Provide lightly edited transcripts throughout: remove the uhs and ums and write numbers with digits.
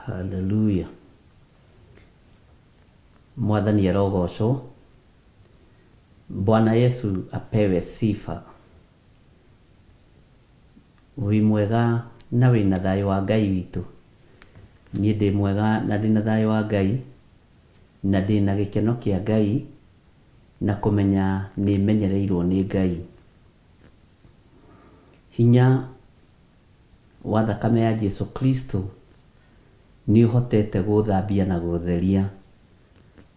Hallelujah. Mwathani arogocwo. Bwana Yesu apewe sifa. Wĩ mwega na wĩna thayũ wa Ngai witũ? Niĩ ndĩ mwega na ndĩna thayũ wa Ngai, na ndĩna gĩkeno kĩa Ngai, na kũmenya nĩ menyereirwo nĩ Ngai. Hinya wa thakame ya Jesu Kristo nĩ ũhotete gũthambia na gũtheria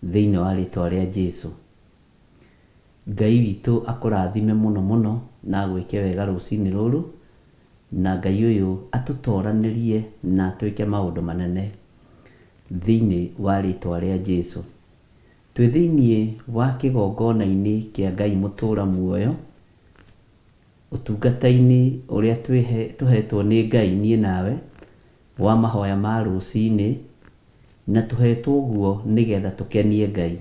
thĩinĩ wa rĩtwa rĩa Jesu. Ngai witũ akũrathime mũno mũno na agwĩke wega rũcinĩ rũrũ, na Ngai ũyũ atũtoranĩrie na atwĩke maũndũ manene thĩinĩ wa rĩtwa rĩa Jesu. Twĩ thĩinĩ wa kĩgongona-inĩ kĩa Ngai mũtũra muoyo, ũtungata-inĩ ũrĩa tũhetwo nĩ Ngai niĩ nawe, wa mahoya ma rũcinĩ, na tũhetwo ũguo nĩgetha tũkenie Ngai.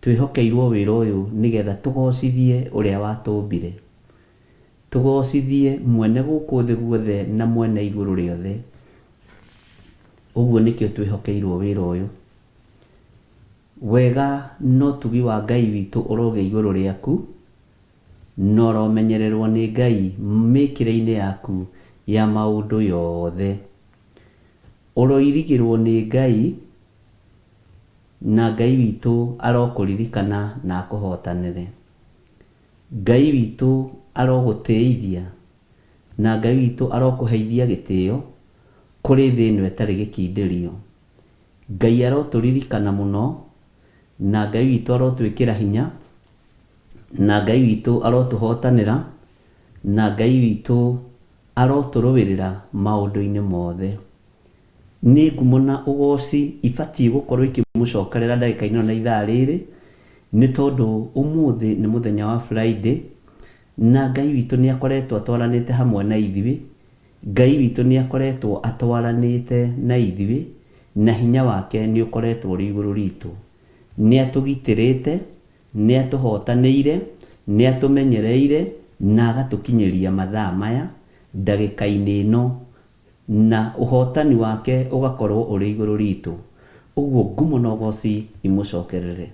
Twĩhokeirwo wĩra ũyũ nĩgetha tũgocithie ũrĩa watũmbire. Tũgocithie mwene gũkũ thĩ guothe na mwene igũrũ rĩothe. Ũguo nĩkĩo twĩhokeirwo wĩra ũyũ. Wega na ũtugi wa Ngai witũ ũrogĩa igũrũ rĩaku, na ũromenyererwo nĩ Ngai mĩkĩre-inĩ yaku ya maũndũ yothe. Ũroirigĩrwo nĩ Ngai, na Ngai witũ arokũririkana na akũhotanĩre. Ngai witũ arogũtĩithia, na Ngai witũ arokũheithia gĩtĩo kũrĩ thĩ ĩno ĩtarĩ gĩkindĩrio. Ngai arotũririkana mũno, na Ngai witũ arotwĩkĩra hinya, na Ngai witũ arotũhotanĩra, na Ngai witũ arotũrũĩrĩra maũndũ-inĩ mothe. Nĩ ngumo na ũgooci ibatiĩ gũkorwo ikĩmũcokerera ndagĩka-inĩ ĩno na ithaa rĩrĩ, nĩ tondũ ũmũthĩ nĩ mũthenya wa Friday, na Ngai witũ nĩ akoretwo atwaranĩte hamwe na ithuĩ, Ngai witũ nĩ akoretwo atwaranĩte na ithuĩ, na hinya wake nĩ ũkoretwo ũrĩ igũrũ ritũ. Nĩ atũgitĩrĩte, nĩ atũhotanĩire, nĩ atũmenyereire, na agatũkinyĩria mathaa maya, ndagĩka-inĩ ĩno, na ũhotani wake ũgakorwo ũrĩ igũrũ ritũ. Ũguo ngumo na ũgoci imũcokerere.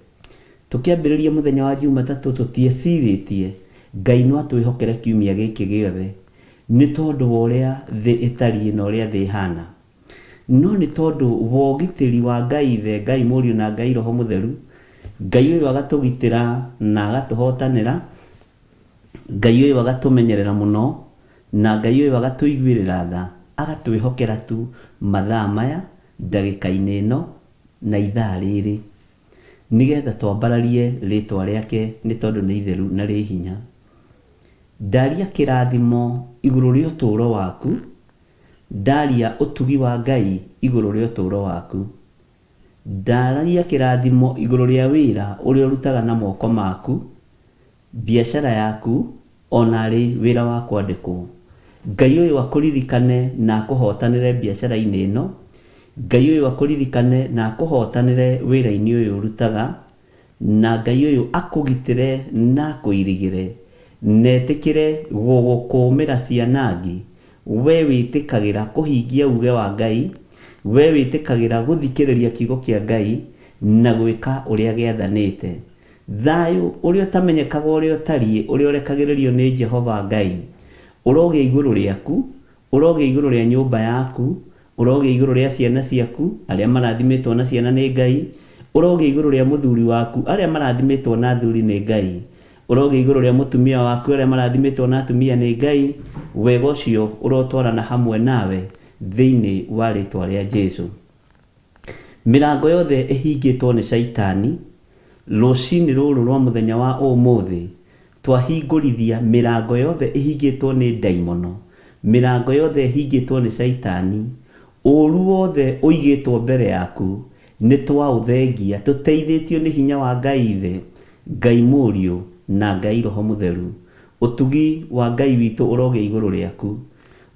Tũkĩambĩrĩria mũthenya wa Jumatatũ tũtiecirĩtie Ngai no atwĩhokere kiumia gĩkĩ gĩothe nĩ tondũ wa ũrĩa thĩ ĩtariĩ na ũrĩa thĩ ĩhana. No nĩ tondũ wa ũgitĩri wa Ngai Ithe, Ngai Mũriũ na Ngai Roho Mũtheru, Ngai ũyũ agatũgitĩra na agatũhotanĩra, Ngai ũyũ agatũmenyerera mũno, na Ngai ũyũ agatũiguĩrĩra tha, agatwĩhokera tu mathaa maya, ndagĩka-inĩ ĩno, na ithaa rĩrĩ, nĩgetha twambararie rĩtwa rĩake nĩ tondũ nĩ itheru na rĩ hinya. Ndaria kĩrathimo igũrũ rĩa ũtũũro waku, ndaria ũtugi wa Ngai igũrũ rĩa ũtũũro waku. Ndaria kĩrathimo igũrũ rĩa wĩra ũrĩa ũrutaga na moko maku, biacara yaku, o na arĩ wĩra wa kwandĩkwo. Ngai ũyũ akũririkane na akũhotanĩre biacara-inĩ ĩno. Ngai ũyũ akũririkane na akũhotanĩre wĩra-inĩ ũyũ ũrutaga. Na Ngai ũyũ akũgitĩre na akũirigĩre, na etĩkĩre gũgũkũũmĩra cianangi, wee wĩtĩkagĩra kũhingia uuge wa Ngai, wee wĩtĩkagĩra gũthikĩrĩria kiugo kĩa Ngai na gwĩka ũrĩa gĩathanĩte. Thayũ ũrĩa ũtamenyekaga ũrĩa ũtariĩ, ũrĩa ũrekagĩrĩrio nĩ Jehova Ngai, ũrogĩa igũrũ rĩaku, Ũrogĩa igũrũ rĩa nyũmba yaku, ũrogĩa igũrũ rĩa ciana ciaku, arĩa marathimĩtwo na ciana nĩ Ngai, ũrogĩa igũrũ rĩa mũthuri waku, arĩa marathimĩtwo na athuri nĩ Ngai, ũrogĩa igũrũ rĩa mũtumia waku, arĩa marathimĩtwo na atumia nĩ Ngai, wega ũcio ũrotwarana hamwe nawe thĩinĩ wa rĩtwa rĩa Jesu. Mĩrango yothe ĩhingĩtwo nĩ Shaitani, rũcinĩ rũrũ rwa mũthenya wa ũmũthĩ, twahingũrithia mĩrango yothe ĩhingĩtwo nĩ ndaimono, mĩrango yothe ĩhingĩtwo nĩ Shaitani, ũũru wothe ũigĩtwo mbere yaku, nĩ twaũthengia tũteithĩtio nĩ hinya wa Ngai Ithe, Ngai Mũriũ, na Ngai Roho Mũtheru. Ũtugi wa Ngai witũ ũrogĩa igũrũ rĩaku.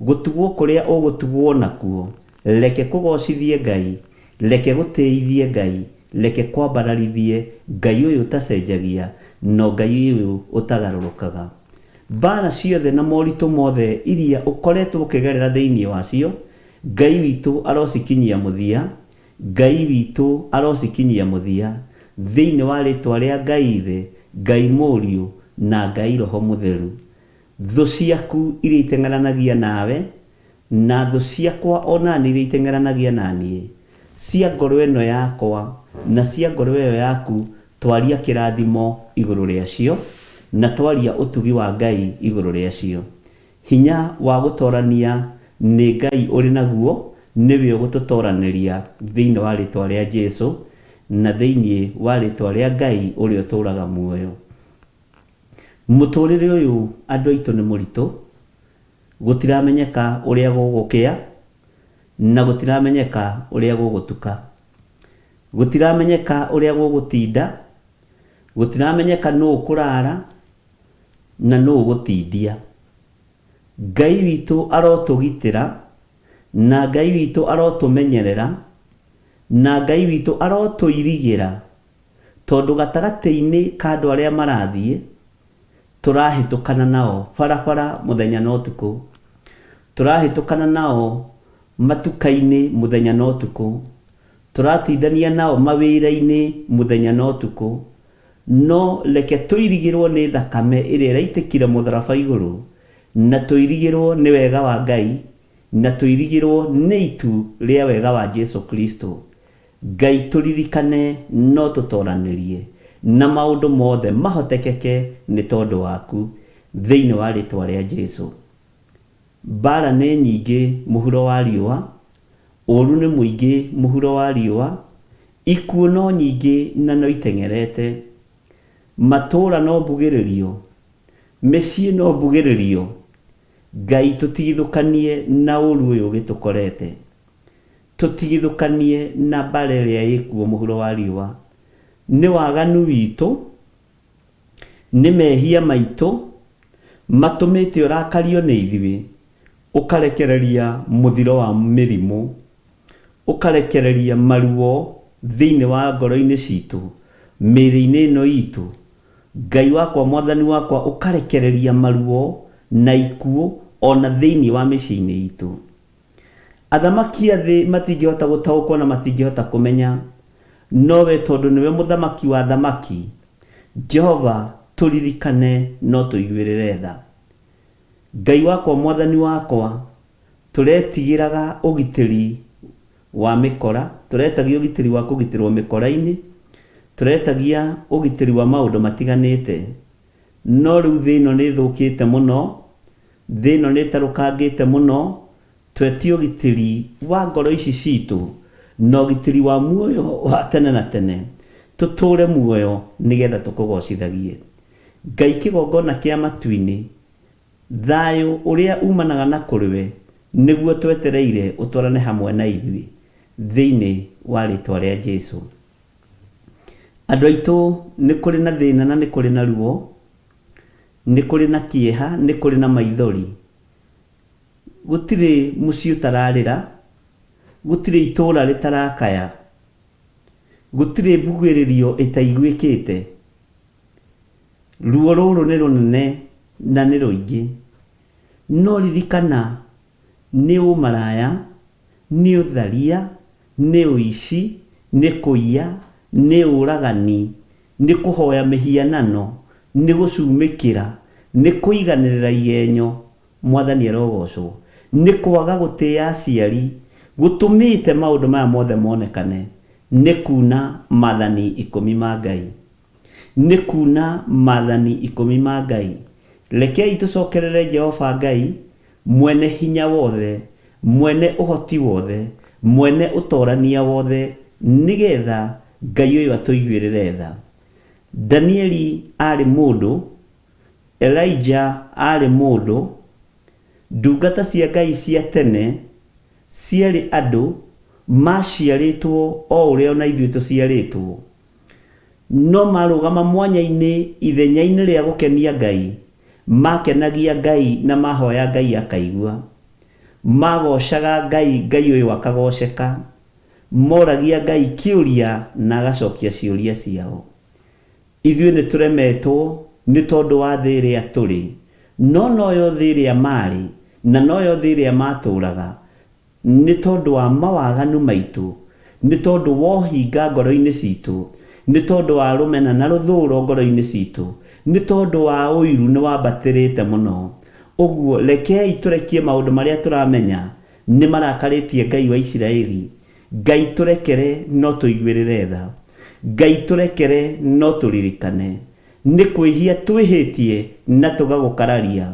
Gũtugwo kũrĩa ũgũtugwo nakuo, Reke kũgoocithie Ngai, reke gũtĩithie Ngai, reke kwambararithie Ngai ũyũ ũtacenjagia, no Ngai ũyũ ũtagarũrũkaga. Mbaara ciothe na moritũ mothe iria ũkoretwo ũkĩgerera thĩinĩ wacio, Ngai witũ arocikinyia mũthia, Ngai witũ arocikinyia mũthia, thĩinĩ wa rĩtwa rĩa Ngai Ithe, Ngai Mũriũ, na Ngai Roho Mũtheru. Thũ ciaku iria iteng'eranagia nawe, na thũ ciakwa o na niĩ iria iteng'eranagia na niĩ, cia ngoro ĩno yakwa na cia ngoro ĩyo yaku, twaria kĩrathimo igũrũ rĩacio, na twaria ũtugi wa Ngai igũrũ rĩacio. Hinya wa gũtoorania nĩ Ngai ũrĩ naguo, nĩwe ũgũtũtooranĩria thĩinĩ wa rĩĩtwa rĩa Jesu, na thĩinĩ wa rĩĩtwa rĩa Ngai ũrĩa ũtũũraga muoyo. Mũtũrĩre ũyũ andũ aitũ nĩ mũritũ, gũtiramenyeka ũrĩa gũgũkĩa, na gũtiramenyeka ũrĩa gũgũtuka. Gũtiramenyeka ũrĩa gũgũtinda, gũtiramenyeka nũ ũkũrara, na nũ ũgũtindia. Ngai witũ arotũgitĩra, na Ngai witũ arotũmenyerera, na Ngai witũ arotũirigĩra Tondũ gatagatĩ-inĩ ka andũ arĩa marathiĩ, tũrahĩtũkana nao barabara mũthenya na ũtukũ, tũrahĩtũkana nao matuka-inĩ mũthenya na ũtukũ, tũratindania nao mawĩra-inĩ mũthenya na ũtukũ, no reke tũirigĩrwo nĩ thakame ĩrĩa ĩraitĩkire mũtharaba igũrũ, na tũirigĩrwo nĩ wega wa Ngai, na tũirigĩrwo nĩ itu rĩa wega wa Jesu Kristo. Ngai tũririkane no tũtoranĩrie na maũndũ mothe mahotekeke nĩ tondũ waku, thĩinĩ wa rĩtwa rĩa Jesu. Mbara nĩ nyingĩ mũhuro wa riũa, ũru nĩ mũingĩ mũhuro wa riũa, ikuũ no nyingĩ na no iteng'erete, matũũra no mbugĩrĩrio, mĩciĩ no mbugĩrĩrio, Ngai tũtigithũkanie na ũru ũyũ ũgĩtũkorete. Tũtigithũkanie na mbara ĩrĩa ĩkuo mũhuro wa riũa. Nĩ waganu witũ, nĩ mehia maitũ, matũmĩte ũrakario nĩ ithuĩ, ũkarekereria mũthiro wa mĩrimũ, ũkarekereria maruo thĩinĩ wa ngoro-inĩ citũ, mĩĩrĩ-inĩ ĩno itũ. Ngai wakwa, Mwathani wakwa, ũkarekereria maruo na ikuũ o na thĩinĩ wa mĩciĩ-inĩ itũ. Athamaki a thĩ matingĩhota gũtaũkwo na matingĩhota kũmenya, no we tondũ nĩwe Mũthamaki wa athamaki, Jehova, tũririkane na ũtũiguĩrĩre tha. Ngai wakwa, Mwathani wakwa, tũretigĩraga ũgitĩri wa mĩkora, tũretagia ũgitĩri wa kũgitĩrwo mĩkora-inĩ, tũretagia ũgitĩri wa maũndũ matiganĩte, No rĩu thĩ ĩno nĩ ĩthũkĩte mũno, thĩ ĩno nĩ ĩtarũkangĩte mũno, twetie ũgitĩri wa ngoro ici citũ na ũgitĩri wa muoyo wa tene na tene, tũtũũre muoyo nĩgetha tũkũgocithagie. Ngai kĩgongona kĩa matu-inĩ, thayũ ũrĩa umanaga na kũrĩ we nĩguo twetereire ũtwarane hamwe na ithuĩ, thĩinĩ wa rĩtwa rĩa Jesu. Andũ aitũ nĩ kũrĩ na thĩna na nĩ kũrĩ na ruo, nĩ kũrĩ na kĩeha, nĩ kũrĩ na maithori. Gũtirĩ mũciĩ ũtararĩra, gũtirĩ itũũra rĩtarakaya, gũtirĩ mbugĩrĩrio ĩtaiguĩkĩte. Ruo rũrũ nĩ rũnene na nĩ rũingĩ. No ririkana nĩ ũmaraya, nĩ ũtharia, nĩ ũici, nĩ kũiya, nĩ ũragani, nĩ kũhoya mĩhianano, nĩ gũcumĩkĩra, nĩ kũiganĩrĩra igenyo, Mwathani arogocwo, nĩ kwaga gũtĩa aciari, gũtũmĩte maũndũ maya mothe monekane, nĩ kuuna maathani ikũmi ma Ngai. Nĩ kuuna maathani ikũmi ma Ngai. Rekei tũcokerere Jehova Ngai, mwene hinya wothe, mwene ũhoti wothe, mwene ũtorania wothe, nĩgetha Ngai ũyũ atũiguĩrĩre tha. Danieli aarĩ mũndũ, Elijah aarĩ mũndũ, ndungata cia Ngai cia tene ciarĩ andũ, maciarĩtwo o ũrĩa o na ithuĩ tũciarĩtwo. No marũgama mwanya-inĩ ithenya-inĩ rĩa gũkenia Ngai, makenagia Ngai na mahoya Ngai akaigua. Magocaga Ngai, Ngai ũyũ akagoceka. Moragia Ngai kĩũria na agacokia ciũria ciao. Ithuĩ nĩ tũremetwo nĩ tondũ wa thĩ ĩrĩa tũrĩ, no noyo thĩ ĩrĩa maarĩ, na noyo thĩ ĩrĩa matũũraga. Nĩ tondũ wa mawaganu maitũ, nĩ tondũ wa ũhinga ngoro-inĩ citũ, nĩ tondũ wa rũmena na rũthũũro ngoro-inĩ citũ, nĩ tondũ wa ũiru nĩ wambatĩrĩte mũno. Ũguo rekei tũrekie maũndũ marĩa tũramenya nĩ marakarĩtie Ngai wa Isiraeli. Ngai tũrekere no tũiguĩrĩre tha. Ngai tũrekere no tũririkane. Nĩ kwĩhia twĩhĩtie na tũgagũkararia,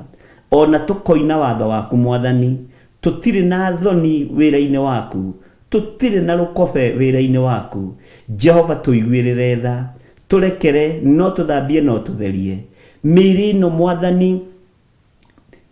o na tũkoina watho waku Mwathani. Tũtirĩ na thoni wĩra-inĩ waku, tũtirĩ na rũkobe wĩra-inĩ waku. Jehova tũiguĩrĩre tha, tũrekere no tũthambie na ũtũtherie. Mĩĩrĩ ĩno Mwathani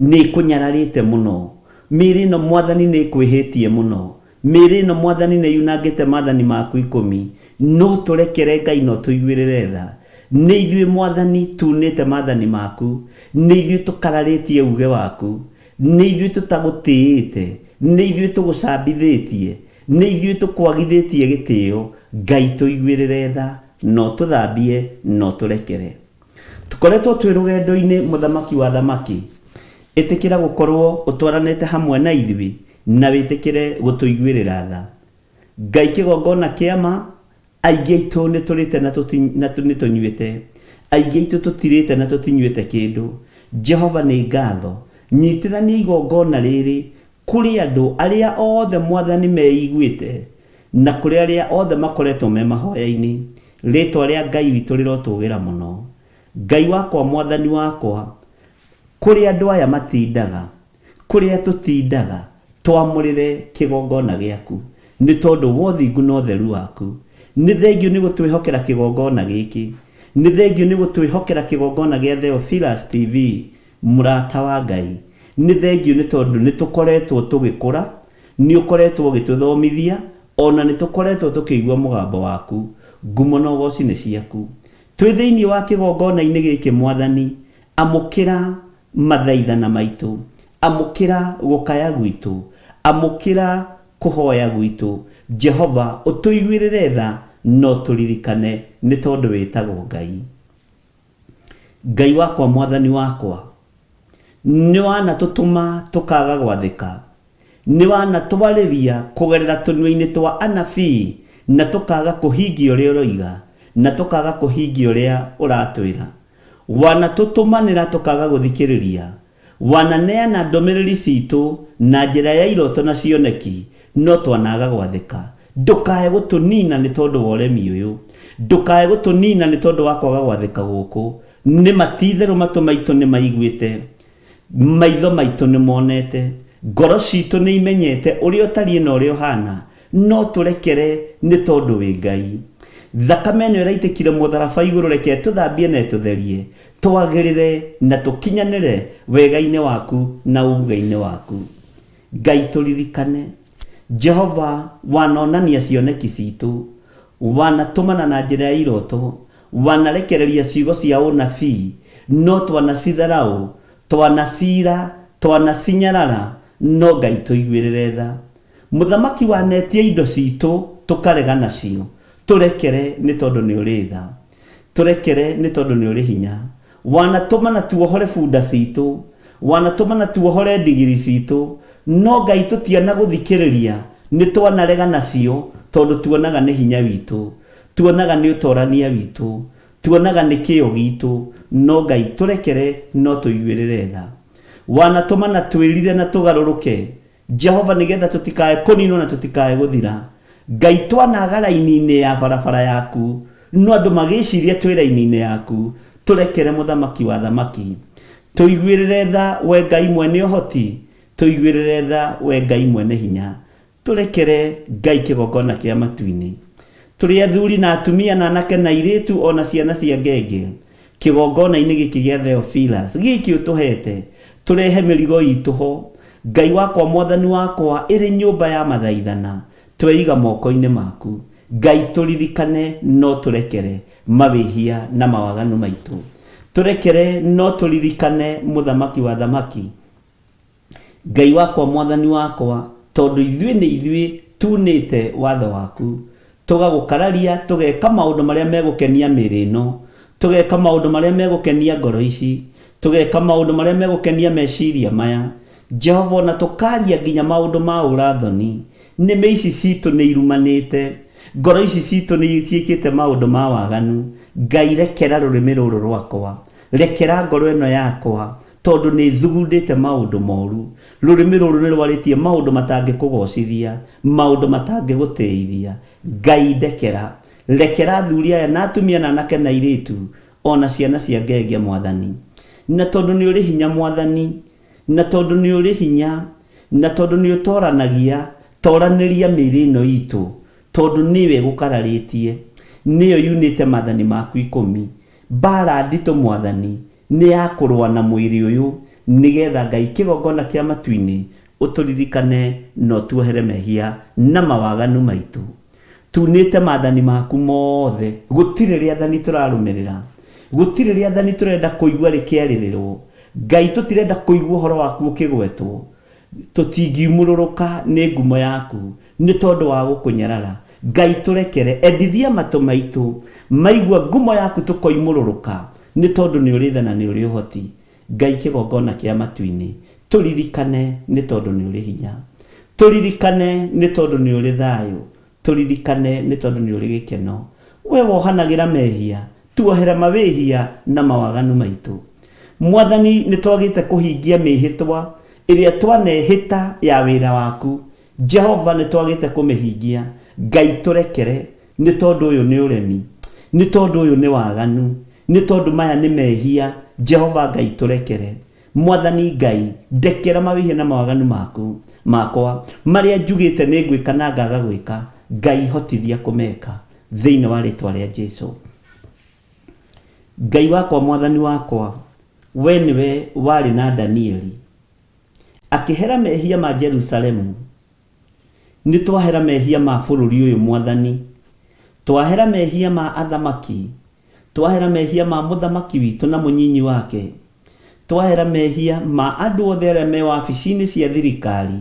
nĩ ĩkũnyararĩte mũno, mĩĩrĩ ĩno Mwathani nĩ ĩkwĩhĩtie mũno, mĩĩrĩ ĩno Mwathani nĩ yunangĩte maathani maku ikũmi. No tũrekere Ngai na ũtũiguĩrĩre tha. Nĩ ithuĩ Mwathani tunĩte maathani maku, nĩ ithuĩ tũkararĩtie uge waku, Nĩ ithuĩ tũtagũtĩĩte, nĩ ithuĩ tũgũcambithĩtie, nĩ ithuĩ tũkwagithĩtie gĩtĩo, Ngai tũiguĩrĩre tha, na ũtũthambie, na ũtũrekere. Tũkoretwo twĩ rũgendo-inĩ Mũthamaki wa athamaki, ĩtĩkĩra gũkorwo ũtwaranĩte hamwe na ithuĩ, na wĩtĩkĩre gũtũiguĩrĩra tha. Ngai kĩgongona kĩa ma, Aingĩ aitũ nĩ tũrĩte na na nĩ tũnyuĩte. Aingĩ aitũ tũtirĩte na tũtinyuĩte kĩndũ. Jehova nĩ ngatho. Nyitithania igongona rĩrĩ kũrĩ andũ arĩa othe Mwathani meiguĩte na kũrĩ arĩa othe makoretwo me mahoya-inĩ. Rĩtwa rĩa Ngai witũ rĩrotũgĩra mũno. Ngai wakwa Mwathani wakwa, kũrĩ andũ aya matindaga Kũrĩa tũtindaga, twamũrĩre kĩgongona gĩaku, nĩ tondũ wa ũthingu na ũtheru waku. Nĩ thengiũ nĩ gũtwĩhokera kĩgongona gĩkĩ. Nĩ thengiũ nĩ gũtwĩhokera kĩgongona gĩa Theophilus TV, mũrata wa Ngai. Nĩ thengiũ nĩ tondũ nĩ tũkoretwo tũgĩkũra, nĩ ũkoretwo ũgĩtũthomithia, o na nĩ tũkoretwo tũkĩigua mũgambo waku. Ngumo na ũgooci nĩ ciaku. Twĩ thĩinĩ wa kĩgongona-inĩ gĩkĩ Mwathani, amũkĩra mathaithana maitũ, amũkĩra gũkaya gwitũ, amũkĩra kũhoya gwitũ, Jehova, ũtũiguĩrĩre tha na ũtũririkane, nĩ tondũ wĩtagwo Ngai. Ngai wakwa, Mwathani wakwa, nĩwanatũtũma tũkaaga gwathĩka, nĩwanatwarĩria kũgerera tũnua-inĩ twa anabii na tũkaaga kũhingia ũrĩa ũroiga, na tũkaaga kũhingia ũrĩa ũratwĩra. Wanatũtũmanĩra tũkaaga gũthikĩrĩria, wananeana ndũmĩrĩri ciitũ na njĩra ya iroto na cioneki, no twanaaga gwathĩka. Ndũkae gũtũniina nĩ tondũ wa ũremi ũyũ. Ndũkae gũtũniina nĩ tondũ wa kwaga gwathĩka gũkũ. Nĩ ma ti-itherũ matũ maitũ nĩmaiguĩte, Maitho maitũ nĩ monete, ngoro citũ nĩ imenyete ũrĩa ũtariĩ na ũrĩa ũhana, no tũrekere nĩ tondũ wĩ Ngai. Thakame ĩno ĩraitĩkire mũtharaba igũrũ reke ĩtũthambie na ĩtũtherie, twagĩrĩre na tũkinyanĩre wega-inĩ waku na uge-inĩ waku. Ngai tũririkane. Jehova wanonania cioneki citũ, wanatũmana na njĩra ya iroto, Wanarekereria ciugo cia ũnabii, no twanacitharaũ, twanaciira, twanacinyarara, no Ngai tũiguĩrĩre tha. Mũthamaki wanetia indo ciitũ tũkarega nacio, tũrekere nĩ tondũ nĩ ũrĩ tha. Tũrekere nĩ tondũ nĩ ũrĩ hinya. Wanatũmana tuohore bunda ciitũ, wanatũmana tuohore ndigiri ciitũ, no Ngai tũtianagũthikĩrĩria, nĩ twanarega nacio tondũ tuonaga nĩ hinya witũ. Tuonaga nĩ ũtorania witũ, tuonaga nĩ kĩyo gitũ, no Ngai tũrekere no tũiguĩrĩre tha. Wanatũma na twĩrire na tũgarũrũke, Jehova, nĩ getha tũtikae kũninwo na tũtikae gũthira. Ngai twanaga raini-inĩ ya barabara yaku, no andũ magĩciria twĩ raini-inĩ yaku. Tũrekere Mũthamaki wa athamaki. Tũiguĩrĩre tha, we Ngai mwene ũhoti, tũiguĩrĩre tha, we Ngai mwene hinya. Tũrekere, Ngai kĩgongona kĩa matu-inĩ. Tũrĩ athuri na atumia na anake na airĩtu o na ciana cia ngenge, kĩgongona-inĩ gĩkĩ gĩa Theophilus, gĩkĩ ũtũhete, tũrehe mĩrigo itũ ho, Ngai wakwa Mwathani wakwa, ĩrĩ nyũmba ya mathaithana, tweiga moko-inĩ maku. Ngai tũririkane na ũtũrekere mawĩhia na mawaganu maitũ. Tũrekere na ũtũririkane Mũthamaki wa athamaki. Ngai wakwa, Mwathani wakwa, tondũ ithuĩ nĩ ithuĩ tuunĩte watho waku, tũgagũkararia, tũgeka maũndũ marĩa megũkenia mĩĩrĩ ĩno, tũgeka maũndũ marĩa megũkenia ngoro ici, tũgeka maũndũ marĩa megũkenia meciria maya. Jehova ona tũkaria nginya maũndũ ma ũrathoni, nĩmĩ ici citũ nĩ irumanĩte, ngoro ici citũ nĩ ciĩkĩte maũndũ ma waganu. Ngai rekera rũrĩmĩ rũrũ rwakwa, rekera ngoro ĩno yakwa, tondũ nĩ thugundĩte maũndũ moru. Rũrĩmĩ rũrũ nĩ rwarĩtie maũndũ matangĩkũgocithia, maũndũ matangĩgũtĩithia. Ngai ndekera. Rekera athuri aya na atumia na anake na airĩtu, ona ciana cia ngenge Mwathani. Na tondũ nĩ ũrĩ hinya Mwathani, na tondũ nĩ ũrĩ hinya, na tondũ nĩ ũtoranagia, toranĩria mĩĩrĩ ĩno itũ, tondũ nĩyo ĩgũkararĩtie, nĩyo yunĩte maathani maku ikũmi. Mbaara nditũ Mwathani, nĩ ya kũrũa na mwĩrĩ ũyũ, nĩgetha Ngai kĩgongona kĩa matu-inĩ ũtũririkane na ũtuohere mehia na mawaganu maitũ. Tunĩte maathani maku mothe, gũtirĩ rĩathani tũrarũmĩrĩra, gũtirĩ rĩathani tũrenda kũigua rĩkĩarĩrĩrwo. Ngai tũtirenda kũigua ũhoro waku ũkĩgwetwo, tũtingiumũrũrũka nĩ ngumo yaku nĩ tondũ wa gũkũnyarara. Ngai tũrekere, endithia matũ maitũ maigua ngumo yaku tũkoimũrũrũka nĩ tondũ nĩ ũrĩ tha na nĩ ũrĩ ũhoti. Ngai kĩgongona kĩa matu-inĩ, tũririkane nĩ tondũ nĩ ũrĩ hinya. Tũririkane nĩ tondũ nĩ ũrĩ thayũ. Tũririkane nĩ tondũ nĩ ũrĩ gĩkeno. We wohanagĩra mehia, tuohere mawĩhia na mawaganu maitũ. Mwathani nĩ twagĩte kũhingia mĩhĩtwa ĩrĩa twanehĩta ya wĩra waku. Jehova nĩ twagĩte kũmĩhingia. Ngai tũrekere nĩ tondũ ũyũ nĩ ũremi, nĩ tondũ ũyũ nĩ waganu, nĩ tondũ maya nĩ mehia. Jehova Ngai tũrekere. Mwathani Ngai, ndekera mawĩhia na mawaganu maku makwa marĩa njugĩte nĩ ngwĩka na ngaga gwĩka. Ngai hotithia kũmeka thĩinĩ wa rĩtwa rĩa Jesu. Ngai wakwa, Mwathani wakwa, we nĩwe warĩ na Danieli akĩhera mehia ma Jerusalemu. Nĩ twahera mehia ma bũrũri ũyũ Mwathani, twahera mehia ma athamaki, twahera mehia ma mũthamaki witũ na mũnyinyi wake, twahera mehia ma andũ othe arĩa me wabici-inĩ cia thirikari,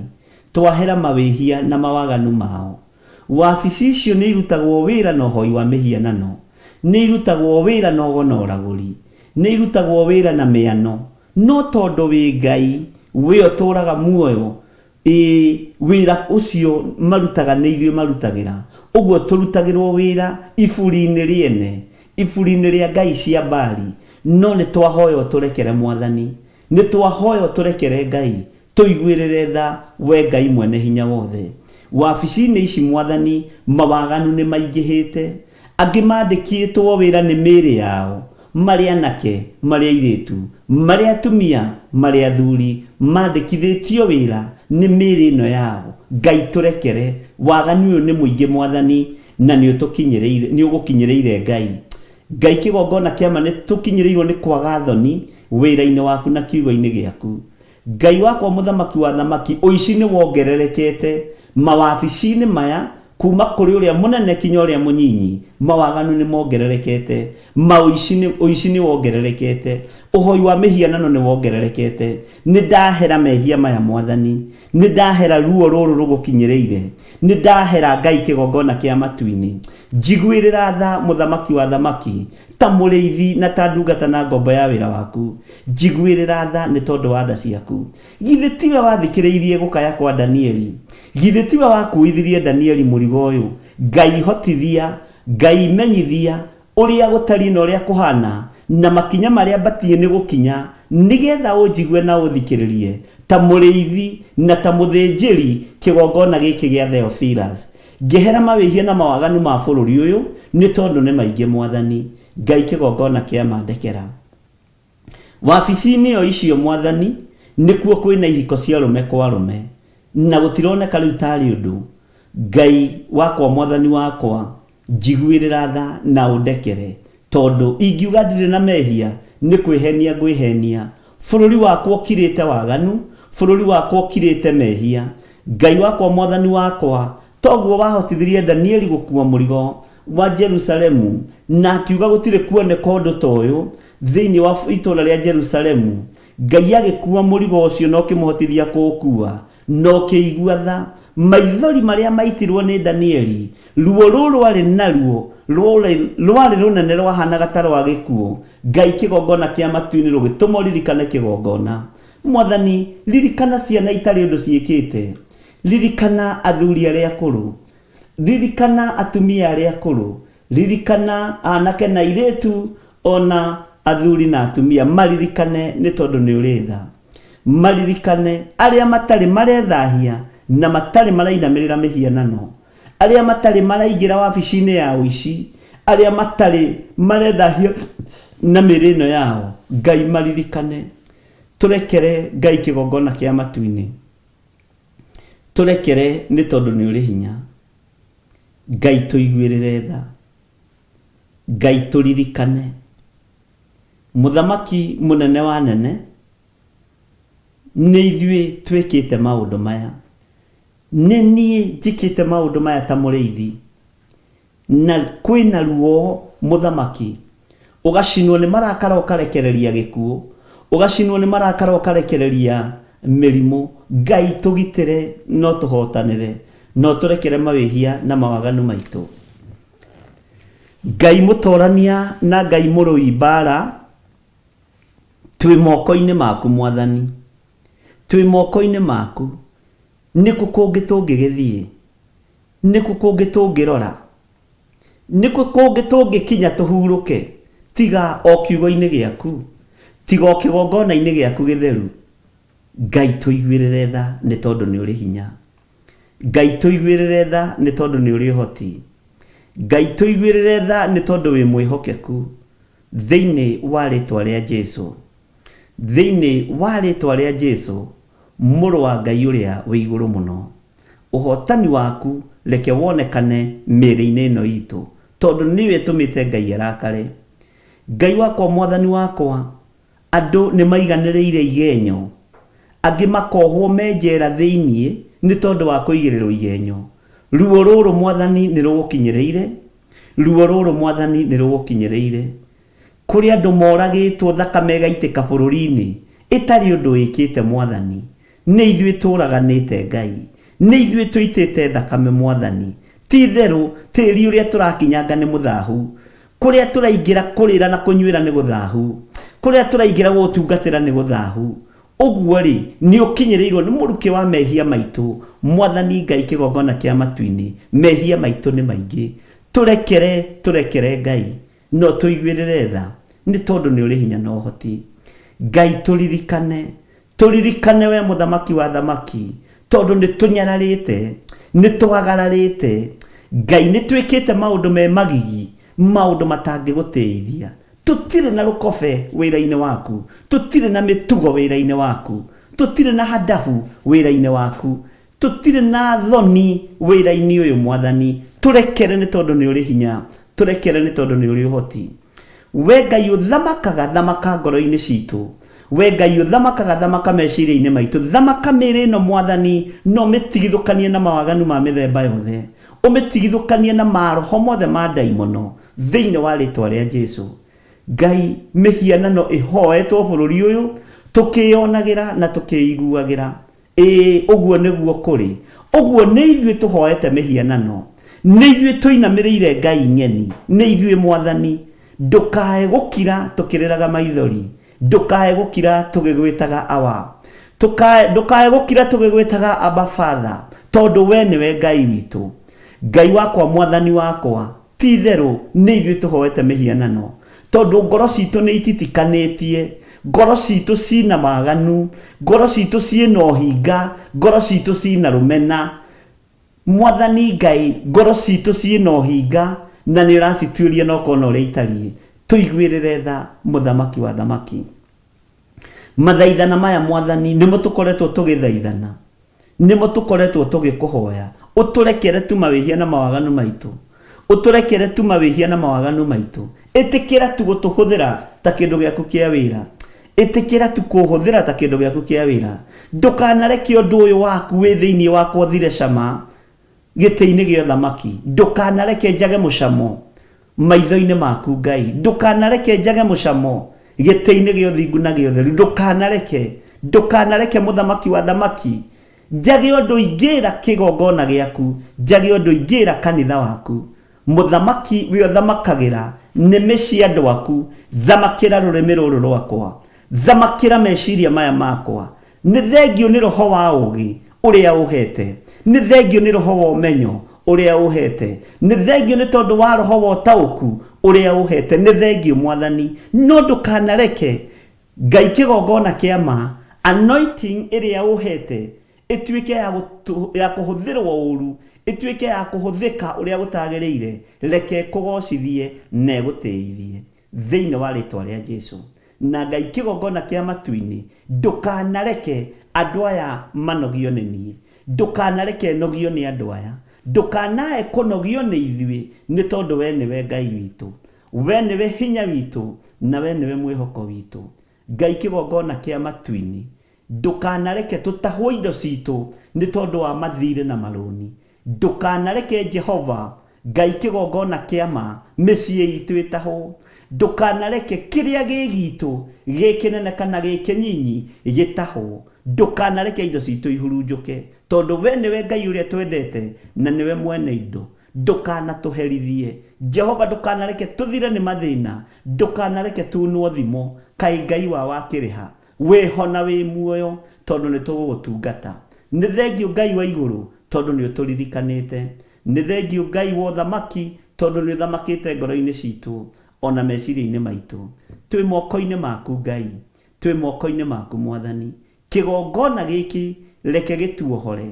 twahera mawĩhia na mawaganu mao. Wabici icio nĩ irutagwo wĩra na ũhoi wa mĩhianano, nĩ irutagwo wĩra na ũgo na ũragũri, nĩ irutagwo wĩra na mĩano, no tondũ wĩ Ngai, we ũtũũraga muoyo, Ĩĩ, wĩra ũcio marutaga nĩ ithuĩ marutagĩra. Ũguo tũrutagĩrwo wĩra iburi-inĩ rĩene, iburi-inĩ rĩa ngai cia Baali. No nĩ twahoya ũtũrekere Mwathani. Nĩ twahoya ũtũrekere Ngai. Tũiguĩrĩre tha, wee Ngai Mwene-Hinya-Wothe. Wabici-inĩ ici Mwathani, mawaganu nĩ maingĩhĩte. Angĩ mandĩkĩtwo wĩra nĩ mĩĩrĩ yao, marĩ anake, marĩ airĩtu, marĩ atumia, marĩ athuri, mandĩkithĩtio wĩra nĩ mĩĩrĩ ĩno yao. Ngai tũrekere, waganu ũyũ nĩ mũingĩ Mwathani, na nĩ ũtũkinyĩrĩire, nĩ ũgũkinyĩrĩire Ngai. Ngai kĩgongona kĩa ma nĩ tũkinyĩrĩirwo nĩ kwaga thoni wĩra-inĩ waku na kiugo-inĩ gĩaku. Ngai wakwa mũthamaki wa athamaki, ũici nĩ wongererekete mawabici-inĩ maya, kuma kũrĩ ũrĩa mũnene kinya ũrĩa mũnyinyi, mawaganu nĩ mongererekete, maũici nĩ, ũici nĩ wongererekete, ũhoi wa mĩhianano nĩ wongererekete. Nĩ ndahera mehia maya Mwathani, nĩ ndahera ruo rũrũ rũgũkinyĩrĩire, nĩ ndahera Ngai kĩgongona kĩa matu-inĩ. Njiguĩrĩra tha mũthamaki wa athamaki, ta mũrĩithi na ta ndungata na ngombo ya wĩra waku. Njiguĩrĩra tha nĩ tondũ wa tha ciaku. Githĩ tiwe wathikĩrĩirie gũkaya kwa Danieli? Githĩ tiwe wakuithirie Danieli mũrigo ũyũ? Ngai hotithia, Ngai menyithia ũrĩa gũtariĩ na ũrĩa kũhana, na makinya marĩa mbatiĩ nĩ gũkinya, nĩgetha ũnjigue na ũthikĩrĩrie, ta mũrĩithi na ta mũthĩnjĩri kĩgongona gĩkĩ gĩa Theophilus. Ngĩhera mawĩhia na mawaganu ma bũrũri ũyũ, nĩ tondũ nĩ maingĩ Mwathani. Ngai kĩgongona kĩa ma ndekera. Wabici-inĩ o icio Mwathani, nĩkuo kwĩna ihiko cia arũme kwa arũme, na gũtironeka rĩu tarĩ ũndũ. Ngai wakwa Mwathani wakwa, njiguĩrĩra tha na ũndekere, tondũ ingiuga ndirĩ na mehia, nĩ kwĩhenia ngwĩhenia. Bũrũri wakwa ũkirĩte waganu, bũrũri wakwa ũkirĩte mehia. Ngai wakwa Mwathani wakwa, toguo wahotithirie Danieli gũkua mũrigo wa Jerusalemu na akiuga gũtirĩ kuoneka ũndũ ta ũyũ thĩinĩ wa itũũra rĩa Jerusalemu. Ngai agĩkua mũrigo ũcio na ũkĩmũhotithia kũũkua na ũkĩigua tha. Maithori marĩa maitirwo nĩ Danieli, ruo rũu rwarĩ naruo rwarĩ rũnene rwahanaga ta rwa gĩkuũ. Ngai kĩgongona kĩa matu-inĩ rũgĩtũma ũririkane kĩgongona. Mwathani, ririkana ciana itarĩ ũndũ ciĩkĩte. Ririkana athuri arĩa akũrũ. Ririkana atumia arĩa akũrũ. Ririkana anake na airĩtu, ona athuri na atumia. Maririkane nĩ tondũ nĩ ũrĩ tha. Maririkane arĩa matarĩ marethahia na matarĩ marainamĩrĩra mĩhianano. Arĩa matarĩ maraingĩra wabici-inĩ ya ũici, arĩa matarĩ marethahia na mĩĩrĩ ĩno yao, Ngai maririkane. Tũrekere Ngai kĩgongona kĩa matu-inĩ. Tũrekere nĩ tondũ nĩ ũrĩ hinya. Ngai tũiguĩrĩre tha. Ngai tũririkane. Mũthamaki mũnene wa anene, nĩ ithuĩ twĩkĩte maũndũ maya. Nĩ niĩ njĩkĩte maũndũ maya ta mũrĩithi, na kwĩ na ruo mũthamaki, ũgacinwo nĩ marakara ũkarekereria gĩkuũ, ũgacinwo nĩ marakara ũkarekereria mĩrimũ. Ngai tũgitĩre na ũtũhotanĩre, na ũtũrekere mawĩhia na mawaganu maitũ. Ngai mũtorania na Ngai mũrũi mbara, twĩ moko-inĩ maku Mwathani. Twĩ moko-inĩ maku. Nĩ kũ kũngĩ tũngĩgĩthiĩ? Nĩ kũ kũngĩ tũngĩrora? Nĩ kũ kũngĩ tũngĩkinya tũhurũke, tiga o kiugo-inĩ gĩaku, tiga o kĩgongona-inĩ gĩaku gĩtheru? Ngai tũiguĩrĩre tha nĩ tondũ nĩ ũrĩ hinya. Ngai tũiguĩrĩre tha nĩ tondũ nĩ ũrĩ ũhoti. Ngai tũiguĩrĩre tha nĩ tondũ wĩ mwĩhokeku. Thĩinĩ wa rĩtwa rĩa Jesu. Thĩinĩ wa rĩtwa rĩa Jesu, Mũrũ wa Ngai ũrĩa wĩ igũrũ mũno, ũhotani waku reke wonekane mĩĩrĩ-inĩ ĩno itũ, tondũ nĩyo ĩtũmĩte Ngai arakare. Ngai wakwa Mwathani wakwa, andũ nĩ maiganĩrĩire igenyo, angĩ makohwo me njera thĩinĩ nĩ tondũ wa kũigĩrĩrwo igenyo. Ruo rũrũ Mwathani nĩ rũgũkinyĩrĩire, ruo rũrũ Mwathani nĩ rũgũkinyĩrĩire. Kũrĩ andũ moragĩtwo thakame ĩgaitĩka bũrũri-inĩ ĩtarĩ ũndũ ĩkĩte Mwathani. Nĩ ithuĩ tũraganĩte Ngai. Nĩ ithuĩ tũitĩte thakame Mwathani. Ti itherũ tĩri ũrĩa tũrakinyanga nĩ mũthahu. Kũrĩa tũraingĩra kũrĩra na kũnyuĩra nĩ gũthahu. Kũrĩa tũraingĩra gũgũtungatĩra nĩ gũthahu. Ũguo-rĩ, nĩ ũkinyĩrĩirwo nĩ mũrukĩ wa mehia maitũ, Mwathani Ngai kĩgongona kĩa matu-inĩ. Mehia maitũ nĩ maingĩ. Tũrekere, tũrekere Ngai. Na ũtũiguĩrĩre tha, nĩ tondũ nĩ ũrĩ hinya na ũhoti. Ngai tũririkane, tũririkane we mũthamaki wa athamaki, tondũ nĩ tũnyararĩte, nĩ twagararĩte. Ngai nĩ twĩkĩte maũndũ me magigi, maũndũ matangĩgũtĩithia. Tũtirĩ na rũkobe wĩra-inĩ waku, tũtirĩ na mĩtugo wĩra-inĩ waku, tũtirĩ na handabu wĩra-inĩ waku. Tũtirĩ na thoni wĩra-inĩ ũyũ Mwathani, tũrekere nĩ tondũ nĩ ũrĩ hinya, tũrekere nĩ tondũ nĩ ũrĩ ũhoti. We Ngai ũthamakaga, thamaka ngoro-inĩ citũ. We Ngai ũthamakaga, thamaka meciria-inĩ maitũ. Thamaka mĩĩrĩ ĩno Mwathani, na ũmĩtigithũkanie na mawaganu ma mĩthemba yothe. Ũmĩtigithũkanie na maroho mothe ma ndaimono, thĩinĩ wa rĩtwa rĩa Jesu. Ngai, mĩhianano ĩhoetwo bũrũri ũyũ, tũkĩyonagĩra na tũkĩiguagĩra. Ĩĩ, ũguo nĩguo kũrĩ. Ũguo nĩ ithuĩ tũhoete mĩhianano, nĩ ithuĩ tũinamĩrĩire ngai ng'eni, nĩ ithuĩ Mwathani. Ndũkae gũkira tũkĩrĩraga maithori, ndũkae gũkira tũgĩgwĩtaga Awa. Tũkae, ndũkae gũkira tũgĩgwĩtaga Abba Father, tondũ we nĩwe Ngai witũ. Ngai wakwa, Mwathani wakwa, Ti-itherũ nĩ ithuĩ tũhoete mĩhianano, tondũ ngoro ciitũ nĩ ititikanĩtie, ngoro ciitũ ci na waganu, ngoro ciitũ ciĩ na ũhinga, ngoro ciitũ ci na rũmena. Mwathani Ngai, ngoro ciitũ ciĩ na ũhinga, na nĩ ũracituĩria na ũkona ũrĩa itariĩ. Tũiguĩrĩre tha, Mũthamaki wa athamaki. Mathaithana maya Mwathani, nĩmo tũkoretwo tũgĩthaithana. Nĩmo tũkoretwo tũgĩkũhoya. Ũtũrekere tu mawĩhia na mawaganu maitũ. Ũtũrekere tu mawĩhia na mawaganu maitũ. Ĩtĩkĩra tu gũtũhũthĩra ta kĩndũ gĩaku kĩa wĩra. Ĩtĩkĩra tu kũhũthĩra ta kĩndũ gĩaku kĩa wĩra. Ndũkanareke ũndũ ũyũ waku wĩ thĩinĩ wakwa ũthire cama gĩtĩ-inĩ gĩa ũthamaki. Ndũkanareke njage mũcamo maitho-inĩ maku Ngai. Ndũkanareke njage mũcamo gĩtĩ-inĩ gĩa ũthingu na gĩa ũtheru. Ndũkanareke, ndũkanareke mũthamaki wa athamaki njage ũndũ ingĩra kĩgongona gĩaku, njage ũndũ ingĩra kanitha waku. Mũthamaki we ũthamakagĩra nĩmĩ cia andũ aku, thamakĩra rũrĩmĩ rũrũ rwakwa, thamakĩra meciria maya makwa. Nĩ thengiũ nĩ roho wa ũũgĩ ũrĩa ũũheete. Nĩ thengiũ nĩ roho wa ũmenyo ũrĩa ũũheete. Nĩ thengiũ nĩ tondũ wa roho wa ũtaũku ũrĩa ũũheete. Nĩ thengiũ Mwathani. No ndũkanareke Ngai kĩgongona kĩa ma, anointing ĩrĩa ũũheete ĩtuĩke ya, ya kũhũthĩrwo ũũru, ĩtuĩke ya kũhũthĩka ũrĩa gũtagĩrĩire. Reke ĩkũgocithie na ĩgũtĩithie. Thĩinĩ wa rĩtwa rĩa Jesu. Na Ngai kĩgongona kĩa matu-inĩ, ndũkanareke andũ aya manogio nĩ niĩ. Ndũkanareke nogio nĩ andũ aya. Ndũkanae kũnogio nĩ ithuĩ, nĩ tondũ we nĩwe Ngai witũ. We nĩwe hinya witũ, na we nĩwe mwĩhoko witũ. Ngai kĩgongona kĩa matu-inĩ, Ndũkanareke tũtahwo indo citũ nĩ tondũ wa mathiirĩ na marũni. Ndũkanareke Jehova, Ngai kĩgongona kĩa ma, mĩciĩ itũ ĩtahwo. Ndũkanareke kĩrĩa gĩ gitũ, gĩ kĩnene kana gĩ kĩnyinyi, gĩtahwo. Ndũkanareke indo citũ ihurunjũke, tondũ we nĩwe Ngai ũrĩa twendete na nĩwe mwene indo. Ndũkanatũherithie. Jehova, ndũkanareke tũthire nĩ mathĩna, ndũkanareke tuunwo thimo. Kaĩ Ngai wao akĩrĩ ha? Wĩ ho na wĩ muoyo tondũ nĩ tũgũgũtungata. Nĩ thengiũ Ngai wa igũrũ tondũ nĩ ũtũririkanĩte. Nĩ thengiũ Ngai wa ũthamaki tondũ nĩ ũthamakĩte ngoro-inĩ citũ o na meciria-inĩ maitũ. Twĩ moko-inĩ maku Ngai. Twĩ moko-inĩ maku Mwathani. Kĩgongona gĩkĩ reke gĩtuohore.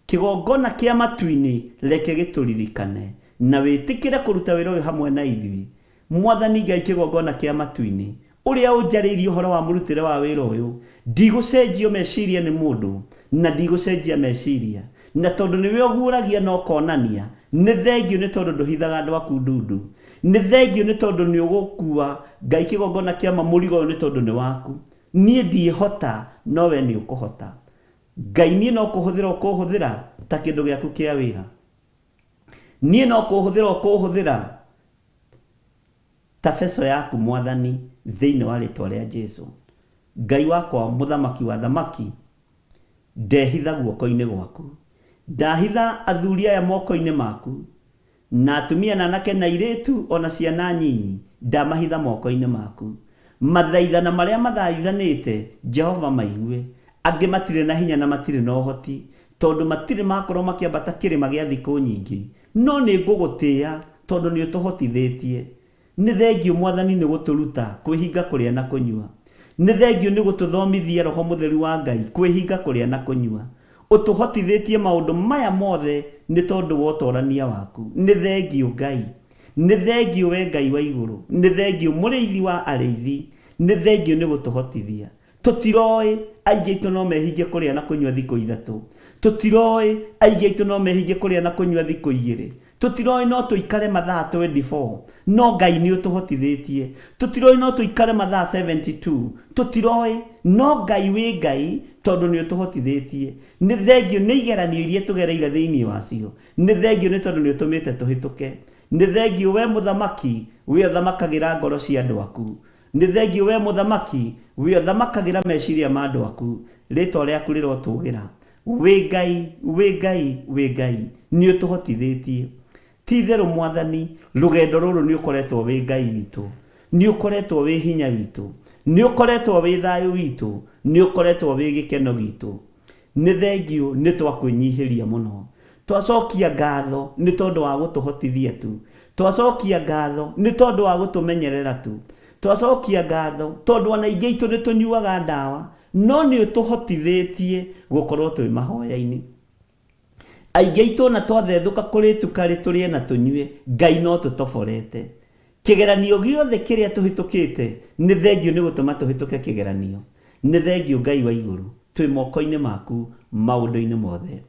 Kĩgongona kĩa matu-inĩ reke gĩtũririkane. Na wĩtĩkĩre kũruta wĩra ũyũ hamwe na ithuĩ. Mwathani Ngai kĩgongona kĩa matu-inĩ, ũrĩa ũnjarĩirie ũhoro wa mũrutĩre wa wĩra ũyũ, ndigũcenjio meciria nĩ mũndũ, na ndigũcenjia meciria, na tondũ nĩwe ũguũragia na ũkonania, nĩ thengiũ nĩ tondũ ndũhithaga andũ aku ndundu. Nĩ thengiũ nĩ tondũ nĩ ũgũkua, Ngai kĩgongona kĩa ma, mũrigo ũyũ nĩ tondũ nĩ waku. Niĩ ndiĩhota, no wee nĩ ũkũhota. Ngai niĩ no kũhũthĩra ũkũhũthĩra ta kĩndũ gĩaku kĩa wĩra. Niĩ no kũhũthĩra ũkũhũthĩra ta beco yaku Mwathani thĩinĩ wa rĩtwa rĩa Jesu. Ngai wakwa mũthamaki wa athamaki ndehitha guoko-inĩ gwaku. Ndahitha athuri aya moko-inĩ maku na atumia na anake na airĩtu ona ciana nyinyi ndamahitha moko-inĩ maku. Mathaithana marĩa mathaithanĩte Jehova maigue. Angĩ matirĩ na hinya na matirĩ na ũhoti tondũ matirĩ makorwo makĩambata kĩrĩma gĩa thikũ nyingĩ. No nĩ ngũgũtĩĩa tondũ nĩ ũtũhotithĩtie. Nĩ thengiũ Mwathani nĩ gũtũruta kwĩhinga kũrĩa na kũnyua. Nĩ thengiũ nĩ gũtũthomithia Roho Mũtheru wa Ngai kwĩhinga kũrĩa na kũnyua. Ũtũhotithĩtie maũndũ maya mothe nĩ tondũ wa ũtorania waku. Nĩ thengiũ Ngai. Nĩ thengiũ we Ngai wa igũrũ. Nĩ thengiũ mũrĩithi wa arĩithi. Nĩ thengiũ nĩ gũtũhotithia. Tũtiroĩ, aingĩ aitũ no mehinge kũrĩa na kũnyua thikũ ithatũ. Tũtiroĩ, aingĩ aitũ no mehinge kũrĩa na kũnyua thikũ igĩrĩ. Tũtiroĩ no tũikare mathaa 24, no Ngai nĩ ũtũhotithĩtie. Tũtiroĩ no tũikare mathaa 72, tũtiroĩ, no Ngai wĩ Ngai tondũ nĩ ũtũhotithĩtie. Nĩ thengiũ nĩ igeranio iria tũgereire thĩinĩ wacio. Nĩ thengiũ nĩ tondũ nĩ ũtũmĩte tũhĩtũke. Nĩ thengiũ we Mũthamaki, we ũthamakagĩra ngoro cia andũ aku. Nĩ thengiũ wee Mũthamaki, wee ũthamakagĩra meciria ma andũ aku, rĩĩtwa rĩaku rĩrotũũgĩra. Wĩ Ngai, wĩ Ngai, wĩ Ngai, nĩũtũhotithĩtie. Ti-itherũ Mwathani, rũgendo rũrũ nĩũkoretwo wĩ Ngai witũ, nĩũkoretwo wĩ hinya witũ, nĩũkoretwo wĩ thayũ witũ, nĩũkoretwo wĩ gĩkeno gitũ. Nĩ thengiũ nĩ twakwĩnyihĩria mũno. Twacokia ngatho nĩ tondũ wa gũtũhotithia tu. Twacokia ngatho nĩ tondũ wa gũtũmenyerera tu. Twacokia ngatho tondũ ona aingĩ aitũ nĩ tũnyuaga ndawa, no nĩ ũtũhotithĩtie gũkorwo twĩ mahoya-inĩ. Aingĩ aitũ ona twathethũka kũrĩ tukarĩ tũrĩe na tũnyue, Ngai no tũtoborete. Kĩgeranio gĩothe kĩrĩa tũhĩtũkĩte, nĩ thengiũ nĩ gũtũma tũhĩtũke kĩgeranio. Nĩ thengiũ Ngai wa igũrũ, twĩ moko-inĩ maku maũndũ-inĩ mothe.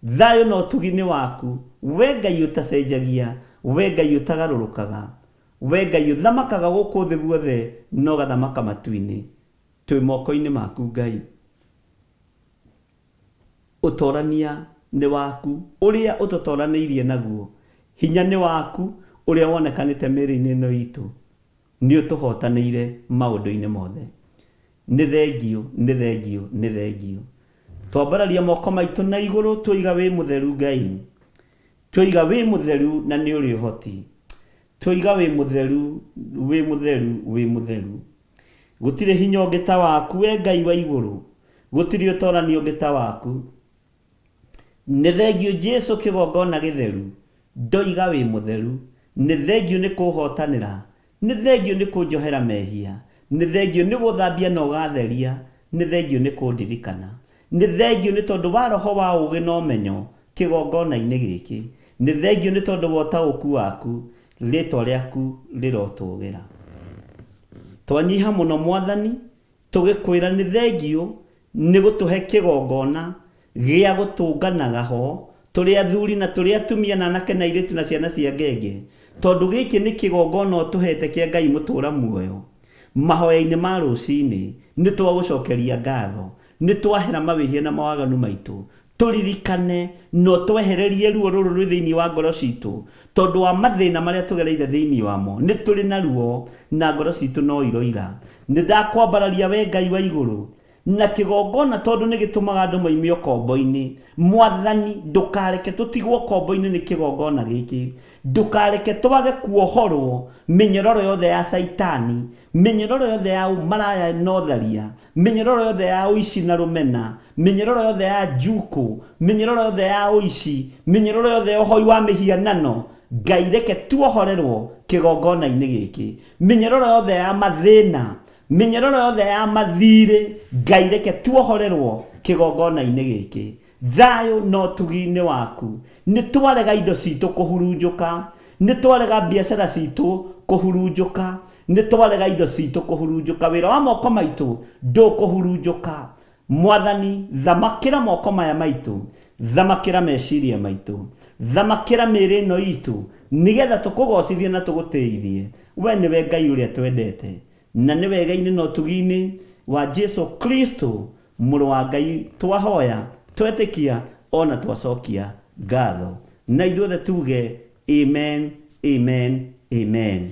Thayũ na ũtugi nĩ waku, we Ngai ũtacenjagia, we Ngai ũtagarũrũkaga, we Ngai ũthamakaga gũkũ thĩ guothe na ũgathamaka matu-inĩ. Twĩ moko-inĩ maku Ngai. Ũtorania nĩ waku, ũrĩa ũtũtoranĩirie naguo. Hinya nĩ waku, ũrĩa wonekanĩte mĩĩrĩ-inĩ ĩno itũ. Nĩ ũtũhotanĩire maũndũ-inĩ mothe. Nĩ thengiũ, nĩ thengiũ, nĩ thengiũ. Twambararia moko maitũ na igũrũ twoiga wĩ mũtheru Ngai. Twoiga wĩ mũtheru na nĩ ũrĩ ũhoti. Twoiga wĩ mũtheru, wĩ mũtheru, wĩ mũtheru. Gũtirĩ hinya ũngĩ ta waku, wee Ngai wa igũrũ. Gũtirĩ ũtorani ũngĩ ta waku. Nĩ thengiũ Jesu kĩgongona gĩtheru, ndoiga wĩ mũtheru. Nĩ thengiũ nĩ kũhotanĩra, nĩ thengiũ nĩ kũnjohera mehia, nĩ thengiũ nĩ gũthambia na ũgatheria, nĩ thengiũ nĩ kũndirikana. Nĩ thengiũ nĩ tondũ wa roho wa ũũgĩ na ũmenyo kĩgongona-inĩ gĩkĩ. Nĩ thengiũ nĩ tondũ wa ũtaũku waku, rĩtwa rĩaku rĩrotũgĩra. Twanyiha mũno Mwathani, tũgĩkwĩra nĩ thengiũ nĩ gũtũhe kĩgongona gĩa gũtũnganaga ho tũrĩ athuri na tũrĩ atumia na anake na airĩtu na ciana cia ngenge, tondũ gĩkĩ nĩ kĩgongona ũtũhete kĩa Ngai mũtũra muoyo. Mahoya-inĩ ma rũcinĩ nĩ twagũcokeria ngatho, nĩ twahera mawĩhia na mawaganu maitũ, tũririkane na ũtwehererie ruo rũrũ rwĩ thĩinĩ wa ngoro citũ, tondũ wa mathĩna marĩa tũgereire thĩinĩ wamo, nĩ tũrĩ na ruo na ngoro citũ no iroira. Nĩ ndakwambararia we Ngai wa igũrũ, na kĩgongona tondũ nĩ gĩtũmaga andũ moime ũkombo-inĩ. Mwathani, ndũkareke tũtigwo ũkombo-inĩ nĩ kĩgongona gĩkĩ. Ndũkareke twage kuohorwo mĩnyororo yothe ya Caitani, mĩnyororo yothe ya ũmaraya na ũtharia, mĩnyororo yothe ya ũici na rũmena, mĩnyororo yothe ya njukũ, mĩnyororo yothe ya ũici, mĩnyororo yothe ya ũhoi wa mĩhianano. Ngai reke tuohorerwo kĩgongona-inĩ gĩkĩ. Mĩnyororo yothe ya mathĩna, mĩnyororo yothe ya mathirĩ, Ngai reke tuohorerwo kĩgongona-inĩ gĩkĩ. Thayũ na ũtugi-inĩ waku. Nĩ twarega indo citũ kũhurunjũka, nĩ twarega biacara citũ kũhurunjũka, nĩ twarega indo citũ kũhurunjũka, wĩra wa moko maitũ ndũkũhurunjũka. Mwathani, thamakĩra moko maya maitũ, thamakĩra meciria maitũ, thamakĩra mĩĩrĩ ĩno itũ, nĩgetha tũkũgocithie na tũgũtĩithie. We nĩwe Ngai ũrĩa twendete, na nĩ wega-inĩ na ũtugi-inĩ wa Jesu Kristo Mũrũ wa Ngai twahoya, twetĩkia, ona twacokia ngatho. Na ithuothe tuge amen, amen, amen.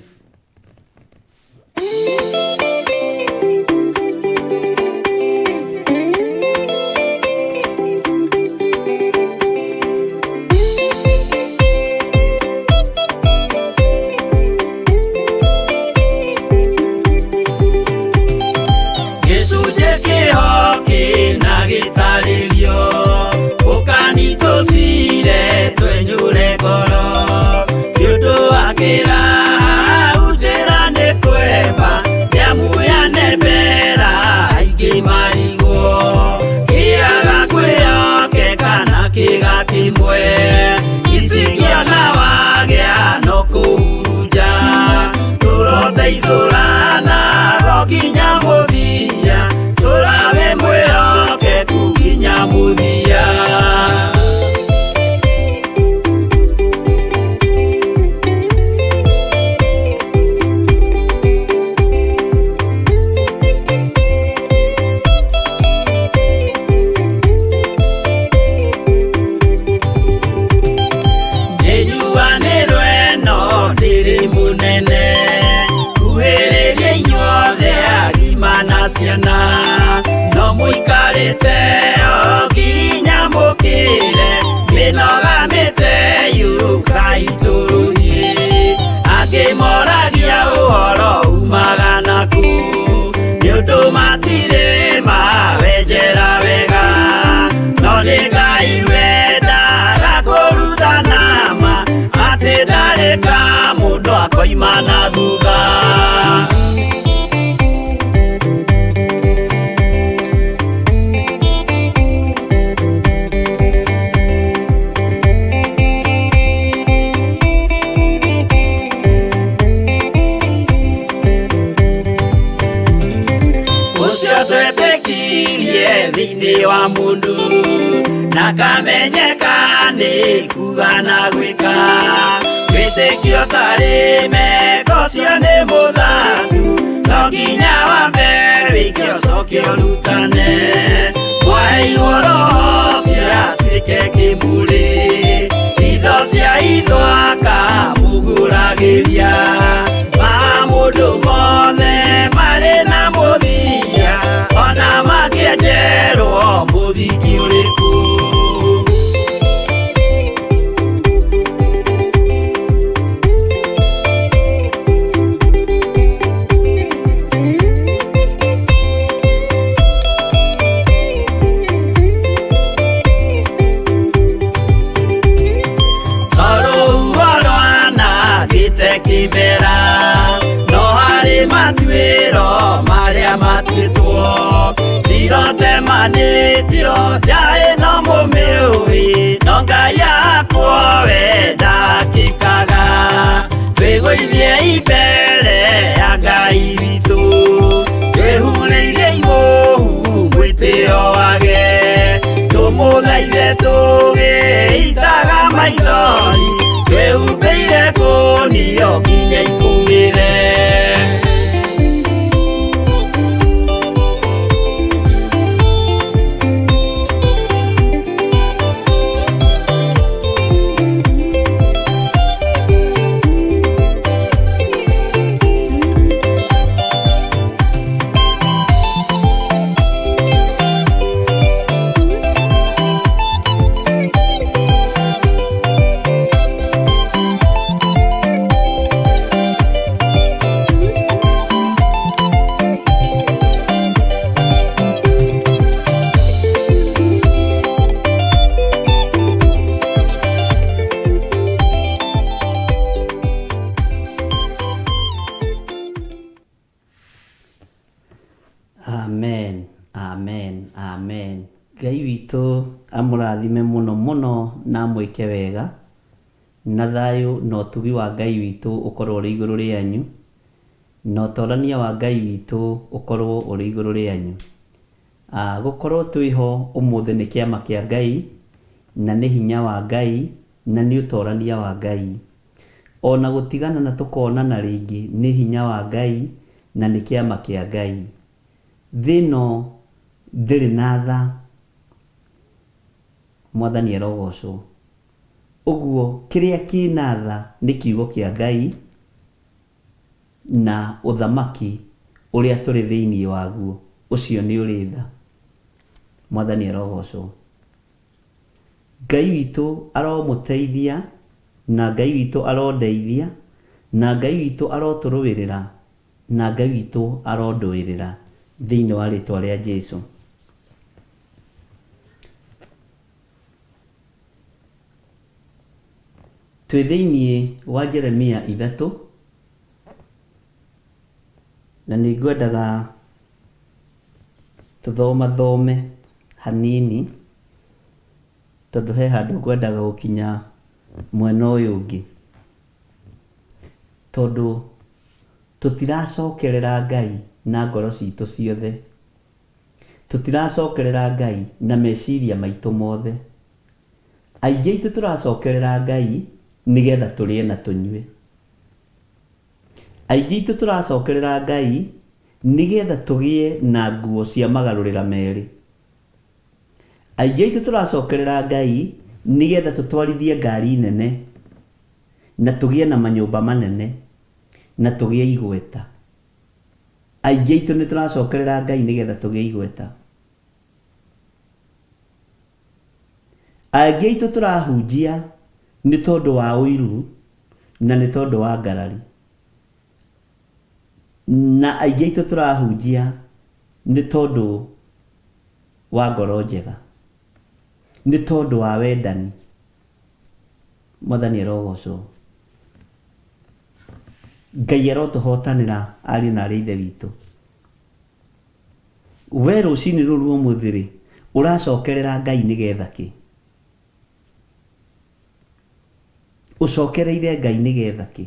Gĩcunjĩ kĩho kĩna gĩtarĩrio, ũkani tũcire twenyũre ngoro, nĩ ũndũ wa kĩrau njĩra nĩ kwemba, nĩamu yanembera aingĩ marigwo, kĩaga kwĩhokeka na kĩga kĩmwe, icikĩona wagĩa no kũhurunja, tũroteithũrana ho nginya mũthia, tũrawe mwĩhokeku nginya mũthia. Nĩnjuanĩrwo ĩno ndĩrĩ mũnene, kuhĩrĩria inyuothe agima na ciana, no mũikarĩte o nginya mũkĩre, mĩnoga mĩte yũkai tũrũthiĩ. Angĩ moragia ũhoro umaga naku, nĩ ũndũ matirĩ mawenjera wega, no nĩ Ngai wendaga kũrutana ma, atĩ ndarĩ ka mũndũ akoima na thutha. Ũcio twetĩkirie thĩinĩ wa mũndũ, na kamenyeka nĩ kuga na gwĩka, wĩtĩkio tarĩ meko ũcio nĩ mũthatu, no nginya wambe wĩke ũcoke ũrutane, mwaheirwo roho ũcio atuĩke kĩmũrĩ, itho cia itho akamũgũragĩria, ma mũndũ mothe marĩ na mũthia, ona mangĩenjerwo mũthingi ũrĩkũ. Twĩgũithie mbere ya Ngai witũ, twĩhurĩirie imũhu mwĩtĩo wage, tũmũthaithe tũgĩitaga maithori, twĩhumbĩire ngũnio nginya ikũmĩre. Amen, amen, amen. Ngai witũ amũrathime mũno mũno na amwĩke wega, na thayũ na ũtugi wa Ngai witũ ũkorwo ũrĩ igũrũ rĩanyu, na ũtorania wa Ngai witũ ũkorwo ũrĩ igũrũ rĩanyu. Ah, gũkorwo twĩho ũmũthĩ nĩ kĩama kĩa Ngai, na nĩ hinya wa Ngai, na nĩ ũtorania wa Ngai. Ona gũtigana na tũkonana rĩngĩ nĩ hinya wa Ngai na nĩ kĩama kĩa Ngai. Thĩ ĩno ndĩrĩ na tha, Mwathani arogocwo. Ũguo kĩrĩa kĩna tha nĩ kiugo kĩa Ngai na ũthamaki ũrĩa tũrĩ thĩinĩ waguo, ũcio nĩ ũrĩ tha. Mwathani arogocwo. Ngai witũ aromũteithia na Ngai witũ arondeithia na Ngai witũ arotũrũĩrĩra na Ngai witũ arondũĩrĩra thĩinĩ wa rĩtwa rĩa Jesu. Twĩ thĩinĩ wa Jeremia 3 na nĩ ngwendaga tũthomathome hanini tondũ he handũ ngwendaga gũkinya mwena ũyũ ũngĩ. Tondũ tũtiracokerera Ngai na ngoro citũ ciothe. Tũtiracokerera Ngai na meciria maitũ mothe. Aingĩ aitũ tũracokerera Ngai nĩgetha tũrĩe na tũnyue. Aingĩ aitũ tũracokerera Ngai nĩgetha tũgĩe na nguo cia magarũrĩra merĩ. Aingĩ aitũ tũracokerera Ngai nĩgetha tũtwarithie ngari nene na tũgĩe na manyũmba manene na tũgĩe igweta. Aingĩ aitũ nĩ tũracokerera Ngai nĩgetha tũgĩe igweta. Aingĩ aitũ tũrahunjia nĩ tondũ wa ũiru na nĩ tondũ wa ngarari. Na aingĩ aitũ tũrahunjia nĩ tondũ wa ngoro njega, nĩ tondũ wa wendani. Mwathani arogocwo. Ngai arotũhotanĩra ariũ na aarĩ a Ithe witũ. We rũcinĩ rũrũ rwa ũmũthĩ rĩ, ũracokerera Ngai nĩgetha kĩ? Ũcokereire Ngai nĩgetha kĩ?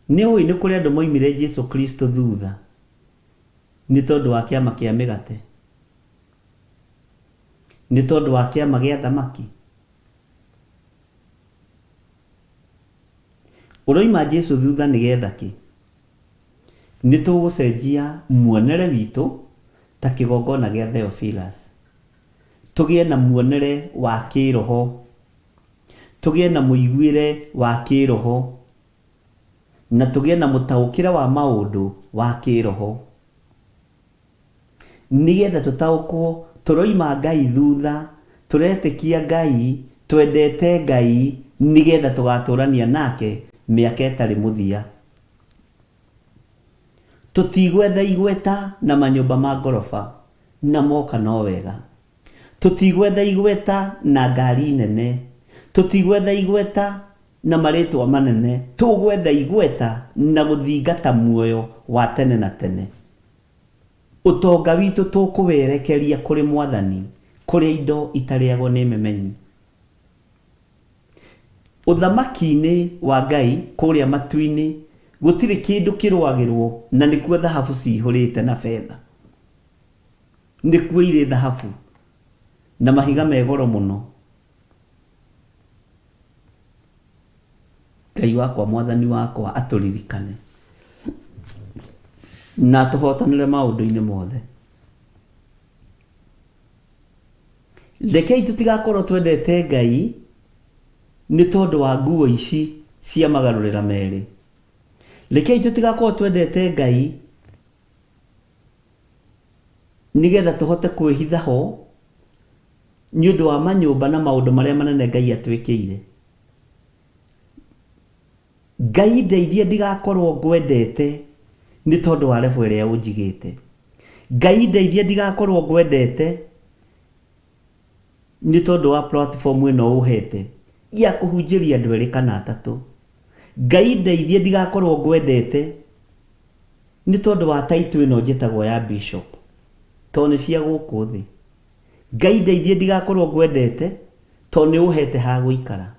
Nĩ ũĩ nĩ kũrĩ andũ moimire Jesu Kristo thutha nĩ tondũ wa kĩama kĩa mĩgate? Nĩ tondũ wa kĩama gĩa thamaki? Ũroima Jesu thutha nĩgetha kĩ? Nĩ tũgũcenjia muonere witũ ta kĩgongona gĩa Theophilus. Tũgĩe na muonere wa kĩroho. Tũgĩe na mũiguĩre wa kĩroho. Na tũgĩe na mũtaũkĩre wa maũndũ wa kĩroho. Nĩgetha tũtaũkwo tũroima Ngai thutha, tũretĩkia Ngai, twendete Ngai, nĩgetha tũgatũrania nake mĩaka ĩtarĩ mũthia. Tũtigwetha igweta na manyũmba ma ngoroba, na moka no wega. Tũtigwetha igweta na ngari nene, tũtigwetha igweta na marĩtwa manene, tũgwetha igweta na gũthingata muoyo wa tene na tene. Ũtonga witũ tũkũwerekeria kũrĩ Mwathani, kũrĩa indo itarĩagwo nĩ memenyi. Ũthamaki-inĩ wa Ngai kũrĩa matu-inĩ gũtirĩ kĩndũ kĩrũagĩrwo na nĩkuo thahabu cihũrĩte na betha. Nĩkuo irĩ thahabu na mahiga me goro mũno. Ngai wakwa mwathani wakwa atũririkane na atũhotanĩre maũndũ-inĩ mothe. Rekei tũtigakorwo twendete Ngai nĩ tondũ wa nguo ici cia magarũrĩra merĩ. Rekei tũtigakorwo twendete Ngai nĩgetha tũhote kwĩhitha ho nĩ ũndũ wa manyũmba na maũndũ marĩa manene Ngai atwĩkĩire. Ngai ndeithia ndigakorwo ngwendete nĩ tondũ wa level ĩrĩa ũnjigĩte. Ngai ndeithia ndigakorwo ngwendete nĩ tondũ wa platform ĩno ũhete ya kũhunjĩria andũ erĩ kana atatũ. Ngai ndeithia ndigakorwo ngwendete nĩ tondũ wa title ĩno njĩtagwo ya bishop tondũ nĩ cia gũkũ thĩ. Ngai ndeithia ndigakorwo ngwendete tondũ nĩ ũhete ha gũikara.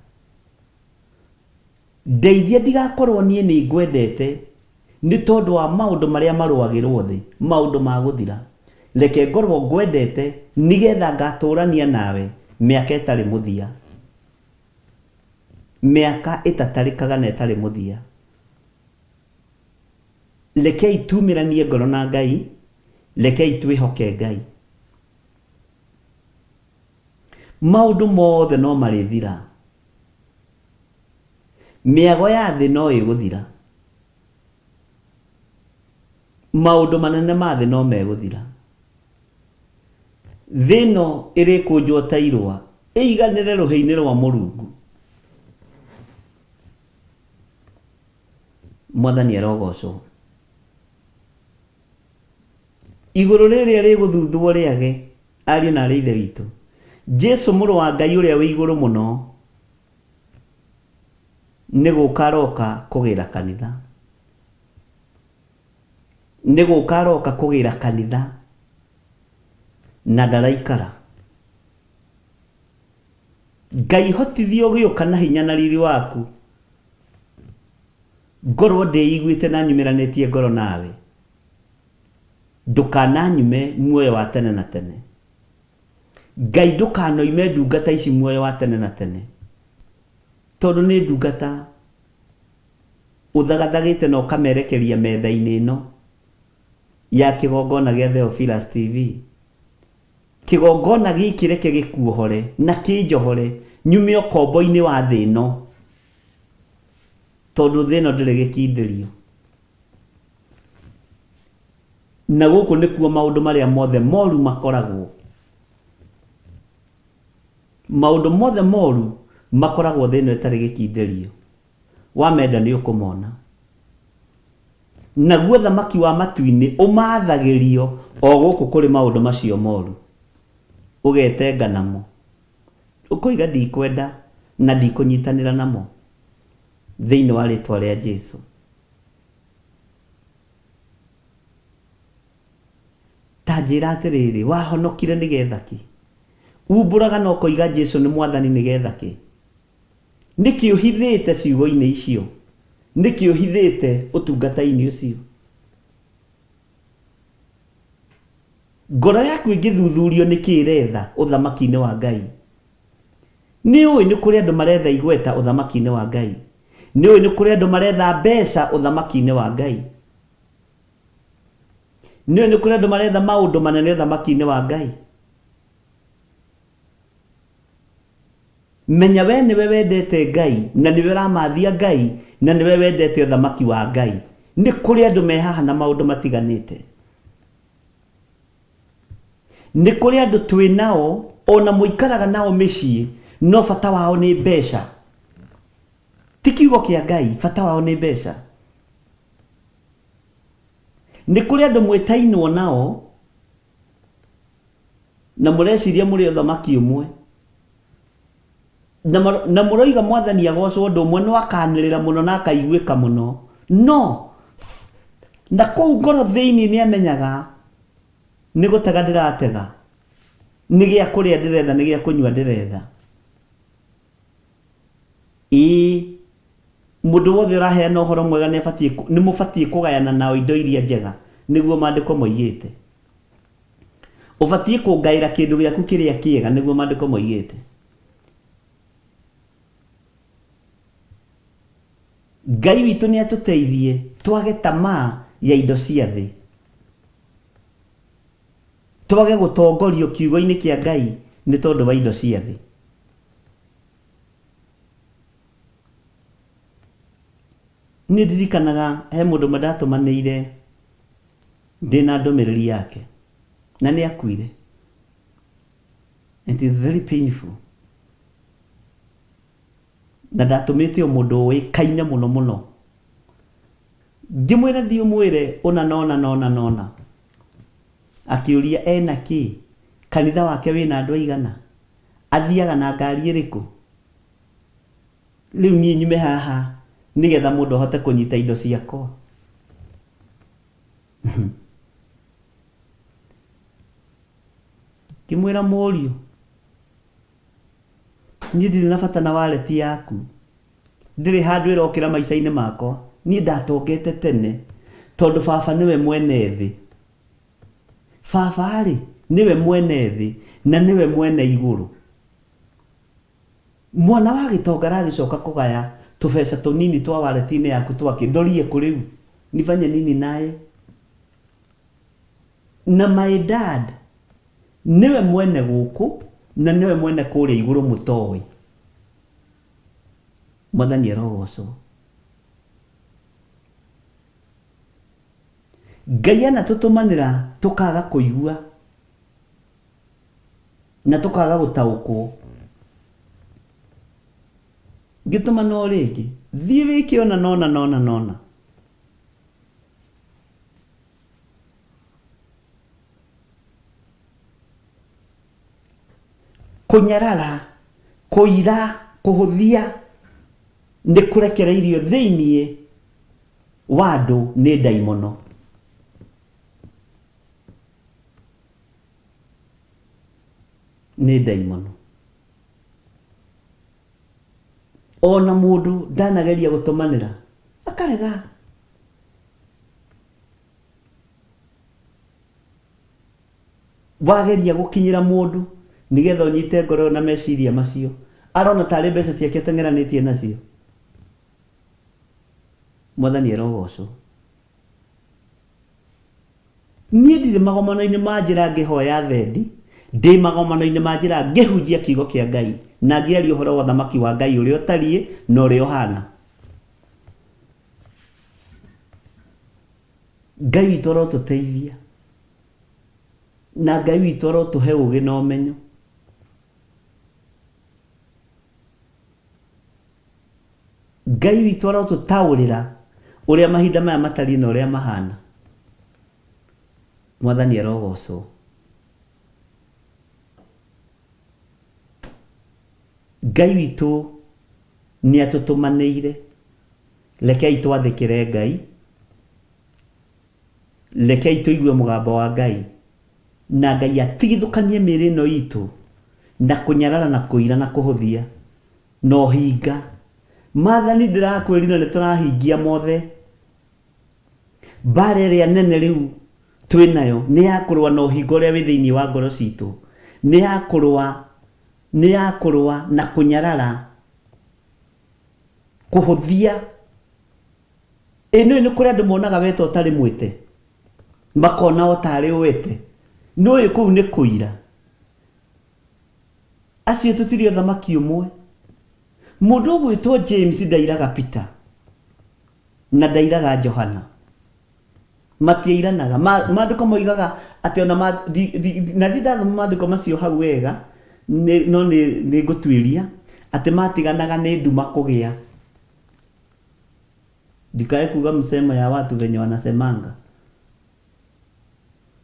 Ndeithia ndigakorwo niĩ nĩ ngwendete nĩ tondũ wa maũndũ marĩa marũagĩrwo thĩ, maũndũ ma gũthira. Reke ngorwo ngwendete nĩgetha ngatũrania nawe mĩaka ĩtarĩ mũthia. Mĩaka ĩtatarĩkaga na ĩtarĩ mũthia. Rekei tumĩranie ngoro na Ngai, rekei twĩhoke Ngai. Maũndũ mothe no marĩthira. Mĩago ya thĩ no ĩgũthira. Maũndũ manene ma thĩ no megũthira. Thĩ ĩno ĩrĩkũnjwo ta irũa, ĩiganĩre rũhĩ-inĩ rwa Mũrungu. Mwathani arogocwo. Igũrũ rĩrĩa rĩgũthuthwo rĩage, ariũ na aarĩ a Ithe witũ, Jesu Mũrũ wa Ngai ũrĩa wĩ igũrũ mũno nĩ gũka aroka kũgĩra kanitha. Nĩ gũka aroka kũgĩra kanitha na ndaraikara. Ngai hotithia ũgĩũka na hinya na riri waku, ngorwo ndĩiguĩte na nyumĩranĩtie ngoro nawe. Ndũkananyume muoyo wa tene na tene. Ngai ndũkanoime ndungata ici muoyo wa tene na tene. Tondũ nĩ ndungata ũthagathagĩte na ũkamerekeria metha-inĩ ĩno ya kĩgongona gĩa Theophilus TV. Kĩgongona gĩkĩ reke gĩkuohore na kĩnjohore nyume ũkombo-inĩ wa thĩ ĩno. Tondũ thĩ ĩno ndĩrĩ gĩkindĩrio. Na gũkũ nĩkuo maũndũ marĩa mothe moru makoragwo. Maũndũ mothe moru makoragwo thĩ ĩno ĩtarĩ gĩkindĩrio. Wamenda nĩ ũkũmona. Naguo thamaki wa matu-inĩ ũmathagĩrio o gũkũ kũrĩ maũndũ macio moru. Ũgetenga namo. Ũkoiga ndikwenda na ndikũnyitanĩra namo. Thĩinĩ wa rĩtwa rĩa Jesu. Ta njĩra atĩrĩrĩ, wahonokire nĩ getha kĩ? Umbũraga na ũkoiga Jesu nĩ mwathani nĩ getha kĩ? Nĩkĩ ũhithĩte ciugo-inĩ icio? Nĩkĩ ũhithĩte ũtungata-inĩ ũcio? Ngoro yaku ĩngĩthuthurio nĩkĩ ĩretha ũthamaki-inĩ wa Ngai? Nĩ ũĩ nĩ kũrĩ andũ maretha igweta ũthamaki-inĩ wa Ngai? Nĩ ũĩ nĩ kũrĩ andũ maretha mbeca ũthamaki-inĩ wa Ngai? Nĩ ũĩ nĩ kũrĩ andũ maretha maũndũ manene ũthamaki-inĩ wa Ngai? Menya we nĩwe wendete Ngai na nĩwe ũramathia Ngai na nĩwe wendete ũthamaki wa Ngai. Nĩ kũrĩ andũ me haha na maũndũ matiganĩte. Nĩ kũrĩ andũ twĩ nao ona mũikaraga nao mĩciĩ no bata wao nĩ mbeca. Ti kiugo kĩa Ngai, bata wao nĩ mbeca. Nĩ kũrĩ andũ mwĩtainwo nao na mũreciria mũrĩ ũthamaki ũmwe na na mũroiga mwathani agocwo ũndũ ũmwe no akanĩrĩra mũno na akaiguĩka mũno no na kũu ngoro thĩinĩ nĩ amenyaga nĩ gũtega ndĩratega nĩ gĩa kũrĩa ndĩretha nĩ gĩa kũnyua ndĩretha. Ĩĩ, mũndũ wothe ũraheana ũhoro mwega nĩ abatiĩ nĩ mũbatiĩ kũgayana nao indo iria njega, nĩguo maandĩko moigĩte. Ũbatiĩ kũngaĩra kĩndũ gĩaku kĩrĩa kĩega, nĩguo maandĩko moigĩte. Ngai witũ nĩ atũteithie twage tamaa ya indo cia thĩ. Twage gũtongorio kiugo-inĩ kĩa Ngai nĩ tondũ wa indo cia thĩ. Nĩ ndirikanaga he mũndũ ũmwe ndatũmanĩire ndĩna ndũmĩrĩri yake na nĩ akuire. It is very painful. Na ndatũmĩte o mũndũ ũĩkaine mũno mũno. Ngĩmwĩra thiĩ ũmwĩre ũna na ũna na ũna na ũna. Akĩũria ena kĩ? Kanitha wake wĩna andũ aigana? Athiaga na ngari ĩrĩkũ? Rĩu niĩ nyume haha nĩgetha mũndũ ahote kũnyita indo ciakwa? Ngĩmwĩra mũriũ, niĩ ndirĩ na bata na wallet yaku. Ndĩrĩ handũ ĩrokĩra maica-inĩ makwa. Niĩ ndatongete tene tondũ baba nĩwe mwene thĩ. Baba-rĩ, nĩwe mwene thĩ na nĩwe mwene igũrũ. Mwana wa gĩtonga aragĩcoka kũgaya tũbeca tũnini twa wallet-inĩ yaku twakĩ? Ndorie kũ rĩu? Nifanye nini naye? Na my dad nĩwe mwene gũkũ na nĩwe mwene kũrĩa igũrũ mũtoĩ. Mwathani arogocwo. Ngai anatũtũmanĩra tũkaga kũigua na tũkaga gũtaũkwo. Ngĩtũmana o rĩngĩ, thiĩ wĩke ũna na ũna na ũna na ũna. Kũnyarara, kũira, kũhũthia nĩ kũrekereirio thĩinĩ wa andũ nĩ ndaimono. Nĩ ndaimono. Ona mũndũ ndanageria gũtũmanĩra akarega. Wageria gũkinyĩra mũndũ nĩgetha ũnyite ngoro na meciria macio, arona tarĩ mbeca ciake ateng'eranĩtie nacio. Mwathani arogocwo. Niĩ ndirĩ magomano-inĩ ma njĩra ngĩhoya thendi, ndĩ magomano-inĩ ma njĩra ngĩhunjia kiugo kĩa Ngai na ngĩaria ũhoro wa ũthamaki wa Ngai ũrĩa ũtariĩ na ũrĩa ũhana. Ngai witũ arotũteithia na Ngai witũ arotũhe ũgĩ na ũmenyo. Ngai witũ arotũtaũrĩra ũrĩa mahinda maya matariĩ na ũrĩa mahana. Mwathani arogocwo. Ngai witũ nĩ atũtũmanĩire. Rekei twathĩkĩre Ngai. Rekei tũigue mũgambo wa Ngai. Na Ngai atigithũkanie mĩĩrĩ ĩno itũ na kũnyarara na kũira na kũhũthia na ũhinga. Maathani ndĩrakwĩrire nĩ tũrahingia mothe. Mbara ĩrĩa nene rĩu twĩ nayo nĩ ya kũrũa na ũhinga ũrĩa wĩ thĩinĩ wa ngoro citũ. Nĩ ya kũrũa, nĩ ya kũrũa na kũnyarara, kũhũthia. Ĩ nĩũĩ nĩ kũrĩ andũ monaga we ta ũtarĩ mwĩte, makona o tarĩ ũwete. Nĩũĩ kũu nĩ kũira. Acio tũtirĩ ũthamaki ũmwe. Mũndũ ũgwĩtwo James ndairaga Peter na ndairaga Johana. Matiairanaga. Ma, maandĩko moigaga atĩ ona ma, di, di, na ndi ndathoma maandĩko macio hau wega, nĩ, no nĩ, nĩ ngũtuĩria atĩ matiganaga nĩ nduma kũgĩa. Ndikae kuga msemo ya watu venye wanasemanga.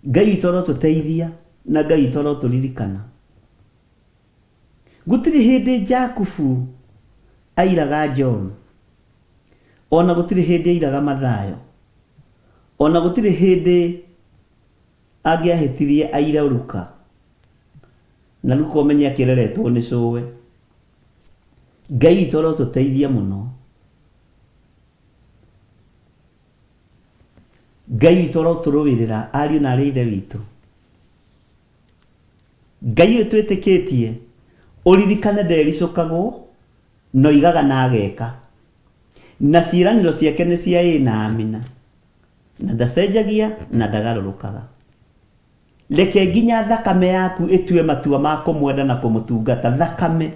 Ngai witũ arotũteithia na Ngai witũ arotũririkana. Gũtirĩ hĩndĩ Jakubu airaga John, ona gũtirĩ hĩndĩ airaga Mathayo, ona gũtirĩ hĩndĩ angĩahĩtirie aire Luka, na Luka ũmenye akĩreretwo nĩ cũwe. Ngai witũ arotũteithia mũno. Ngai witũ arotũrũĩrĩra ariũ na arĩ ithe witũ. Ngai ũyũ twĩtĩkĩtie ũririkane ndericũkagwo na oigaga na ageka. Na ciĩranĩro ciake nĩ cia ĩĩ na amina. Na ndacenjagia na ndagarũrũkaga. Reke nginya thakame yaku ĩtue matua ma kũmwenda na kũmũtungata. Thakame.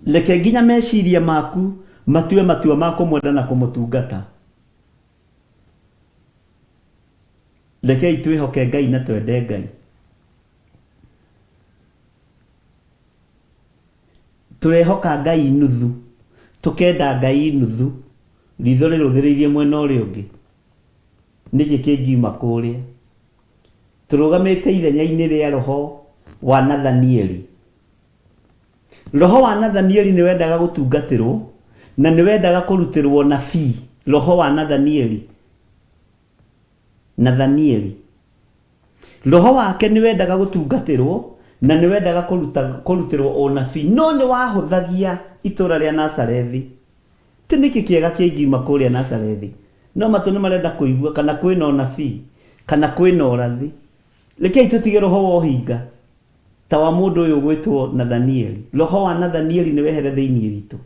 Reke nginya meciria maku matue matua ma kũmwenda na kũmũtungata. Rekei twĩhoke Ngai na twende Ngai. Tũrehoka Ngai nuthu, tũkenda Ngai nuthu, ritho rĩrũthĩrĩirie mwena ũrĩa ũngĩ. Nĩkĩ kĩngiuma kũrĩa? Tũrũgamĩte ithenya-inĩ rĩa roho wa Nathanieli. Roho wa Nathanieli nĩ wendaga gũtungatĩrwo na nĩ wendaga kũrutĩrwo nabii. Roho wa Nathanieli. Nathanieli. Roho wake nĩ wendaga gũtungatĩrwo na nĩ wendaga kũruta, kũrutĩrwo ũnabii, no nĩ wahũthagia itũũra rĩa Nazarethi. Ti nĩkĩ kĩega kĩngiuma kũrĩa Nazarethi? No matũ nĩ marenda kũigua kana kwĩna ũnabii, kana kwĩna ũrathi. Rekei tũtige roho wa ũhinga ta wa mũndũ ũyũ ũgwĩtwo Nathanieli. Roho wa Nathanieli nĩ wehere thĩinĩ witũ.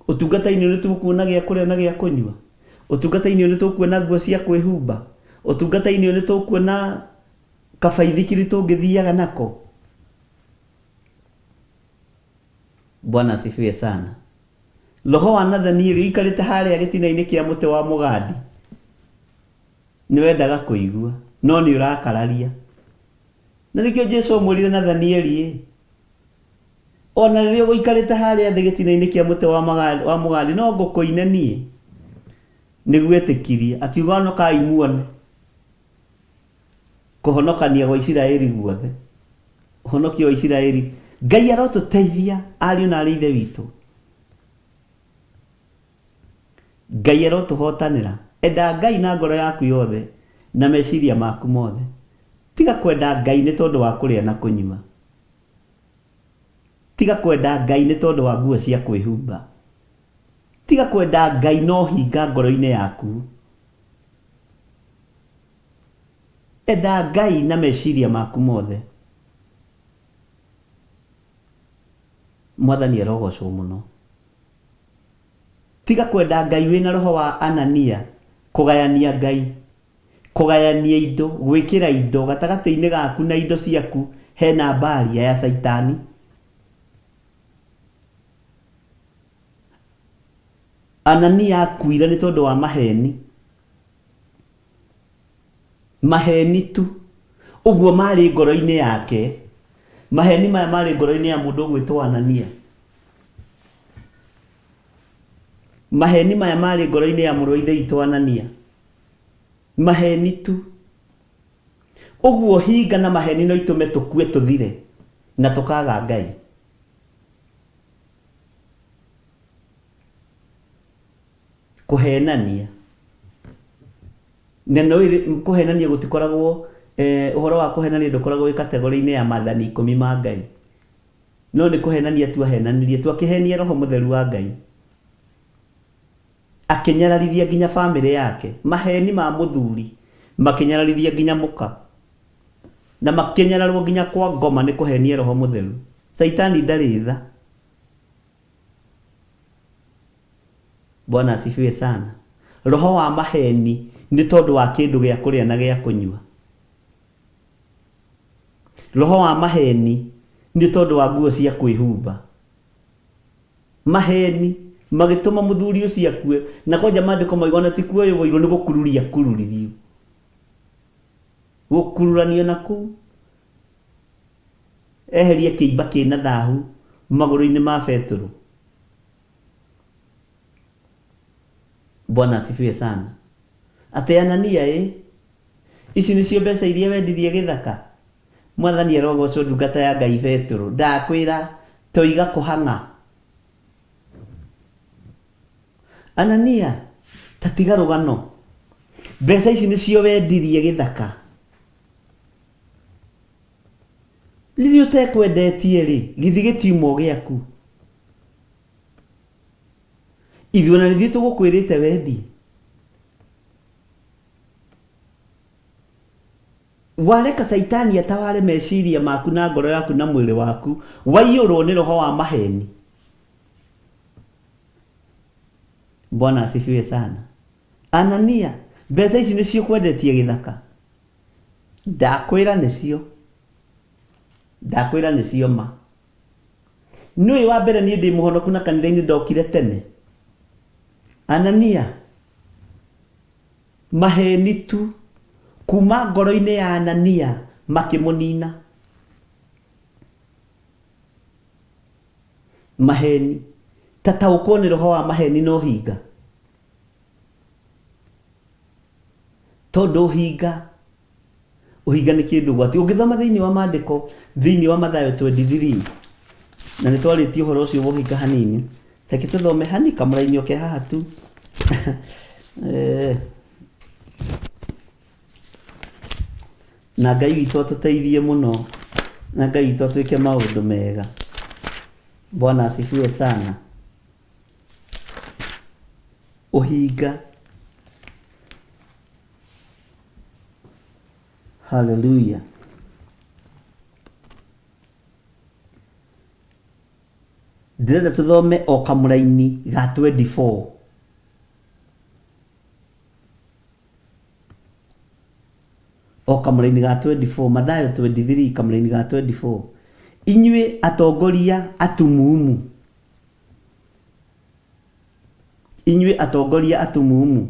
Ũtungata-inĩ nĩ tũkuona gĩa kũrĩa na gĩa kũnyua. Ũtungata-inĩ nĩ tũkuona nguo cia kwĩhumba. Ũtungata-inĩ nĩ tũkuona kabaithikiri tũngĩthiaga nako. Bwana asifiwe sana. Roho wa Nathanieli ũikarĩte harĩa gĩtina-inĩ kĩa mũtĩ wa mũgandi nĩ wendaga kũigua no nĩ ũrakararia. Na nĩkĩo Jesu amwĩrire Nathanieli ĩ, ona rĩrĩa ũgũikarĩte harĩa thĩ gĩtina-inĩ kĩa mũtĩ wa maga- wa mũgandi no ngũkũine niĩ. Nĩguo etĩkirie, akiuga honokai muone kũhonokania gwa Isiraeli guothe. Ũhonokio wa Isiraeli. Ngai arotũteithia ariũ na arĩ ithe witũ. Ngai arotũhotanĩra. Enda Ngai na ngoro yaku yothe na meciria maku mothe. Tiga kwenda Ngai nĩ tondũ wa kũrĩa na kũnyua. Tiga kwenda Ngai nĩ tondũ wa nguo cia kwĩhumba. Tiga kwenda Ngai na ũhinga ngoro-inĩ yaku. Enda Ngai na meciria maku mothe. Mwathani arogocwo mũno. Tiga kwenda Ngai wĩna roho wa Anania, kũgayania Ngai. Kũgayania indo, gwĩkĩra indo gatagatĩ-inĩ gaku na indo ciaku hena mbaria ya caitani. Anania akuire nĩ tondũ wa maheni. Maheni tu. Ũguo marĩ ngoro-inĩ yake. Maheni maya marĩ ngoro-inĩ ya mũndũ ũgwĩtwo Anania. Maheni maya marĩ ngoro-inĩ ya mũrũ wa ithe witũ Anania. Maheni tu. Ũguo hinga na maheni no itũme tũkue tũthire na tũkaga Ngai. Kũhenania. Na no kũhenania gũtikoragwo eh, ũhoro wa kũhenania ndũkoragwo wĩ kategori-inĩ ya maathani ikũmi ma Ngai. No nĩ kũhenania twahenanirie, twakĩhenia Roho Mũtheru wa Ngai. Akĩnyararithia nginya famĩlĩ yake. Maheni ma mũthuri makĩnyararithia nginya mũka. Na makĩnyararwo nginya kwa ngoma nĩ kũhenia Roho Mũtheru. Caitani ndarĩ tha. Bwana asifiwe sana. Roho wa maheni nĩ tondũ wa kĩndũ gĩa kũrĩa na gĩa kũnyua. Roho wa maheni nĩ tondũ wa nguo cia kwĩhumba. Maheni magĩtũma mũthuri ũcio akue, na kwanja maandĩko mauga ona ti kuoywo oirwo nĩ gũkururia akururirio. Gũkururanio na kũu eherie kĩimba kĩna thahu magũrũ-inĩ ma Betũrũ. Bwana asifiwe sana. Atĩ Anania ĩ, ici nĩcio mbeca iria wendirie gĩthaka? Mwathani arogocwo ndungata ya Ngai Betũrũ, ndakwĩra toiga kũhang'a. Anania, ta tiga rũgano. Mbeca ici nĩcio wendirie gĩthaka. Rĩrĩa ũtekwendetie rĩ, githĩ gĩtiuma o gĩaku? Ithuĩ ona nĩthuĩ tũgũkwĩrĩte wendie. Wareka caitani ataware meciria maku na ngoro yaku na mwĩrĩ waku, waiyũrwo nĩ roho wa maheni. Bwana asifiwe sana. Anania, mbeca ici nĩcio kwendetie gĩthaka? Ndakwĩra nĩcio. Ndakwĩra nĩcio ma. Nĩũĩ wa mbere niĩ ndĩ mũhonoku na kanitha-inĩ ndokire tene? Anania, maheni tu kuma ngoro-inĩ ya Anania makĩmũnina. Maheni. Ta taũkwo nĩ roho wa maheni na ũhinga. Tondũ ũhinga, ũhinga nĩ kĩndũ ũgwati. Ũngĩthoma thĩinĩ wa maandĩko, thĩinĩ wa Mathayo 23, na nĩ twarĩtie ũhoro ũcio wa ũhinga hanini, reke tũthome hani kamũraini oke haha tu. Eh. Na Ngai witũ atũteithie mũno, na Ngai witũ atwĩke maũndũ mega. Bwana asifiwe sana. Ũhinga. Haleluya. Ndĩrenda tũthome o kamũraini ga 24. O kamũraini ga 24, Mathayo 23 kamũraini ga 24. Inyuĩ atongoria atumumu. Inyuĩ atongoria atumumu,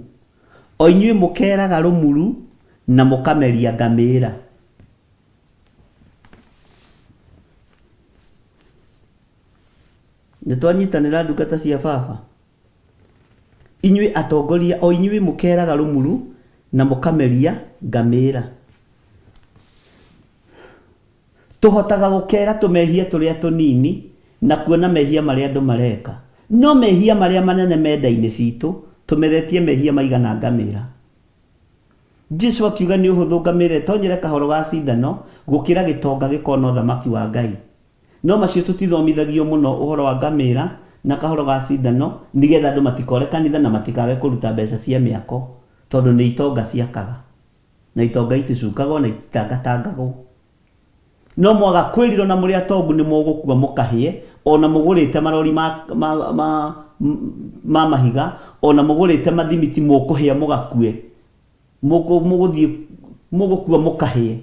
o inyuĩ mũkeeraga rũmuru na mũkameria ngamĩĩra. Nĩtwanyitanĩra ndungata cia baba? Inyuĩ atongoria, o inyuĩ mũkeeraga rũmuru na mũkameria ngamĩĩra. Tũhotaga gũkeera tũmehia tũrĩa tũnini na kuona mehia marĩa andũ mareka. No mehia marĩa manene me nda-inĩ citũ, tũmeretie mehia maigana ngamĩra. Jesu akiuga nĩ ũhũthũ ngamĩra ĩtonyere kahoro ga cindano gũkĩra gĩtonga gĩkona ũthamaki wa Ngai. No macio tũtithomithagio mũno ũhoro wa ngamĩra na kahoro ga cindano nĩgetha andũ matikore kanitha na matikage kũruta mbeca cia mĩako tondũ nĩ itonga ciakaga. Na itonga iticukagwo na ititangatangagwo. No mwaga kwĩrira ona mũrĩ atongu nĩ mũgũkua mũkahĩe, ona mũgũrĩte marori ma, ma, ma, ma mahiga, ona mũgũrĩte mathimiti mũkũhĩa mũgakue. Mũgũthiĩ, mũgũkua mũkahĩe.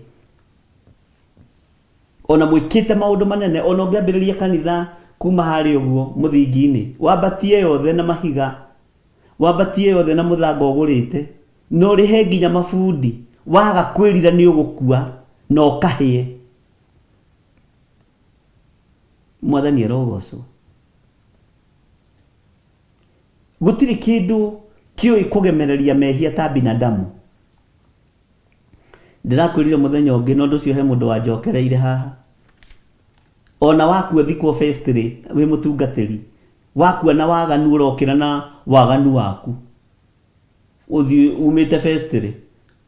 Ona mwĩkĩte maũndũ manene, ona ũngĩambĩrĩria kanitha kuma harĩa ũguo mũthingi-inĩ, wambatie yothe na mahiga, wambatie yothe na mũthanga ũgũrĩte, na ũrĩhe nginya mabundi, waga kwĩrira nĩ ũgũkua na ũkahĩe. Mwathani arogocwo. Gũtirĩ kĩndũ kĩũĩ kũgemereria mehia ta binadamu. Ndĩrakwĩrire mũthenya ũngĩ na ũndũ ũcio he mũndũ wanjokereire haha. Ona wakua thikwo festry wĩ mũtungatĩri, wakua na waganu ũrokĩra na waganu waku. Ũthiĩ umĩte festry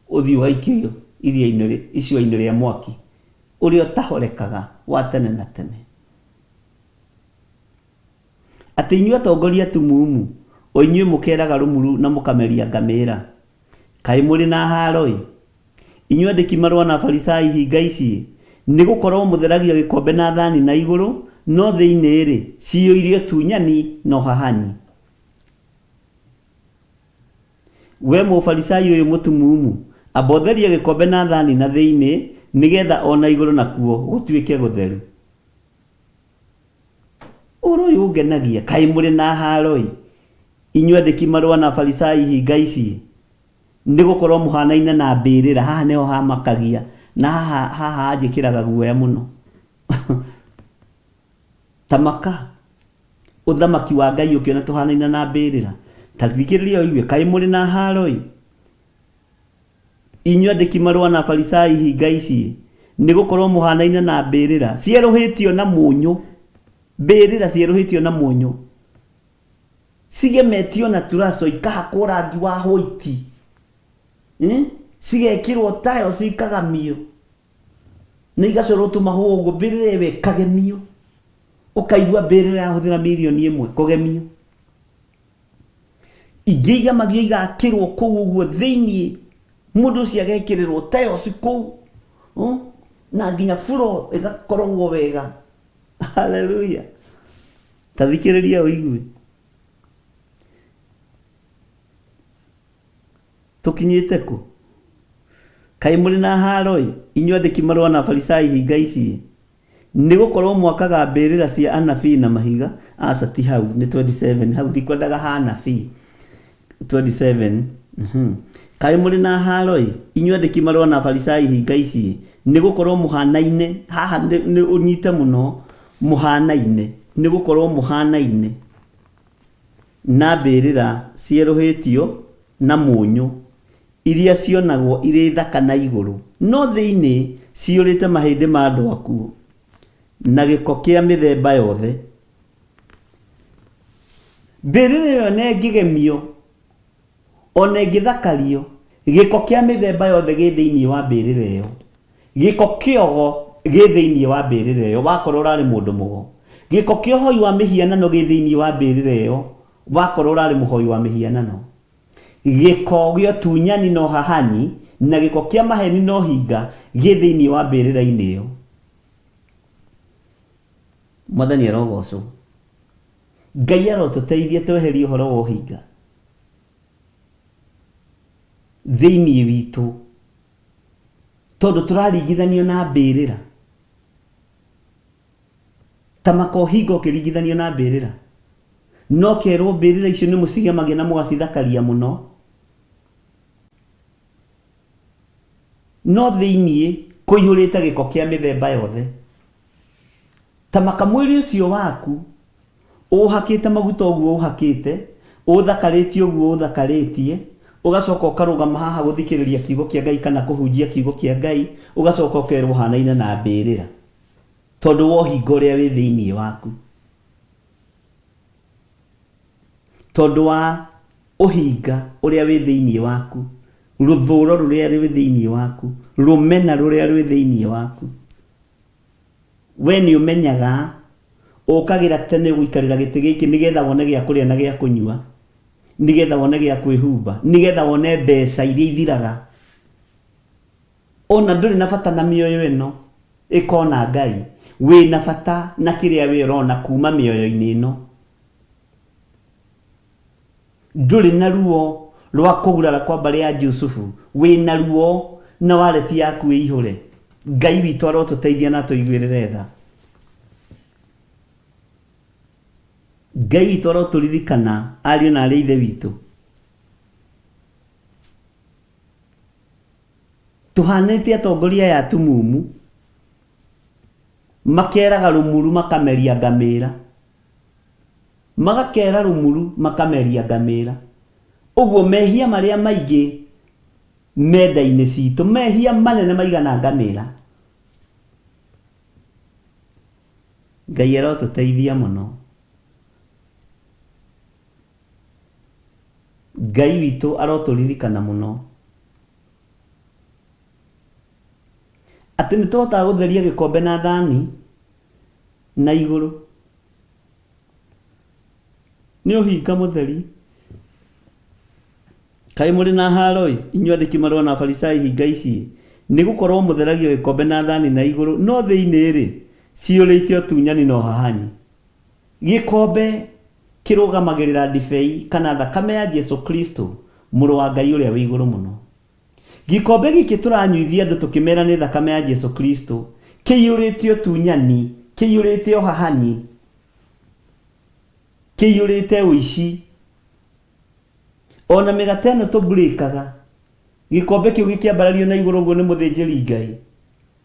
ũthiĩ ũgaikio iria-inĩ icua-inĩ rĩa mwaki ũrĩa ũtahorekaga wa tene na tene. Atĩ inyuĩ atongoria atumumu, o inyuĩ mũkeeraga rũmuru na mũkameria ngamĩra, kaĩ mũrĩ na haaro-ĩ! Inyuĩ andĩki-marũa na Afarisai hinga ici-ĩ, nĩ gũkorũo mũtheragia gĩkombe na thani na igũrũ, no thĩinĩ-rĩ, ciyũire ũtunyani na ũhahanyi. Wee Mũfarisai ũyũ mũtumumu, amba ũtherie gĩkombe na thani na thĩinĩ, nĩ getha o na igũrũ nakuo gũtuĩke gũtheru. Ũhoro ũyũ ũngenagia, kaĩ mũrĩ na haaro-ĩ, inyuĩ andĩki-marũa na Afarisai hinga ici-ĩ! Nĩ gũkorũo mũhaanaine na mbĩrĩra. Haha nĩho hamakagia, na haha haha hanjĩkĩraga guoya mũno. Ta maka ũthamaki wa Ngai ũkĩona tũhanaine na mbĩrĩra. Ta thikĩrĩria ũigue, kaĩ mũrĩ na haaro-ĩ, inyuĩ andĩki marũa na Afarisai hinga ici-ĩ, nĩ gũkorwo mũhanaine na mbĩrĩra cierũhĩtio na mũnyũ, mbĩrĩra cierũhĩtio na mũnyũ, cigemetio na turaco ikahakwo rangi wa hwaiti, cigekĩrwo tayo cikagamio. Na igacorwo tũmahũa ũguo, mbĩrĩra ĩyo ĩkagemio, ũkaigua mbĩrĩra yahũthĩra mirioni 1 kũgemio. Ingĩ igemagio igakĩrwo kũu ũguo thĩiniĩ, mũndũ ũcio agekĩrĩrwo tiles kũu, na nginya floor ĩgakorogwo wega. Haleluya! Ta thikĩrĩria ũigue. Tũkinyĩte kũ? Kaĩ mũrĩ na haaro-ĩ, inyuĩ andĩki-marũa na Afarisai hinga ici-ĩ! Nĩ gũkorũo mwakaga mbĩrĩra cia anabii na mahiga. Aca ti hau, nĩ 27, hau ndikwendaga ha anabii. 27, Kaĩ mũrĩ na haaro-ĩ, inyuĩ andĩki-marũa na Afarisai hinga ici-ĩ! Nĩ gũkorũo mũhaanaine, haha nĩ ũnyite mũno, mũhaanaine, nĩ gũkorũo mũhaanaine na mbĩrĩra cierũhĩtio na mũnyũ, iria cionagwo irĩ thaka na igũrũ, no thĩinĩ ciyũrĩte mahĩndĩ ma andũ akuũ, na gĩko kĩa mĩthemba yothe. Mbĩrĩra ĩyo na ĩngĩgemio, o na ĩngĩthakario, gĩko kĩa mĩthemba yothe gĩ thĩinĩ wa mbĩrĩra ĩyo. Gĩko kĩogo gĩ thĩinĩ wa mbĩrĩra ĩyo, wakorwo ũrarĩ mũndũ mũgo. Gĩko kĩa ũhoi wa mĩhianano gĩ thĩinĩ wa mbĩrĩra ĩyo, wakorwo ũrarĩ mũhoi wa mĩhianano. Gĩko gĩa ũtunyani na ũhahanyi, na gĩko kĩa maheni na ũhinga gĩ thĩinĩ wa mbĩrĩra-inĩ ĩyo. Mwathani arogocwo. Ngai arotũteithia tweherie ũhoro wa ũhinga thĩinĩ witũ, tondũ tũraringithanio na mbĩrĩra. Ta maka ũhinga ũkĩringithanio na mbĩrĩra. No kerwo mbĩrĩra icio nĩ mũcigemagia na mũgacithakaria mũno. No thĩinĩ kũihũrĩte gĩko kĩa mĩthemba yothe. Ta maka mwĩrĩ ũcio waku ũũhakĩte maguta ũguo ũũhakĩte, ũũthakarĩtie ũguo ũũthakarĩtie, ũgacoka ũkarũgama haha gũthikĩrĩria kiugo kĩa Ngai kana kũhunjia kiugo kĩa Ngai, ũgacoka ũkerwo ũhanaine na mbĩrĩra tondũ wa ũhinga ũrĩa wĩ thĩinĩ waku. Tondũ wa ũhinga ũrĩa wĩ thĩinĩ waku, rũthũro rũrĩa rwĩ thĩinĩ waku, rũmena rũrĩa rwĩ thĩinĩ waku. We nĩ ũmenyaga ũkagĩra tene gũikarĩra gĩtĩ gĩkĩ nĩgetha wone gĩa kũrĩa na gĩa kũnyua, nĩgetha wone gĩa kwĩhumba, nĩgetha wone mbeca iria ithiraga. Ona ndũrĩ na bata na mĩoyo ĩno ĩkona Ngai, wĩna bata na kĩrĩa we ũrona kuma mĩoyo-inĩ ĩno. Ndũrĩ na ruo rwa kũgurara kwa mbarĩ ya Jusufu, wĩna ruo na wareti yaku ĩihũre. Ngai witũ arotũteithia na atũiguĩrĩre tha. Ngai witũ arotũririkana ariũ na arĩ ithe witũ. Tũhanĩte atongoria aya atumumu, makeraga rũmuru makameria ngamĩra. Magakera rũmuru makameria ngamĩra. Ũguo mehia marĩa maingĩ me nda-inĩ citũ, mehia manene maigana ngamĩra. Ngai arotũteithia mũno. Ngai witũ arotũririkana mũno. Atĩ nĩ tũhotaga gũtheria gĩkombe na thani na igũrũ. Nĩ ũhinga mũtheri. Kaĩ mũrĩ na haaro-ĩ, inyuĩ andĩki-marũa na Afarisai hinga ici-ĩ! Nĩ gũkorũo mũtheragia gĩkombe na thani na igũrũ, no thĩinĩ-rĩ, ciyũrĩte ũtunyani na ũhahanyi. Gĩkombe kĩrũgamagĩrĩra ndibei kana thakame ya Jesu Kristo, Mũrũ wa Ngai Ũrĩa wĩ Igũrũ Mũno. Gĩkombe gĩkĩ tũranyuithia andũ tũkĩmera nĩ thakame ya Jesu Kristo, kĩiyũrĩte ũtunyani, kĩiyũrĩte ũhahanyi, kĩiyũrĩte ũici. O na mĩgate ĩno tũmburĩkaga, gĩkombe kĩu gĩkĩambarario na igũrũ ũguo nĩ mũthĩnjĩri Ngai,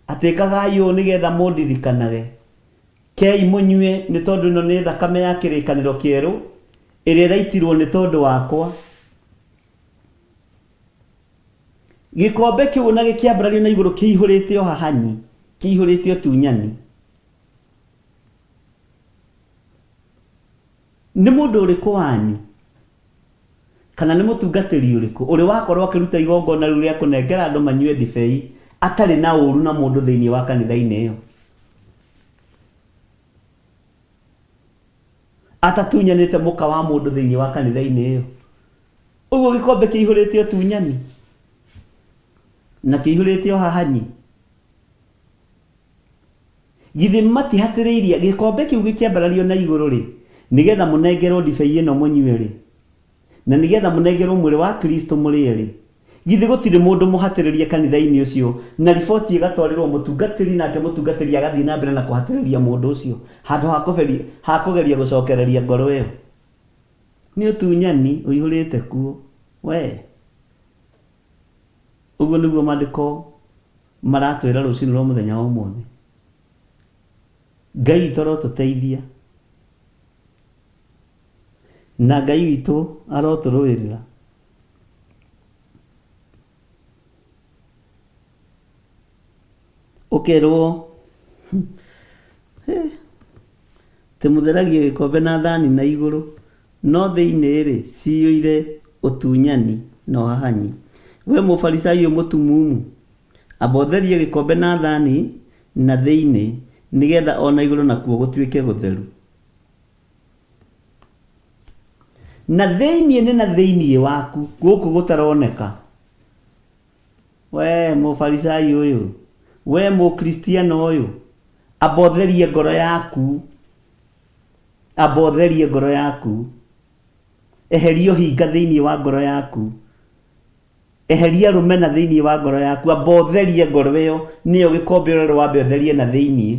atĩ ĩkagai ũũ nĩgetha mũndirikanage. Kei mũnyue, nĩ tondũ ĩno nĩ thakame ya kĩrĩkanĩro kĩerũ, ĩrĩa ĩraitirwo nĩ tondũ wakwa. Gĩkombe kĩu o na gĩkĩambarario na igũrũ kĩihũrĩte ũhahanyi, kĩihũrĩte ũtunyani. Nĩ mũndũ ũrĩkũ wanyu, kana nĩ mũtungatĩri ũrĩkũ, ũrĩ wakorwo akĩruta igongona rĩu rĩa kũnengera andũ manyue ndibei, Atarĩ na ũru na mũndũ thĩinĩ wa kanitha-inĩ ĩyo. Atatunyanĩte mũka wa mũndũ thĩinĩ wa kanitha-inĩ ĩyo. Ũguo gĩkombe kĩihũrĩte ũtunyani na kĩihũrĩte ũhahanyi. Githĩ matihatĩrĩirie gĩkombe kĩu gĩkĩambarario na igũrũ-rĩ, nĩgeetha mũnengerwo ndibei ĩno mũnyue-rĩ, na nĩgeetha mũnengerwo mwĩrĩ wa Kristũ mũrĩe-rĩ, githĩ gũtirĩ mũndũ mũhatĩrĩrie kanitha-inĩ ũcio, na riboti ĩgatwarĩrwo mũtungatĩri nake mũtungatĩri agathiĩ na mbere na kũhatĩrĩria mũndũ ũcio handũ ha kũgeria gũcokereria ngoro ĩyo? Nĩ ũtunyani ũihũrĩte kuo. Wee! Ũguo nĩguo Maandĩko maratwĩra rũcinĩ rwa mũthenya wa ũmũthĩ. Ngai witũ arotũteithia na Ngai witũ arotũrũĩrĩra. Ũkerwo atĩ mũtheragia gĩkombe na thani na igũrũ, no thĩinĩ-rĩ, ciyũire ũtunyani na ũhahanyi. Wee Mũfarisai ũyũ mũtumumu, amba ũtherie gĩkombe na thani na thĩinĩ, nĩ getha o na igũrũ nakuo gũtuĩke gũtheru. Na thĩinĩ nĩ na thĩinĩ waku, gũkũ gũtaroneka. Wee Mũfarisai ũyũ, wee Mũkristiano ũyũ, amba ũtherie ngoro yaku. Amba ũtherie ngoro yaku. Eheria ũhinga thĩinĩ wa ngoro yaku. Eheria rũmena thĩinĩ wa ngoro yaku. Amba ũtherie ngoro ĩyo, nĩyo gĩkombe ũrerwo wambe ũtherie na thĩinĩ.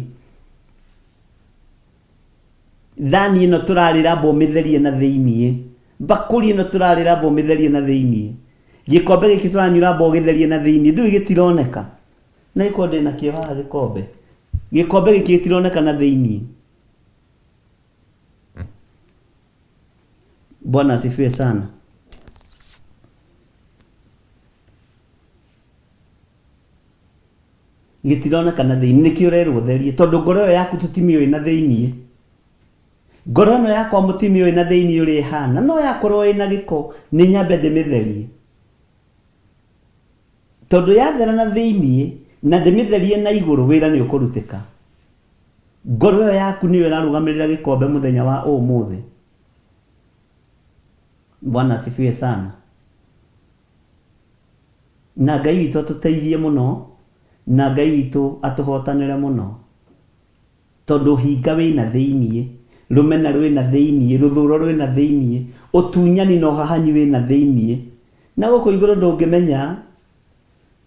Thani ĩno tũrarĩra amba ũmĩtherie na thĩinĩ. Mbakũri ĩno tũrarĩra amba ũmĩtherie na thĩinĩ. Gĩkombe gĩkĩ tũranyuĩra amba ũgĩtherie na thĩinĩ. Ndũĩ gĩtironeka. Na gĩkorwo ndĩ nakĩo haha gĩkombe. Gĩkombe gĩkĩ gĩtironeka na thĩinĩ. Bwana asifiwe sana. Gĩtironeka na thĩinĩ. Nĩkĩo ũrerwo ũtherie. Tondũ ngoro ĩyo yaku tũtimĩũĩ na thĩinĩ. Ngoro ĩno yakwa mũtimĩũĩ na thĩinĩ ũrĩa ĩhana. No yakorwo ĩna gĩko, nĩ nyambe ndĩmĩtherie. Tondũ yathera na thĩinĩ, na ndĩmĩtherie na igũrũ, wĩra nĩ ũkũrutĩka. Ngoro ĩyo yaku nĩyo ĩrarũgamĩrĩra gĩkombe mũthenya wa ũmũthĩ. Bwana asifiwe sana. Na Ngai witũ atũteithie mũno, na Ngai witũ atũhotanĩre mũno. Tondũ ũhinga wĩ na thĩinĩ, rũmena rwĩ na thĩinĩ, rũthũro rwĩ na thĩinĩ, ũtunyani na ũhahanyi wĩ na thĩinĩ. Na gũkũ igũrũ ndũngĩmenya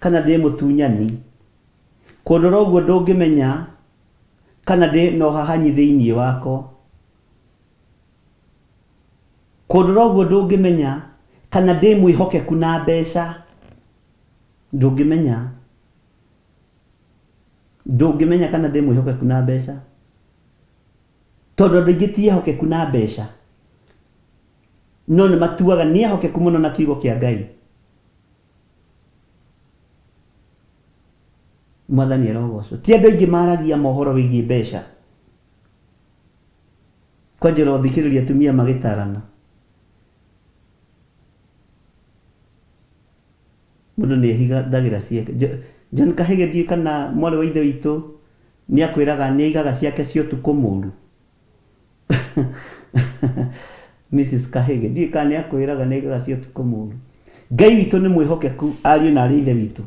kana ndĩ mũtunyani. Kũndora ũguo ndũngĩmenya kana ndĩ na ũhahanyi thĩinĩ wakwa. Kũndora ũguo ndũngĩmenya kana ndĩ mwĩhokeku na mbeca. Ndũngĩmenya. Ndũngĩmenya kana ndĩ mwĩhokeku na mbeca. Tondũ andũ aingĩ ti ehokeku na mbeca. No nĩ matuaga nĩ ehokeku mũno na kiugo kĩa Ngai. Mwathani arogocwo. Ti andũ aingĩ maragia mohoro wĩgiĩ mbeca. Kwanja ũrothikĩrĩria atumia magĩtarana. Mũndũ nĩ ehithagĩra ciake. John Kahĩge ndiũĩ kana mwarĩ wa ithe witũ nĩ akwĩraga nĩ aigaga ciake cia ũtukũ mũru. Mrs. Kahĩge ndiũĩ kana nĩ akwĩraga nĩ aigaga cia ũtukũ mũru. Ngai witũ nĩ mwĩhokeku ariũ na arĩ ithe witũ.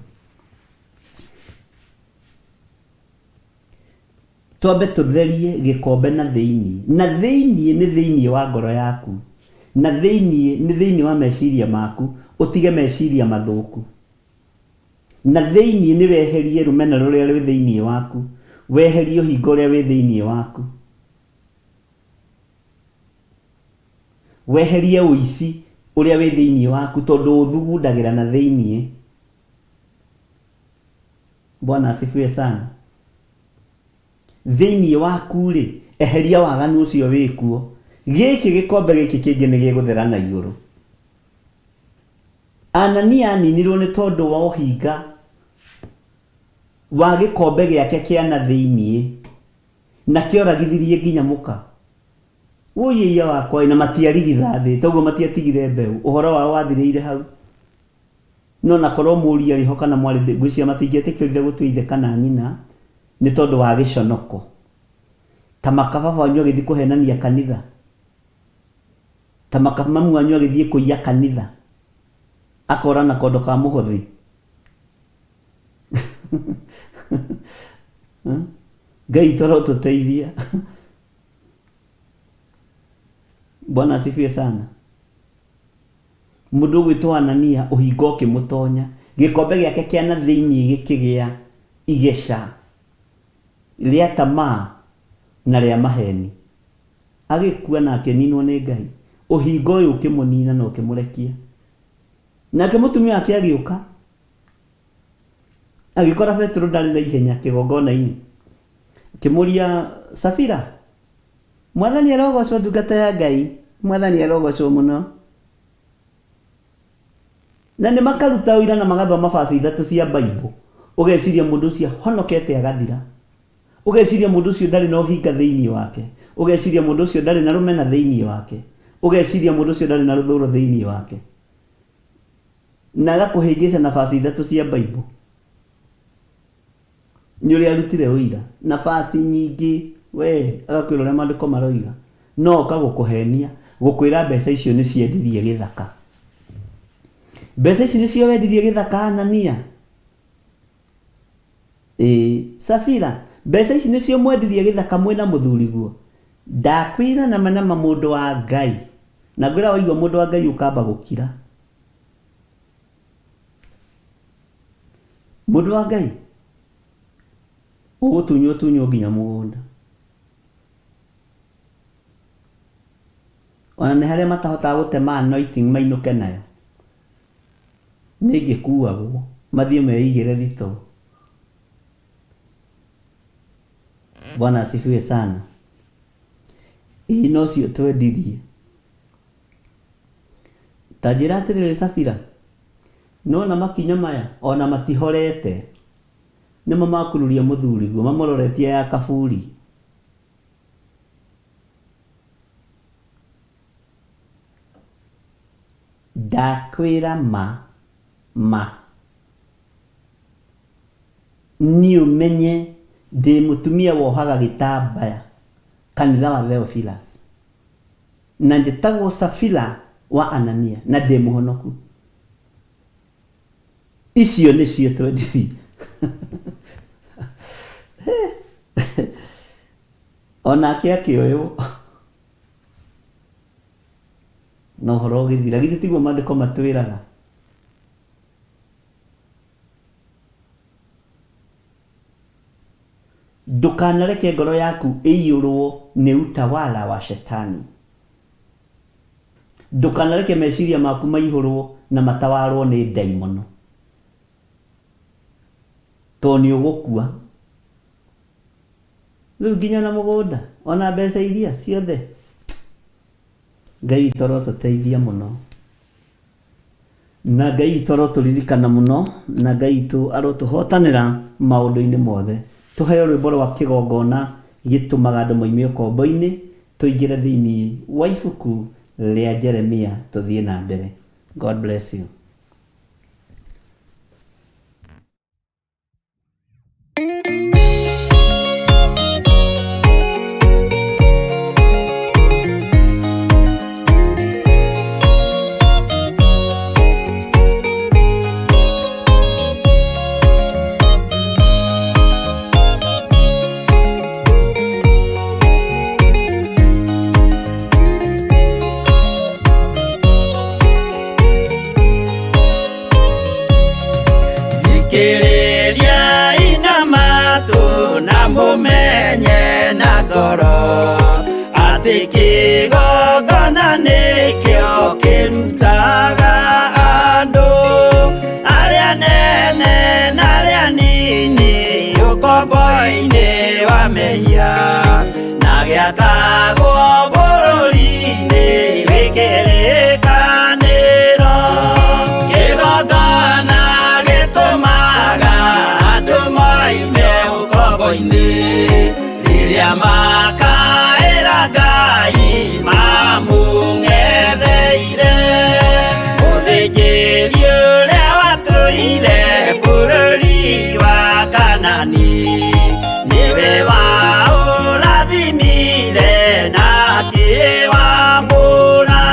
Twambe tũtherie gĩkombe na thĩinĩ. Na thĩinĩ nĩ thĩinĩ wa ngoro yaku. Na thĩinĩ nĩ thĩinĩ wa meciria maku, ũtige meciria mathũku. Na thĩinĩ nĩ weherie rũmena rũrĩa rwĩ thĩinĩ waku, weherie ũhinga ũrĩa wĩ thĩinĩ waku. Weherie ũici ũrĩa wĩ thĩinĩ waku tondũ ũthugundagĩra na thĩinĩ. Bwana asifiwe sana. Thĩinĩ waku-rĩ, eheria waganu ũcio wĩkuo. Gĩkĩ gĩkombe gĩkĩ kĩngĩ nĩ gĩgũthera na igũrũ. Anania aninirwo nĩ tondũ wa ũhinga wa gĩkombe gĩake kĩa na thĩinĩ, na kĩoragithirie nginya mũka. Wũi ĩiya wakwa ĩ, na matiarigithathi, toguo matiatigire mbeũ, ũhoro wao wathirĩire hau. No na korwo mũriũ arĩ ho kana mwarĩ, ngwĩciria matingĩetĩkĩrire gũtua ithe kana nyina nĩ tondũ wa gĩconoko. Ta maka baba wanyu agĩthiĩ kũhenania kanitha. Ta maka mamu wanyu agĩthiĩ kũiya kanitha. Akora na kondo ka mũhothi. Ngai witũ arotũteithia. Bwana asifiwe sana. Mũndũ ũgwĩtwo Anania ũhinga ũkĩmũtonya, gĩkombe gĩake kĩa na thĩinĩ gĩkĩgĩa igeca rĩa tamaa na rĩa maheni. Agĩkua na akĩninwo nĩ Ngai. Ũhinga ũyũ ũkĩmũnina na ũkĩmũrekia. Nake mũtumia wake agĩũka, agĩkora Petero ndarĩ na ihenya kĩgongona-inĩ. Akĩmũria, Safira, Mwathani arogocwo ndungata ya Ngai, Mwathani arogocwo mũno. Na nĩ makaruta ũira na magathoma baci ithatũ cia Bible. Ũgeciria mũndũ ũcio ahonokete agathira. Ũgeciria mũndũ ũcio ndarĩ na ũhinga thĩinĩ wake. Ũgeciria mũndũ ũcio ndarĩ na rũmena thĩinĩ wake. Ũgeciria mũndũ ũcio ndarĩ na rũthũro thĩinĩ wake. Na agakũhĩngĩca na baci ithatũ cia Bible. Nĩ ũrĩa arutire ũira na baci nyingĩ we agakwĩra ũrĩa maandĩko maroiga no oka gũkũhenia gũkwĩra mbeca icio nĩ ciendirie gĩthaka. Mbeca ici nĩcio wendirie gĩthaka Anania? Ĩĩ. Safira, mbeca ici nĩcio mwendirie gĩthaka mwĩna mũthuriguo? Ndakwĩra nama nama mũndũ wa Ngai. Na ngwĩra waigua mũndũ wa Ngai ũkamba gũkira. Mũndũ wa Ngai, ũgũtunywo tunywo nginya mũgũnda. Ona nĩ harĩa matahotaga gũtema anointing mainũke nayo. Nĩ ĩngĩkuagwo mathiĩ meigĩre thitoo. Bwana asifiwe sana. Ĩĩ nocio twendirie. Ta njĩra atĩrĩrĩ Safira, nĩwona makinya maya o na matihorete, nĩmo makururia mũthuriguo, mamũroretie ya kaburi? Ndakwĩra ma, ma, niĩ ũmenye ndĩ mũtumia wohaga gĩtambaya kanitha wa Theophilus. Na njĩtagwo Safira wa Anania, na ndĩ mũhonoku. Icio nĩcio twendirie. O nake akĩoywo na ũhoro ũgĩthira. Githĩ tiguo maandĩko matwĩraga? Ndũkanareke ngoro yaku ĩiyũrũo nĩ utawala wa Shetani. Ndũkanareke meciria maku maihũrũo na matawarũo nĩ ndaimono, tondũ nĩ ũgũkua. Rĩu nginya na mũgũnda, ona mbeca iria ciothe. Ngai witũ arotũteithia mũno. Na Ngai witũ arotũririkana mũno, na Ngai witũ arotũhotanĩra maũndũ-inĩ mothe. Tũheo rwĩmbo rwa kĩgongona gĩtũmaga andũ moime ũkombo-inĩ, tũingĩre thĩinĩ wa ibuku rĩa Jeremia tũthiĩ na mbere. God bless you. Thikĩrĩriai na matũ na mũmenye na ngoro atĩ kĩgongona nĩkĩo kĩrutaga andũ arĩa nene na arĩa nini ũkombo-inĩ wa mehia na gĩakagwo bũrũri-inĩ wĩ kĩrĩkanĩro. Kĩgongona gĩtũmaga andũ moime ũkombo-inĩ rĩrĩa makaĩra Ngai mamũng'etheire. Mũthĩnjĩri ũrĩa watũ Mwathani nĩwe waũrathimire na akĩwamũra.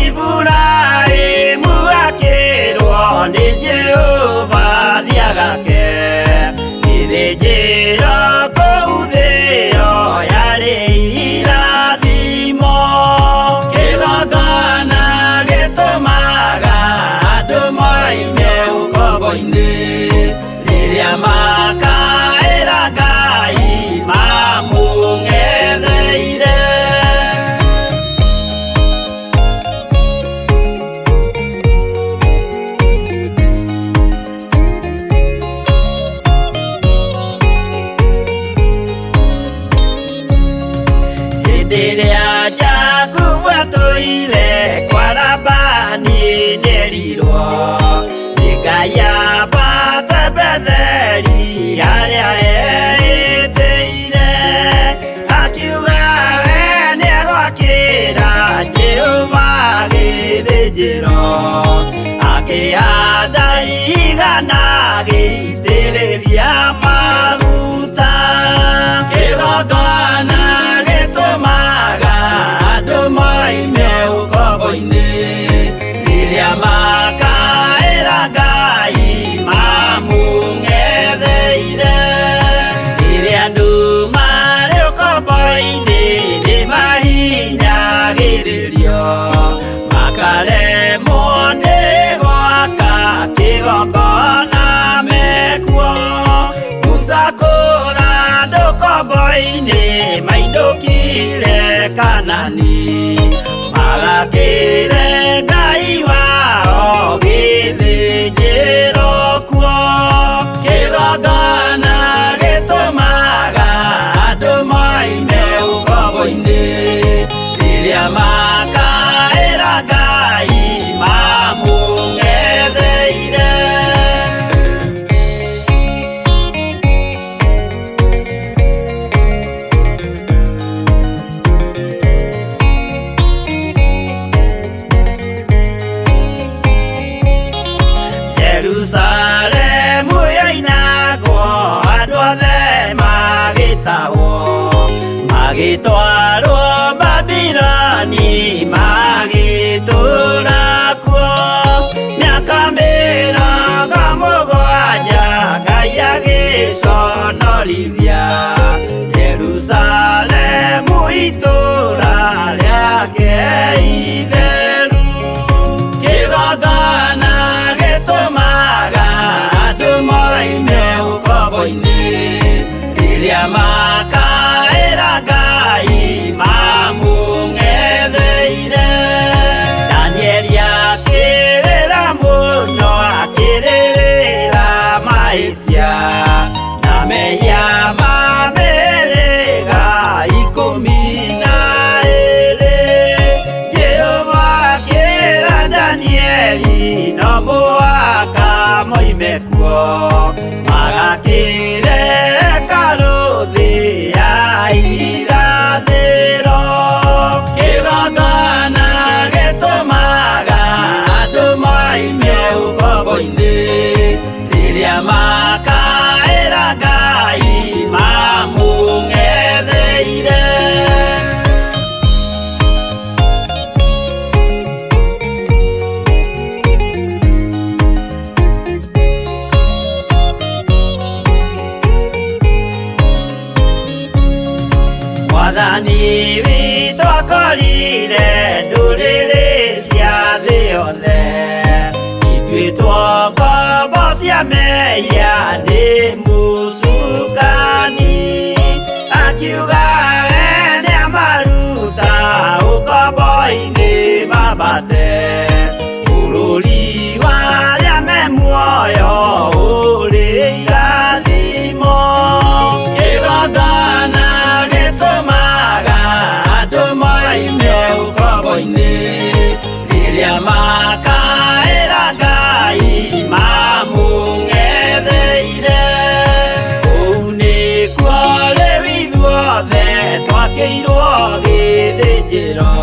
Iburahĩmu akĩrwo nĩ Jehova thiagake gĩthĩnjĩro kũu thĩo yarĩ irathimo. Kĩgongona gĩtũmaga andũ moime ũkombo-inĩ rĩrĩa makaĩra Ngai mamũng'etheire. Hĩndĩ ĩrĩa Jakubu atũire kwa Labani nĩerirwo nĩ Ngai ambate Betheli harĩa eĩtĩire, akiuga we nĩegwakĩra Jehova gĩthĩnjĩro, akĩhanda igana agĩitĩrĩria maguta. Kĩgongona gĩtũmaga andũ moime ũkombo-inĩ rĩrĩa makaĩra Ngai mamũng'etheire. Rĩrĩa andũ marĩ ũkombo-inĩ nĩmahinyagĩrĩrio, makaremwo nĩ gwaka kĩgongona mekuo. Musa kũra andũ ũkombo-inĩ mainũkire Kanani, magakĩre Ngai wao gĩthĩnjĩro kuo. Kĩgongona gĩtũmaga andũ moime ũkombo-inĩ rĩrĩa makaĩra Ngai mamũng'etheire. Jerusalemu yoinagwo andũ othe magĩtahwo, magĩtwarwo Babiloni magĩtũũra kuo. Mĩaka 70 Ngai agĩconorithia Jerusalemu itũũra rĩake itheru. Kĩgongona gĩtũmaga andũ moime ũkombo-inĩ rĩrĩa makaĩra Ngai mamũng'etheire. Danieli akĩrĩra mũno akĩrĩrĩra mahĩtia na mehia ma mĩhĩrĩga 12. Jehova akĩra Danieli no mũhaka moime kuo, magakĩre hekarũ thĩ ya irathĩro. Kĩgongona gĩtũmaga andũ moime ũkombo-inĩ rĩrĩa makaĩra Ngai mamũng'etheire. Mwathani witũ akorire ndũrĩrĩ cia thĩ yothe ituĩtwo ngombo cia mehia nĩ mũcukani, akiuga we nĩamaruta ũkombo-inĩ mambate bũrũri wa arĩa me muoyo ũrĩ irathimo. Kĩgongona gĩtũmaga andũ moime ũkombo-inĩ rĩrĩa makaĩra Ngai mamũng'etheire. Kũu nĩkuo rĩu ithuothe twakĩirwo gĩthĩnjĩro,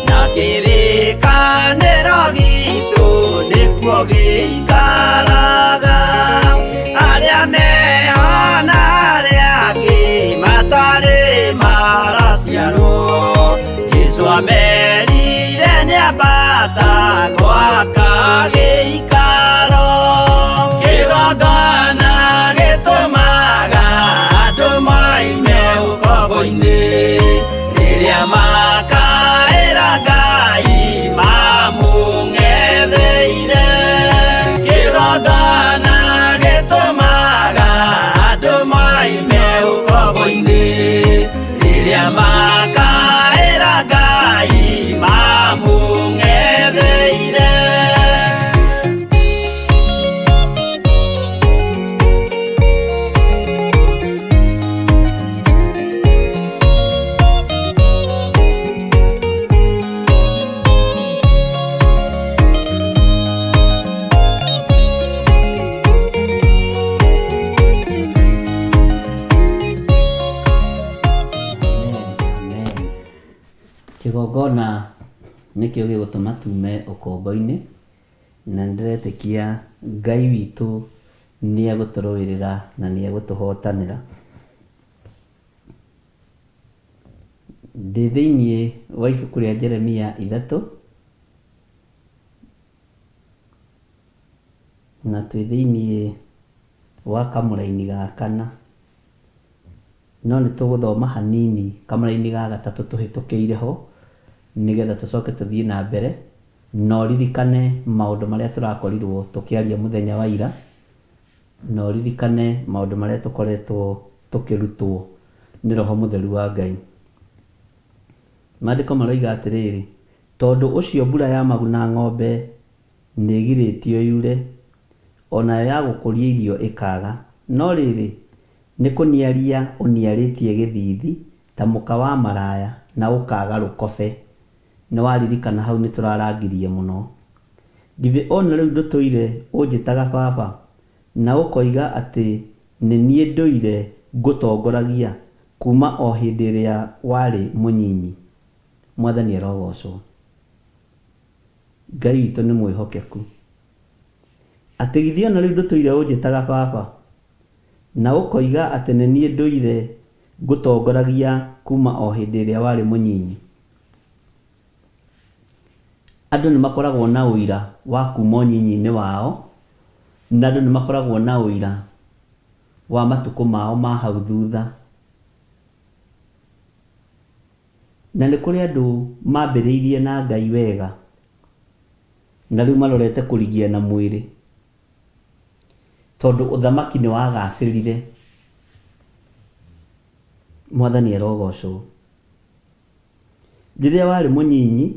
na kĩrĩkanĩro gitũ nĩkuo gĩikaraga. Arĩa me Akĩambata gwaka gĩikaro. Kĩgongona gĩtũmaga andũ moime ũkombo-inĩ. Rĩrĩa makaĩra Ngai mamũng'etheire. Kĩgongona gĩtũmaga andũ moime ũkombo-inĩ. Rĩrĩa makaĩra Ngai mamũng'etheire. Amen, amen. Kĩgongona nĩkĩo gĩgũtũma tume ũkombo-inĩ, na nĩndĩretĩkia Ngai witũ nĩegũtũrũĩrĩra na nĩegũtũhotanĩra. Ndĩ thĩiniĩ wa ibuku rĩa Jeremia 3, na twĩ thĩiniĩ wa kamũraini ga kana. No nĩ tũgũthoma hanini kamũraini ga gatatũ tũhĩtũkĩire ho, nĩgetha tũcoke tũthiĩ na mbere. Na ũririkane maũndũ marĩa tũrakorirwo tũkĩaria mũthenya wa ira, na ũririkane maũndũ marĩa tũkoretwo tũkĩrutwo nĩ Roho Mũtheru wa Ngai. Maandĩko maroiga atĩrĩrĩ, tondũ ũcio mbura ya maguna ng'ombe nĩĩgirĩtio yure, o nayo ya gũkũria irio ĩkaaga, no rĩrĩ, nĩ kũniaria ũniarĩtie gĩthiithi ta mũka wa maraya, na ũkaaga rũkobe. Nĩwaririkana hau nĩtũrarangirie mũno. Githĩ o na rĩu ndũtũire ũnjĩtaga baba, na ũkoiga atĩ nĩ niĩ ndũire ngũtongoragia kuuma o hĩndĩ ĩrĩa warĩ mũnyinyi? Mwathani arogoocwo. Ngai witũ nĩ mwĩhokeku. Atĩ githĩ o na rĩu ndũtũire ũnjĩtaga baba, na ũkoiga atĩ nĩ niĩ ndũire ngũtongoragia kuuma o hĩndĩ ĩrĩa warĩ mũnyinyi? Andũ nĩ makoragwo na ũira wa kuuma ũnyinyi-inĩ wao, na andũ nĩ makoragwo na ũira wa matukũ mao ma hau thutha. Na nĩ kũrĩ andũ mambĩrĩirie na Ngai wega, na rĩu marorete kũrigia na mwĩrĩ, tondũ ũthamaki nĩ wagacĩrire. Mwathani arogocwo. Rĩrĩa warĩ mũnyinyi,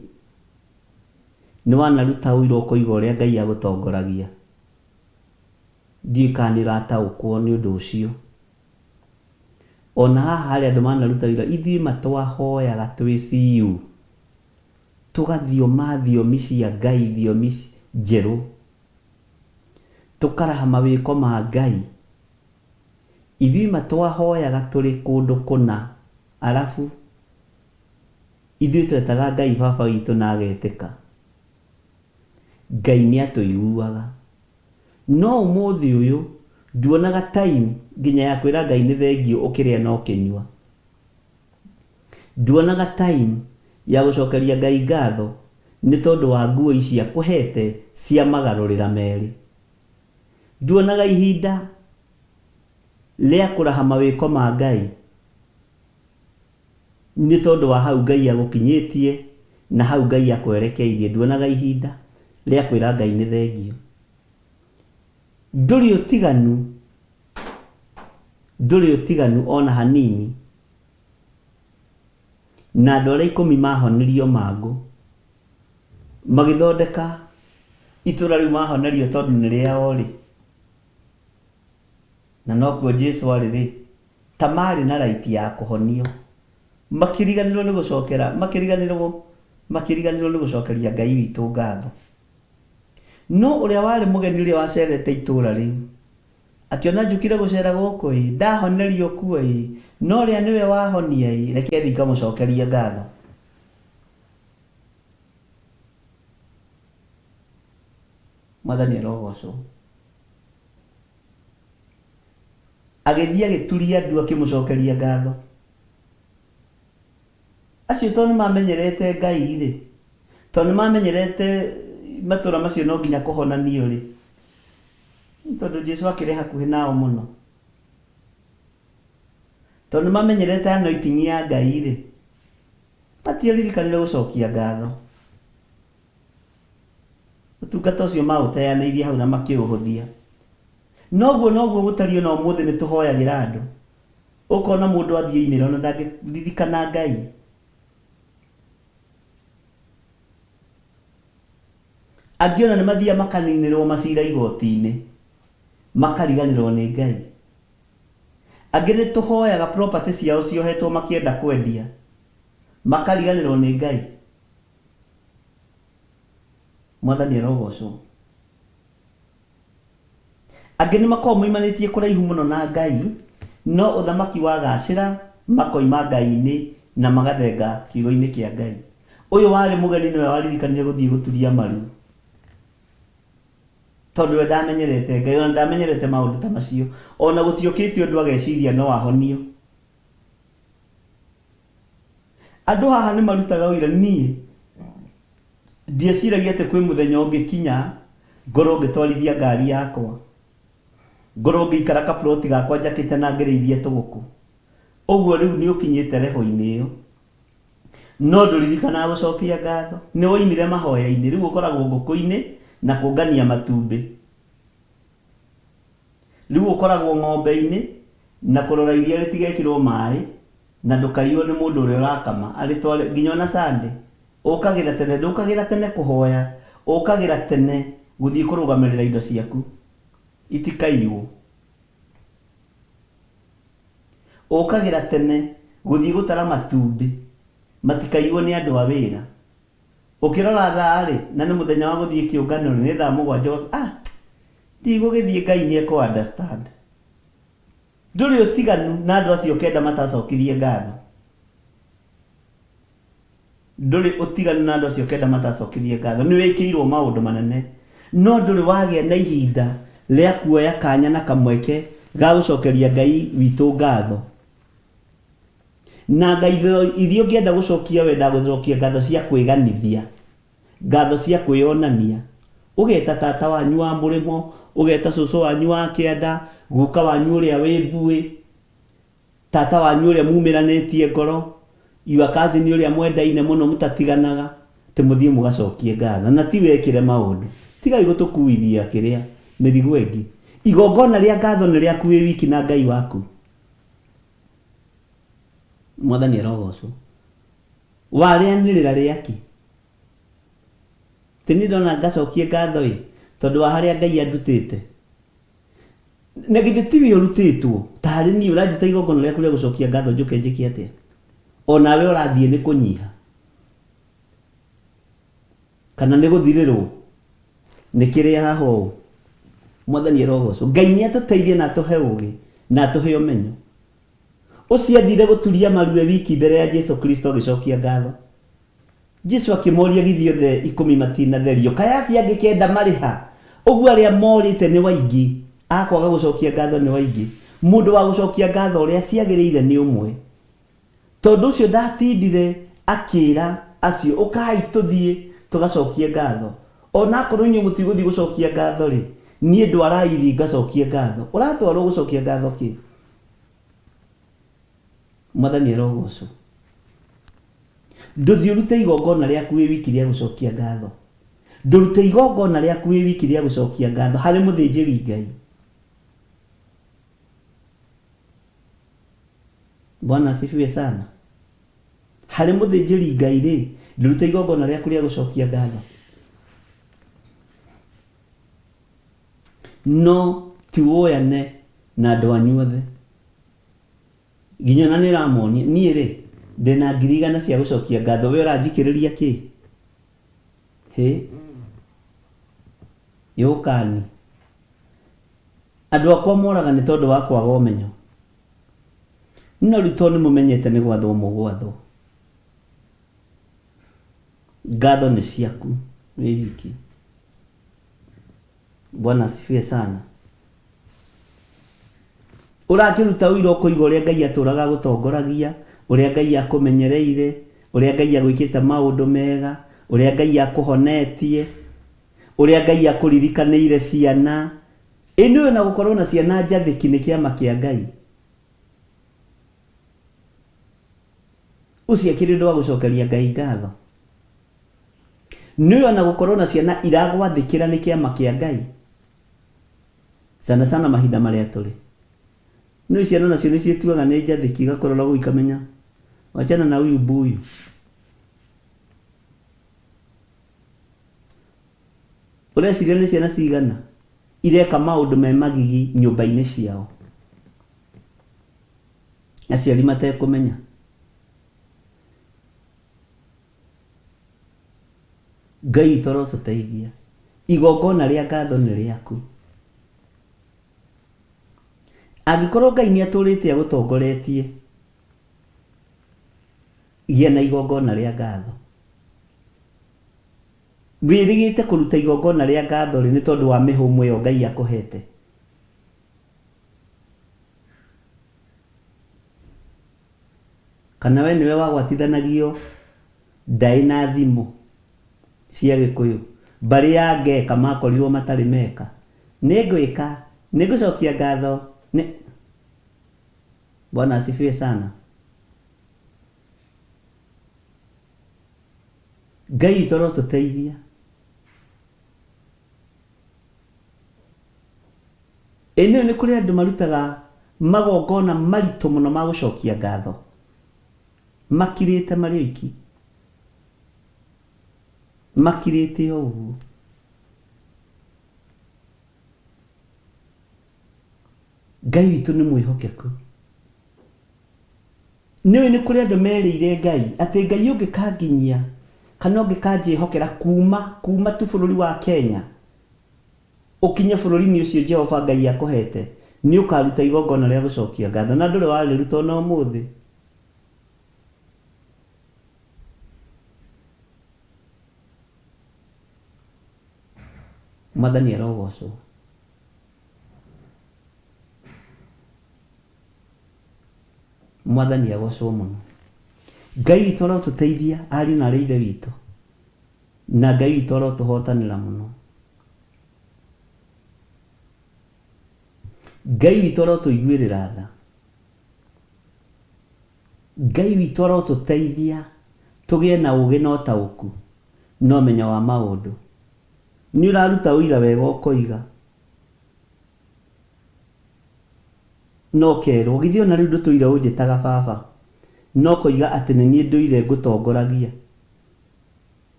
nĩ wanaruta ũira ũkoiga ũrĩa Ngai agũtongoragia. Ndiũĩ kana nĩ ũrataũkwo nĩ ũndũ ũcio. O na haha harĩ andũ manaruta ũira, ithuĩ ma twahoyaga twĩ CU, tũgathioma thiomi cia Ngai, thiomi njerũ, tũkaraha mawĩko ma Ngai. Ithuĩ ma twahoyaga tũrĩ kũndũ kũna, arabu ithuĩ twetaga Ngai baba witũ na agetĩka. Ngai nĩatũiguaga. No ũmũthĩ ũyũ nduonaga time nginya ya kwĩra Ngai nĩ thengiũ ũkĩrĩa na ũkĩnyua. Nduonaga time ya gũcokeria Ngai ngatho nĩ tondũ wa nguo ici akũhete cia magarũrĩra merĩ. Nduonaga ihinda rĩa kũraha mawĩko ma Ngai nĩ tondũ wa hau Ngai agũkinyĩtie na hau Ngai akwerekeirie. Nduonaga ihinda rĩa kwĩra Ngai nĩ thengiũ. Ndũrĩ ũtiganu, ndũrĩ ũtiganu ona hanini na andũ arĩa ikũmi mahonirio mangũ magĩthondeka itũra rĩu mahonerio tondũ nĩ rĩao rĩ, na nokuo Jesu arĩ rĩ, ta marĩ na right ya kũhonio. Makĩriganĩrwo nĩ gũcokera, makĩriganĩrwo, makĩriganĩrwo nĩ gũcokeria Ngai witũ ngatho. No ũrĩa warĩ mũgeni ũrĩa wacerete itũra rĩu, akĩona njũkire gũcera gũkũ ĩ, ndahonerio kuo ĩ, no ũrĩa nĩwe wahonia ĩ, reke thiĩ ngamũcokerie ngatho. Mwathani arogocwo. Agĩthiĩ agĩturia ndu akĩmũcokeria ngatho. Acio tondũ nĩ mamenyerete Ngai-rĩ, Tondũ nĩ mamenyerete matũra macio no nginya kũhonanio rĩ, tondũ Jesu akĩrĩ hakuhĩ nao mũno. Tondũ nĩ mamenyerete anointing ya Ngai rĩ, matiaririkanire gũcokia ngatho. Ũtungata ũcio maũteanĩirie hau na makĩũhũthia. Noguo noguo gũtariĩ ona ũmũthĩ nĩ tũhoyagĩra andũ. Ũkona mũndũ athiĩ oimĩra ona ndangĩririkana Ngai. Angĩ ona nĩ mathiaga makaninĩrwo macira igoti-inĩ, makariganĩrwo nĩ Ngai. Angĩ nĩ tũhoyaga property ciao ciohetwo makĩenda kwendia, makariganĩrwo nĩ Ngai. Mwathani arogocwo. Angĩ nĩ makoragwo moimanĩtie kũraihu mũno na Ngai, no ũthamaki wagacĩra makoima Ngai-inĩ na magathenga kiugo-inĩ kĩa Ngai. Ũyũ warĩ mũgeni nĩwe waririkanire gũthiĩ gũturia maru. Tondũ we ndamenyerete Ngai, ona ndamenyerete maũndũ ta macio. Ona gũtiokĩte ũndũ ageciria no ahonio. Andũ haha nĩ marutaga ũira, niĩ ndieciragia atĩ kwĩ mũthenya ũngĩkinya ngorwo ngĩtwarithia ngari yakwa, ngorwo ngĩikara kaploti gakwa njakĩte na ngĩrĩithia tũgũkũ. Ũguo rĩu nĩ ũkinyĩte level-inĩ ĩyo. No ndũririkanaga gũcokia ngatho. Nĩ woimire mahoya-inĩ, rĩu ũkoragwo ngũkũ-inĩ na kũngania matumbĩ. Rĩu ũkoragwo ng'ombe-inĩ na kũrora iria rĩtigekĩrwo maĩ na ndũkaiywo nĩ mũndũ ũrĩa ũrakama arĩtware nginya ona Sunday ũkagĩra tene ndũkagĩra tene kũhoya ũkagĩra tene gũthiĩ kũrũgamĩrĩra indo ciaku itikaiywo. Ũkagĩra tene gũthiĩ gũtara matumbĩ matikaiywo nĩ andũ a wĩra. Ũkĩrora thaa-rĩ, na nĩ mũthenya wa gũthiĩ kĩũngano-rĩ, nĩ thaa mũgwanja ũgaka, ah, ndigũgĩthiĩ Ngai nĩ ekũ understand. Ndũrĩ ũtiganu na andũ acio kenda matacokirie ngatho. Ndũrĩ ũtiganu na andũ acio kenda matacokirie ngatho. Nĩ wĩkĩirwo maũndũ manene, no ndũrĩ wagĩa na ihinda rĩa kuoya kanya na kamweke ga gũcokeria Ngai witũ ngatho. Na ngatho iria ũngĩenda gũcokia wendaga gũcokia ngatho cia kwĩganithia, ngatho cia kwĩyonania. Ũgeta tata wanyu wa mũrĩmo, ũgeta cũcũ wanyu wa kĩanda, guka wanyu ũrĩa wĩ mbuĩ, tata wanyu ũrĩa mumĩranĩtie ngoro, your cousin ũrĩa mwendaine mũno mũtatiganaga, atĩ mũthiĩ mũgacokie ngatho. Na ti wekĩre maũndũ. Tigai gũtũkuithia kĩrĩa, mĩrigo ĩngĩ. Igongona rĩa ngatho nĩ rĩaku wĩ wiki na Ngai waku. Mwathani arogocwo. Warĩanĩrĩra rĩakĩ? Ti niĩ ndona ngacokie ngatho ĩ, tondũ wa harĩa Ngai andutĩte. Na githĩ tiwe ũrutĩtwo? Tarĩ niĩ ũranjĩta igongona rĩaku rĩa gũcokia ngatho njũke njĩke atĩa? O nawe ũrathiĩ nĩ kũnyiha kana nĩ gũthirĩrwo nĩ kĩrĩa haha ũũ. Mwathani arogocwo. Ngai nĩ atũteithie na atũhe ũgĩ na atũhe ũmenyo. Ũcio athire gũturia maru e wiki mbere ya Jesu Kristo agĩcokia ngatho. Jesu akĩmoria githĩ othe ikũmi matinatherio? Kaĩ acio angĩ kenda marĩ ha? Ũguo arĩa morĩte nĩ waingĩ, a kwaga gũcokia ngatho nĩ waingĩ. Mũndũ wa gũcokia ngatho ũrĩa ciagĩrĩire nĩ ũmwe. Tondũ ũcio ndatindire akĩĩra acio, Ũkai tũthiĩ tũgacokie ngatho. O na akorũo inyuĩ mũtigũthiĩ gũcokia ngatho-rĩ, niĩ ndwarai thiĩ ngacokie ngatho. Ũratwarũo gũcokia ngatho kĩ? Mwathani arogocwo. Ndũthiĩ ũrute igongona rĩaku wĩ wiki rĩa gũcokia ngatho. Ndũrute igongona rĩaku wĩ wiki rĩa gũcokia ngatho harĩ mũthĩnjĩri Ngai. Bwana asifiwe sana. Harĩ mũthĩnjĩri Ngai rĩ, ndũrute igongona rĩaku rĩa gũcokia ngatho. No ti woyane na andũ anyu othe. Nginya ona nĩ ũramonia, niĩ rĩ, ndĩna 100,000 cia gũcokia ngatho, we ũranjikĩrĩria kĩ? Hĩ? Yũkani. Andũ akwa moraga nĩ tondũ wa kwaga ũmenyo. No rĩu tondũ nĩ mũmenyete nĩ gwathwo mũgwathwo. Ngatho nĩ ciaku wĩ wiki. Bwana asifiwe sana. Ũrakĩruta ũira ũkoiga ũrĩa Ngai atũraga agũtongoragia, ũrĩa Ngai akũmenyereire, ũrĩa Ngai agwĩkĩte maũndũ mega, Ũrĩa Ngai akũhonetie, ũrĩa Ngai akũririkanĩire ciana. Ĩ nĩũĩ ona gũkorwo na ciana njathĩki nĩ kĩama kĩa Ngai? Ũcio akĩrĩ ũndũ wa gũcokeria Ngai ngatho? Nĩũĩ ona gũkorwo na ciana iragwathĩkĩra nĩ kĩama kĩa Ngai? Sana sana mahinda marĩa tũrĩ. Nĩũĩ ciana nacio nĩ ciĩtuaga nĩ njathĩki igakũrora ũguo ikamenya wachana na huyu mbuyu. Ũreciria nĩ ciana cigana ireka maũndũ me magigi nyũmba-inĩ ciao aciari matekũmenya? Ngai witũ arotũteithia. Igongona rĩa ngatho nĩ rĩaku. Angĩkorwo Ngai nĩ atũrĩte agũtongoretie, gĩa na igongona rĩa ngatho. Wĩrĩgĩte kũruta igongona rĩa ngatho rĩ nĩ tondũ wa mĩhũmũ ĩyo Ngai akũhete? Kana we nĩwe wagwatithanagio ndaĩ na thimo cia Gĩkũyũ? Mbarĩ ya Ngeka makorirwo matarĩ meka. Nĩngwĩka, nĩngũcokia ngatho, nĩ. Bwana asifiwe sana. Ngai witũ arotũteithia. Ĩ nĩũĩ nĩ kũrĩ andũ marutaga magongona maritũ mũno ma gũcokia ngatho makirĩte marĩ oiki, makirĩte o ũguo. Ngai witũ nĩ mwĩhokeku. Nĩũĩ nĩ kũrĩ andũ merĩire Ngai atĩ Ngai ũngĩkanginyia kana ũngĩkanjĩhokera kuuma kuuma tu bũrũri wa Kenya ũkinye bũrũri-inĩ ũcio Jehova Ngai akũhete, nĩ ũkaruta igongona rĩa gũcokia ngatho. Na ndũrĩ warĩruta o na ũmũthĩ. Mwathani arogocwo. Mwathani agocwo mũno. Ngai witũ arotũteithia ariũ na arĩ ithe witũ. Na Ngai witũ arotũhotanĩra mũno. Ngai witũ arotũiguĩrĩra tha. Ngai witũ arotũteithia tũgĩe na ũgĩ na ũtaũku na ũmenyo wa maũndũ. Nĩ ũraruta ũira wega ũkoiga. Na ũkerwo, githĩ o na rĩu ndũtũire ũnjĩtaga baba, na ũkoiga atĩ nĩ niĩ ndũire ngũtongoragia?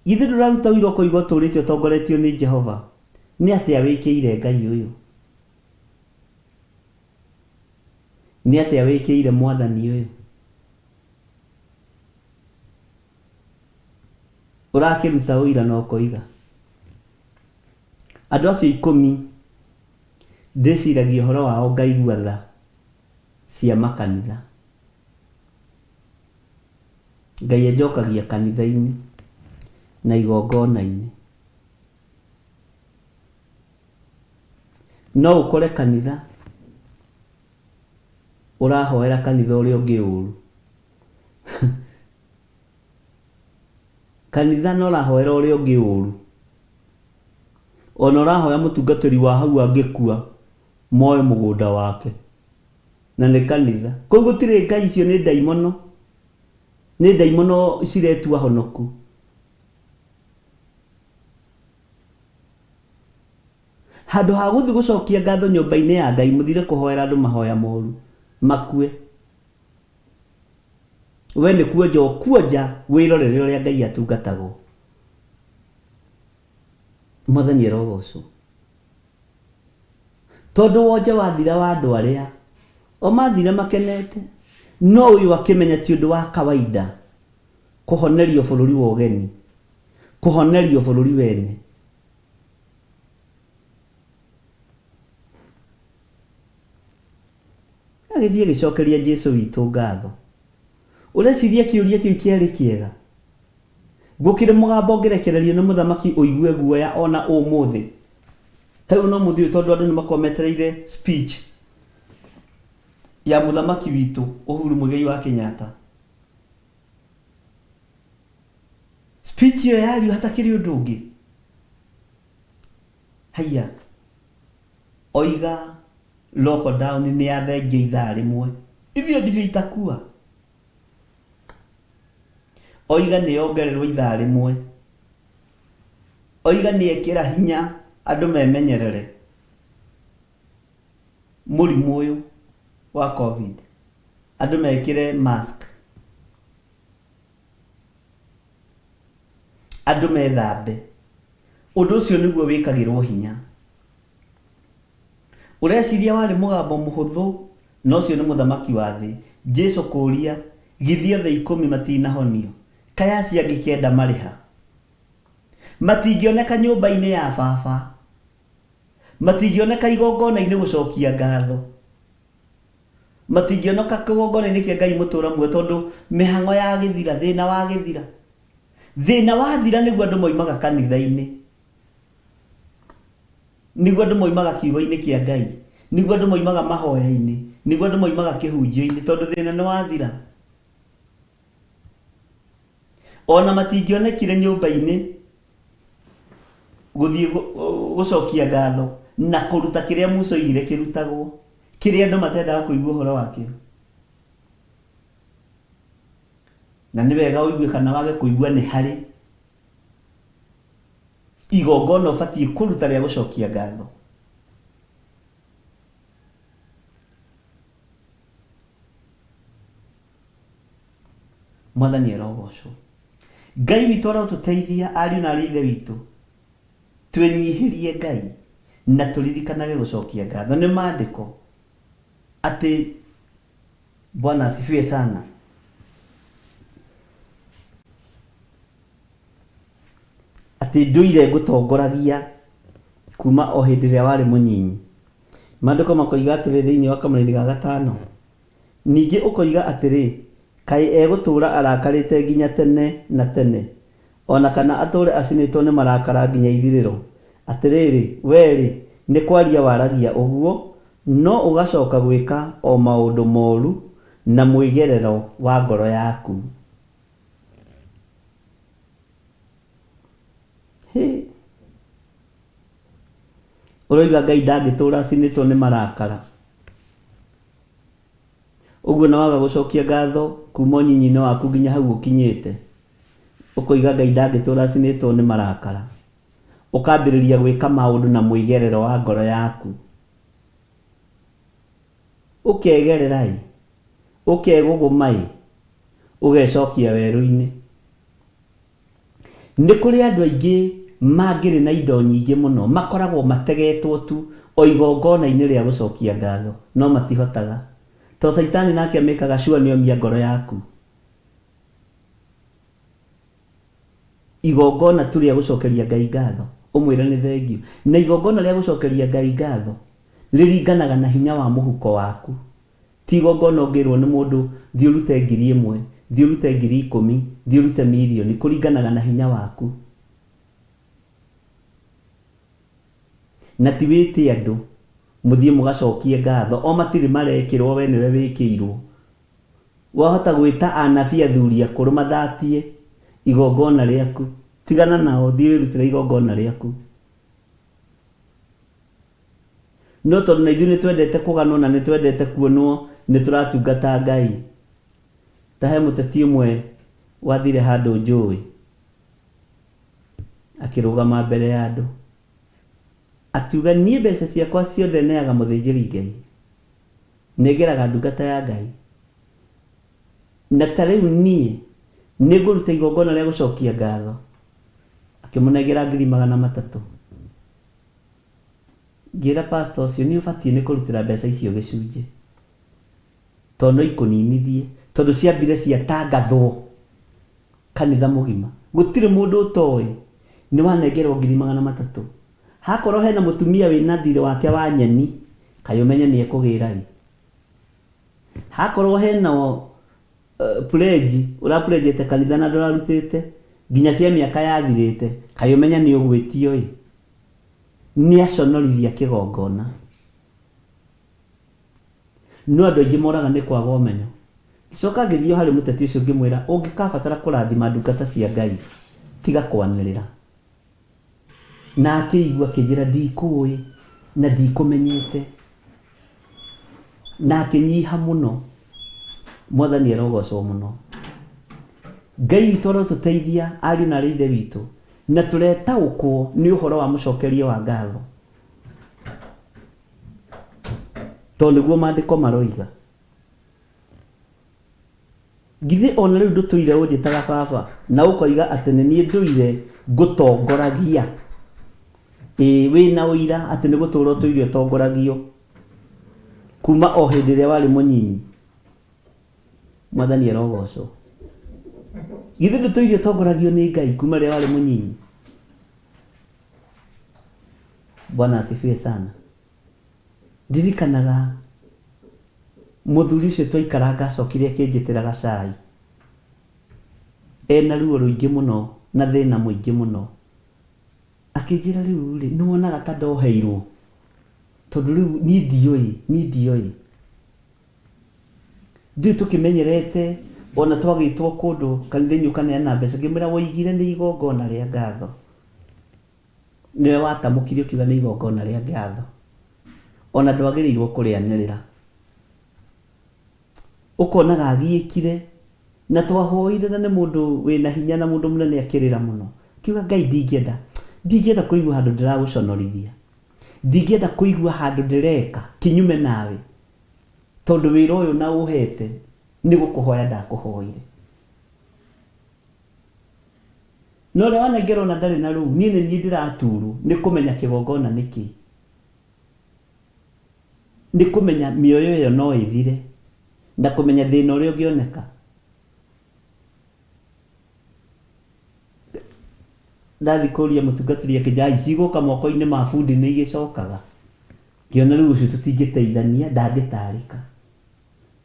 Githĩ ndũraruta ũira ũkoiga ũtũũrĩte ũtongoretio nĩ Jehova? Nĩ atĩa wĩkĩire Ngai ũyũ? Nĩ atĩa wĩkĩire Mwathani ũyũ? Ũrakĩruta ũira na ũkoiga. Andũ acio ikũmi ndĩciragia ũhoro wao ngaigua tha cia makanitha. Ngai anjokagia kanitha-inĩ na igongona-inĩ. No ũkore kanitha ũrahoera kanitha ũrĩa ũngĩ ũru. Kanitha na ũrahoera ũrĩa ũngĩ ũru. Ona ũrahoya mũtungatĩri wa hau angĩkua moe mũgũnda wake. Na nĩ kanitha. Kũu gũtirĩ Ngai icio nĩ ndaimono. Nĩ ndaimono ciretua honoku. Handũ ha gũthiĩ gũcokia ngatho nyũmba-inĩ ya Ngai mũthire kũhoera andũ mahoya moru makue. We nĩ kuonja ũkuonja wĩrorere ũrĩa Ngai atungatagwo. Mwathani arogocwo. Tondũ wonje wathira wa andũ arĩa o mathire makenete, no ũyũ akĩmenya ti ũndũ wa kawaida kũhonerio bũrũri wa ũgeni, kũhonerio bũrũri wene. Agĩthiĩ agĩcokeria Jesu witũ ngatho. Ũreciria kĩũria kĩu kĩarĩ kĩega? Gũkĩrĩ mũgambo ũngĩrekererio nĩ mũthamaki ũigue guoya o na ũmũthĩ? Ta rĩu no mũthĩ ũyũ tondũ andũ nĩ makoragwo metereire speech ya mũthamaki witũ Uhuru Muigai wa Kenyatta. Speech ĩyo yario hatakĩrĩ ũndũ ũngĩ. Haiya, oiga lockdown nĩ yathengio ithaa rĩmwe. Hivyo ndivyo itakuwa. Oiga nĩ yongererwo ithaa rĩmwe. Oiga nĩ ekĩra hinya andũ memenyerere mũrimũ ũyũ wa Covid. Andũ mekĩre mask. Andũ methambe. Ũndũ ũcio nĩguo wĩkagĩrwo hinya. Ũreciria warĩ mũgambo mũhũthũ, na ũcio nĩ mũthamaki wa thĩ, Jesu kũũria, Githĩ othe ikũmi matinahonio? Kaĩ acio angĩ kenda marĩ ha? Matingĩoneka nyũmba-inĩ ya baba. Matingĩoneka igongona-inĩ gũcokia ngatho. Matingĩoneka kĩgongona-inĩ kĩa Ngai mũtũũra muoyo tondũ mĩhang'o yagĩthira, thĩna wagĩthira. Thĩna wathira nĩguo andũ moimaga kanitha-inĩ. Nĩguo andũ moimaga kiugo-inĩ kĩa Ngai. Nĩguo andũ moimaga mahoya-inĩ. Nĩguo andũ moimaga kĩhunjio-inĩ tondũ thĩna nĩ wathira. Ona matingĩonekire nyũmba-inĩ gũthiĩ gũcokia ngatho na kũruta kĩrĩa Musa oigire kĩrutagwo, kĩrĩa andũ matendaga kũigua ũhoro wakĩo. Na nĩ wega ũigue kana wage kũigua nĩ harĩ igongona ũbatiĩ kũruta rĩa gũcokia ngatho. Mwathani arogocwo. Ngai witũ arotũteithia ariũ na arĩ ithe witũ twĩnyihĩrie Ngai na tũririkanage gũcokia ngatho. Nĩ maandĩko atĩ Bwana asifiwe sana. Atĩ ndũire ngũtongoragia kuma o hĩndĩ ĩrĩa warĩ mũnyinyi. Maandĩko makoiga atĩrĩ thĩinĩ wa kamũraini ga gatano, Ningĩ ũkoiga atĩrĩ, 'Kaĩ egũtũũra arakarĩte nginya tene na tene, o na kana atũũre acinĩtwo nĩ marakara nginya ithirĩro? Atĩrĩrĩ, wee-rĩ, nĩ kwaria waragia ũguo, no ũgacoka gwĩka o maũndũ moru na mwĩgerero wa ngoro yaku. Hĩ! Ũroiga Ngai ndangĩtũũra acinĩtwo nĩ marakara. Ũguo na waga gũcokia ngatho kuma ũnyinyi-inĩ waku nginya hau ũkinyĩte, ũkoiga Ngai ndangĩtũra acinĩtwo nĩ marakara. Ũkambĩrĩria gwĩka maũndũ na mwĩgerero wa ngoro yaku. Ũkegerera-ĩ, ũkegũgũma-ĩ, ũgecokia werũ-inĩ. Nĩ kũrĩ andũ aingĩ mangĩrĩ na indo nyingĩ mũno makoragwo mategetwo tu o igongona-inĩ rĩa gũcokia ngatho, no matihotaga. Tondũ Caitani nake amĩkaga sure nĩ omia ngoro yaku. Igongona tu rĩa gũcokeria Ngai ngatho, ũmwĩre nĩ thengiũ. Na igongona rĩa gũcokeria Ngai ngatho rĩringanaga na hinya wa mũhuko waku. Ti igongona ũngĩrwo nĩ mũndũ thiĩ ũrute 1000, thiĩ ũrute 10,000, thiĩ ũrute mirioni, kũringanaga na hinya waku. Na ti wĩte andũ mũthiĩ mũgacokie ngatho, o matirĩ marekĩrwo we nĩwe wĩkĩirwo. Wahota gwĩta anabii athuri akũrũ mathatie igongona rĩaku, tigana nao thiĩ wĩrutĩre igongona rĩaku. No tondũ na ithuĩ nĩ twendete kũganwo na nĩ twendete kuonwo nĩ tũratungata Ngai. Ta he mũteti ũmwe wathire handũ njũĩ, akĩrũgama mbere ya andũ, akiuga niĩ mbeca ciakwa ciothe neaga mũthĩnjĩri Ngai, nengeraga ndungata ya Ngai, na ta rĩu niĩ nĩ ngũruta igongona rĩa gũcokia ngatho. Akĩmũnengera 300,000. Ngĩra pastor ũcio nĩ ũbatiĩ nĩ kũrutĩra mbeca icio gĩcunjĩ tondũ no ikũninithie tondũ ciambire ciatangathwo kanitha mũgima gũtirĩ mũndũ ũtoĩ nĩ wanengerwo 300,000 hakorwo hena mũtumia wĩna thirĩ wake wa nyeni kaĩ ũmenye nĩ ekũgĩra ĩ hakorwo hena pledge ũrapledgete kanitha na ndũrarutĩte nginya cia mĩaka yathirĩte kaĩ ũmenye nĩ ũgwĩtio ĩ Nĩaconorithia kĩgongona. No andũ aingĩ moraga nĩ kwaga ũmenyo. Ngĩcoka ngĩthiĩ o harĩ mũteti ũcio ngĩmwĩra, ũngĩkabatara kũrathima ndungata cia Ngai, Tiga kwanĩrĩra. Na akĩigua akĩnjĩra ndikũĩ na ndikũmenyete. Na akĩnyiha mũno. Mwathani arogocwo mũno. Ngai witũ arotũteithia ariũ na arĩ ithe witũ na tũretaũkwo nĩ ũhoro wa mũcokerie wa ngatho. Tondũ nĩguo maandĩko maroiga. Githĩ o na rĩu ndũtũire ũnjĩtaga baba, na ũkoiga atĩ nĩ niĩ ndũire ngũtongoragia? Ĩĩ, wĩ na ũira atĩ nĩ gũtũũra ũtũire ũtongoragio kuuma o hĩndĩ ĩrĩa warĩ mũnyinyi. Mwathani arogocwo. Githĩ ndũtũire ũtongoragio nĩ Ngai kuuma rĩrĩa warĩ mũnyinyi? Bwana asifiwe sana. Ndirikanaga mũthuri ũcio twaikaranga acokire akĩnjĩtĩra gacai ena ruo rũingĩ mũno na thĩna mũingĩ mũno. Akĩnjĩra rĩu rĩ, nĩ wonaga ta ndoheirwo tondũ rĩu niĩ ndiũĩ, niĩ ndiũĩ. Ndiũĩ tũkĩmenyerete ona twagĩtwo kũndũ kanitha-inĩ ũkaneana mbeca, ngĩmwĩra woigire nĩ igongona rĩa ngatho. Nĩwe watamũkire ũkiuga nĩ igongona rĩa ngatho. Ona ndwagĩrĩirwo kũrĩanĩrĩra. Ũkonaga agiĩkire na twahoire na nĩ mũndũ wĩna hinya na mũndũ mũnene akĩrĩra mũno. Akiuga Ngai ndingĩenda, ndingĩenda kũigua handũ ndĩragũconorithia. Ndingĩenda kũigua handũ ndĩreka kinyume nawe. Tondũ wĩra ũyũ na ũhete nĩ gũkũhoya ndakũhoire. Na ũrĩa wanengerwo na ndarĩ na rũu, niĩ nĩ niĩ ndĩraturwo nĩ kũmenya kĩgongona nĩ kĩĩ. Nĩ kũmenya mĩoyo ĩyo no ĩthire, na kũmenya thĩna ũrĩa ũngĩoneka. Ndathiĩ kũria mũtungatĩri akĩnjĩra ai cigũka moko-inĩ ma bundi nĩ igĩcokaga. Ngĩona rĩu ũcio tũtingĩteithania, ndangĩtarĩka.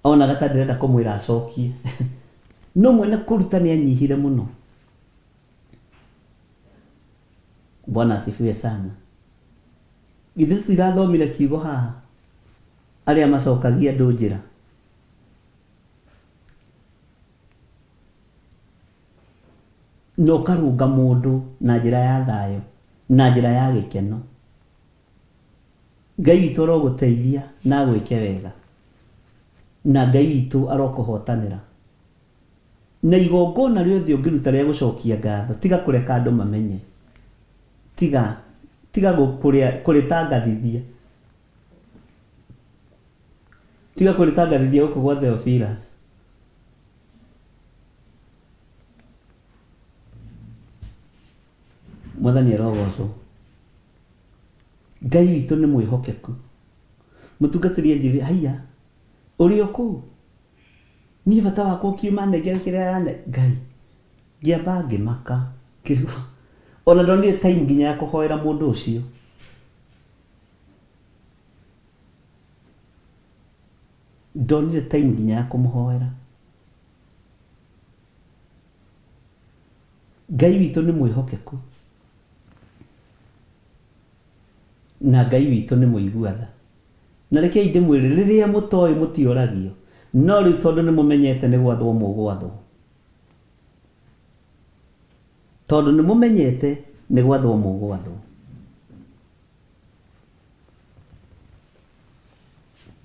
Onaga ta ndĩrenda kũmwĩra acokie. No mwene kũruta nĩ anyihire mũno. Bwana asifiwe sana. Githĩ tũtirathomire kiugo haha? Arĩa macokagia andũ njĩra. Na ũkarũnga mũndũ na njĩra ya thayũ, na njĩra ya gĩkeno. Ngai witũ arogũteithia na agwĩke wega. Na Ngai witũ arokũhotanĩra. Na igongona rĩothe ũngĩruta rĩa gũcokia ngatho, tiga kũreka andũ mamenye. Tiga, tiga kũrĩtangathithia. Tiga kũrĩtangathithia gũkũ gwa Theophilus. Mwathani arogocwo. Ngai witũ nĩ mwĩhokeku. Mũtungatĩri anjĩrire, haiya, ũrĩ o kũu? Niĩ bata wakwa ũkiuma nengere kĩrĩa arane Ngai. Ngĩamba ngĩmaka, ngĩrigwo. Ona ndonire time nginya ya kũhoera mũndũ ũcio. Ndonire time nginya ya kũmũhoera. Ngai witũ nĩ mwĩhokeku. Na Ngai witũ nĩ mũigua tha. Na rekei ndĩmwĩre, rĩrĩa mũtoĩ mũtioragio, no rĩu tondũ nĩ mũmenyete nĩ gwathwo mũgwathwo. Tondũ nĩ mũmenyete nĩ gwathwo mũgwathwo.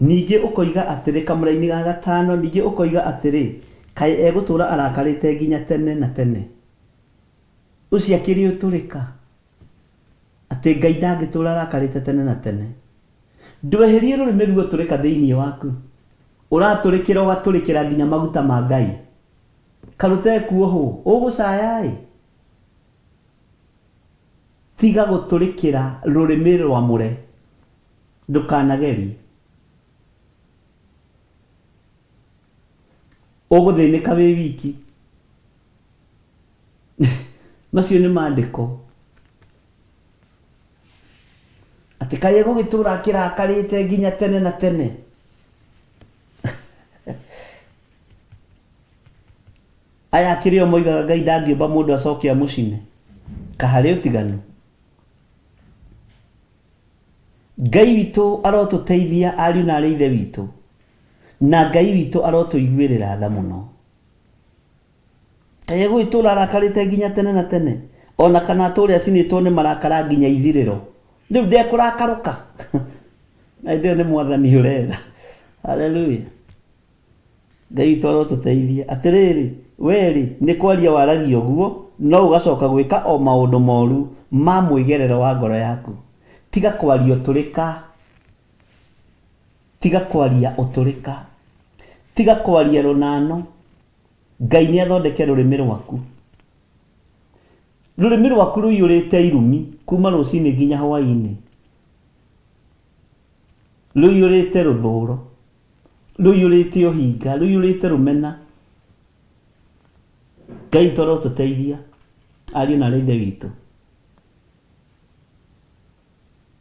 Ningĩ ũkoiga atĩrĩ, kamũraini ga gatano, ningĩ ũkoiga atĩrĩ, kaĩ egũtũũra arakarĩte nginya tene na tene? Ũcio akĩrĩ ũtũrĩka? Atĩ Ngai ndangĩtũũra arakarĩte tene na tene. Ndweherie rũrĩmĩ ruotũrĩka thĩinĩ waku. Ũratũrĩkĩra ũgatũrĩkĩra nginya maguta ma Ngai. Karũtekuohwo, ũgũcaya-ĩ. Tiga gũtũrĩkĩra rũrĩmĩ rwamũre. Ndũkanagerie. Ũgũthĩnĩka wĩ wiki. Macio nĩ maandĩko. Atĩ kaĩ egũgĩtũũra akĩrakarĩte nginya tene na tene? Aya akĩrĩ o moigaga Ngai ndangĩũmba mũndũ acoke amũcine. Kaharĩ ũtiganu? Ngai witũ arotũteithia ariũ na arĩ ithe witũ, na Ngai witũ arotũiguĩrĩra tha mũno. Kaĩ egũgĩtũũra arakarĩte nginya tene na tene, o na kana atũũre acinĩtwo nĩ marakara nginya ithirĩro? Rĩu ndekũrakarũka? Na hĩndĩ ĩyo nĩ Mwathani ũrera. Haleluya! Ngai witũ arotũteithia. Atĩrĩrĩ, wee-rĩ, nĩ kwaria waragia ũguo, no ũgacoka gwĩka o maũndũ moru ma mwĩgerero wa ngoro yaku. Tiga kwaria ũtũrĩka. Tiga kwaria ũtũrĩka. Tiga kwaria rũnano. Ngai nĩ athondeke rũrĩmĩ rwaku. Rũrĩmĩ rwaku rũiyũrĩte irumi kuma rũcinĩ nginya hwaĩ-inĩ. Rũiyũrĩte rũthũũro, rũiyũrĩte ũhinga, rũiyũrĩte rũmena. Ngai witũ arotũteithia ariũ na aarĩ a Ithe witũ.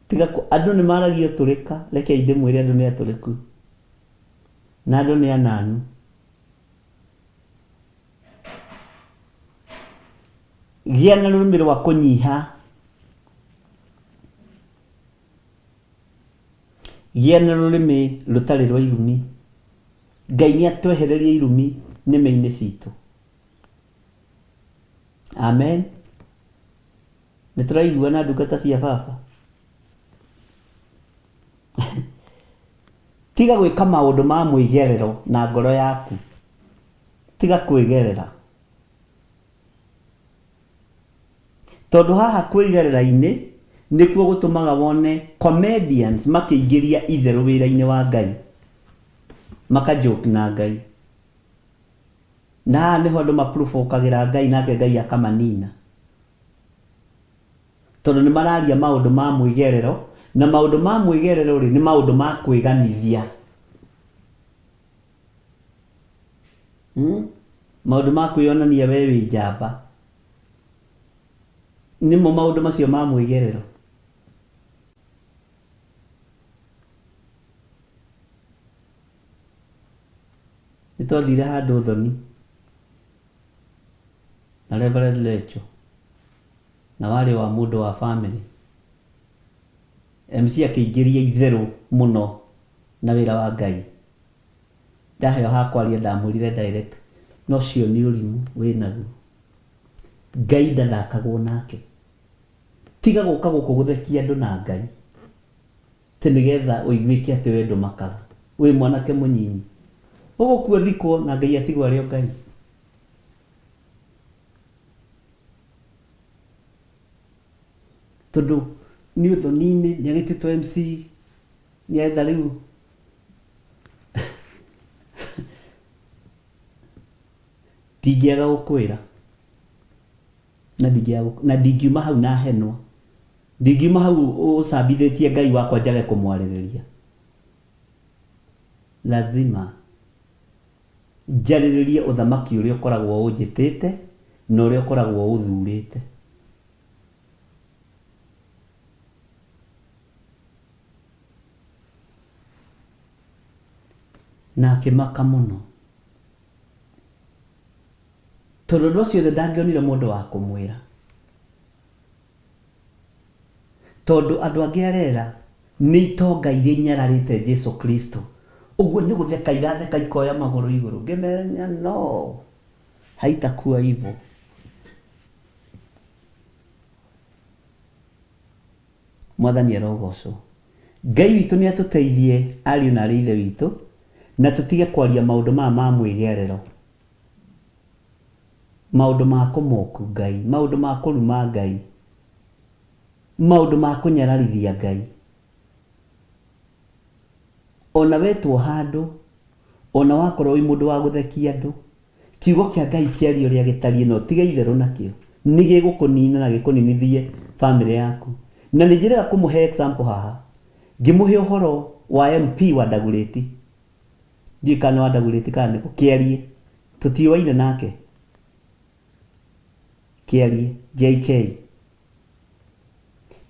Tiga andũ nĩ maragia ũtũrĩka, rekei ndĩmwĩre andũ nĩ atũrĩku na andũ nĩ ananu. Gĩa na rũrĩmĩ rwa kũnyiha. Gĩa na rũrĩmĩ rũtarĩ rwa irumi. Ngai nĩ atwehererie irumi nĩmĩ-inĩ citũ. Amen. Nĩ tũraiguana ndungata cia baba? Tiga gwĩka maũndũ ma mwĩgerero na ngoro yaku. Tiga kwĩgerera. Tondũ haha kwĩgerera-inĩ nĩkuo gũtũmaga wone comedians makĩingĩria itherũ wĩra-inĩ wa Ngai. Maka joke na Ngai. Na haha nĩho andũ mapurubũkagĩra Ngai nake Ngai akamanina. Tondũ nĩ mararia maũndũ ma mwĩgerero, na maũndũ ma mwĩgerero rĩ, nĩ maũndũ ma kwĩganithia. Hmm? Maũndũ ma kwĩyonania we wĩ njamba. Nĩmo maũndũ macio ma mwĩgerero. Nĩ twathire handũ thoni na Reverend Lecho na warĩ wa mũndũ wa family. MC akĩingĩria itherũ mũno na wĩra wa Ngai. Ndaheo ha kwaria ndamwĩrire direct, no ũcio nĩ ũrimũ wĩnaguo. Ngai ndathakagwo nake. Tiga gũka gũkũ gũthekia andũ na Ngai. Atĩ nĩgetha ũiguĩke atĩ we ndũmakaga. Wĩ mwanake mũnyinyi. Ũgũkua ũthikwo na Ngai atigwo arĩ o Ngai. Tondũ nĩ ũthoni-inĩ, nĩ agĩtĩtwo MC, nĩ arenda rĩu ndingĩaga gũkwĩra na ndingĩaga na ndingiuma hau na henwa. Ndingiuma hau ũcambithĩtie Ngai wakwa njage kũmwarĩrĩria. Lazima njarĩrĩrie ũthamaki ũrĩa ũkoragwo ũnjĩtĩte na ũrĩa ũkoragwo ũthurĩte. Na akĩmaka mũno. Tondũ andũ acio othe ndangĩonire mũndũ wa kũmwĩra. Tondũ andũ angĩ arera nĩ itonga iria inyararĩte Jesu Kristo. Ũguo nĩ gũtheka iratheka ikoya magũrũ igũrũ. Ngĩmenya no, haitakuwa hivyo. Mwathani arogocwo. Ngai witũ nĩ atũteithie ariũ na arĩ ithe witũ na tũtige kwaria maũndũ maya ma mwĩgerero. Maũndũ ma kũmoku Ngai, maũndũ ma kũruma Ngai, maũndũ ma kũnyararithia Ngai. Ona wetwo handũ, ona wakorwo wĩ mũndũ wa gũthekia andũ, kiugo kĩa Ngai kĩarie ũrĩa gĩtariĩ na ũtige itherũ nakĩo, nĩ gĩgũkũnina na gĩkũninithie famĩlĩ yaku. Na nĩ njĩrĩga kũmũhe example haha, ngĩmũhe ũhoro wa MP wa Dagoretti. Ndiũĩ kana nĩ wa Dagoretti kana nĩkũ, Kĩarie, tũtiũaine nake. Kĩarie, JK.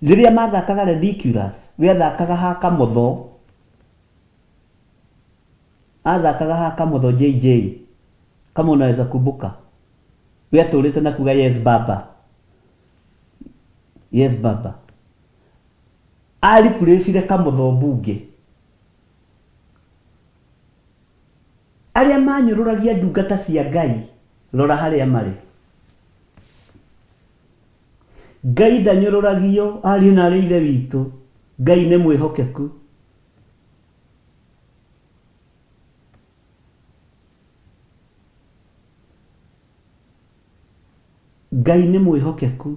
Rĩrĩa mathakaga Ridiculous, we athakaga ha Kamotho, athakaga ha Kamotho JJ, kama unaweza kumbuka. We atũrĩte na kuga yes baba, yes baba. Aripurĩcire Kamotho mbunge. Arĩa manyũrũragia ndungata cia Ngai, rora harĩa marĩ. Ngai ndanyũrũragio ariũ na arĩ ithe witũ. Ngai nĩ mwĩhokeku. Ngai nĩ mwĩhokeku.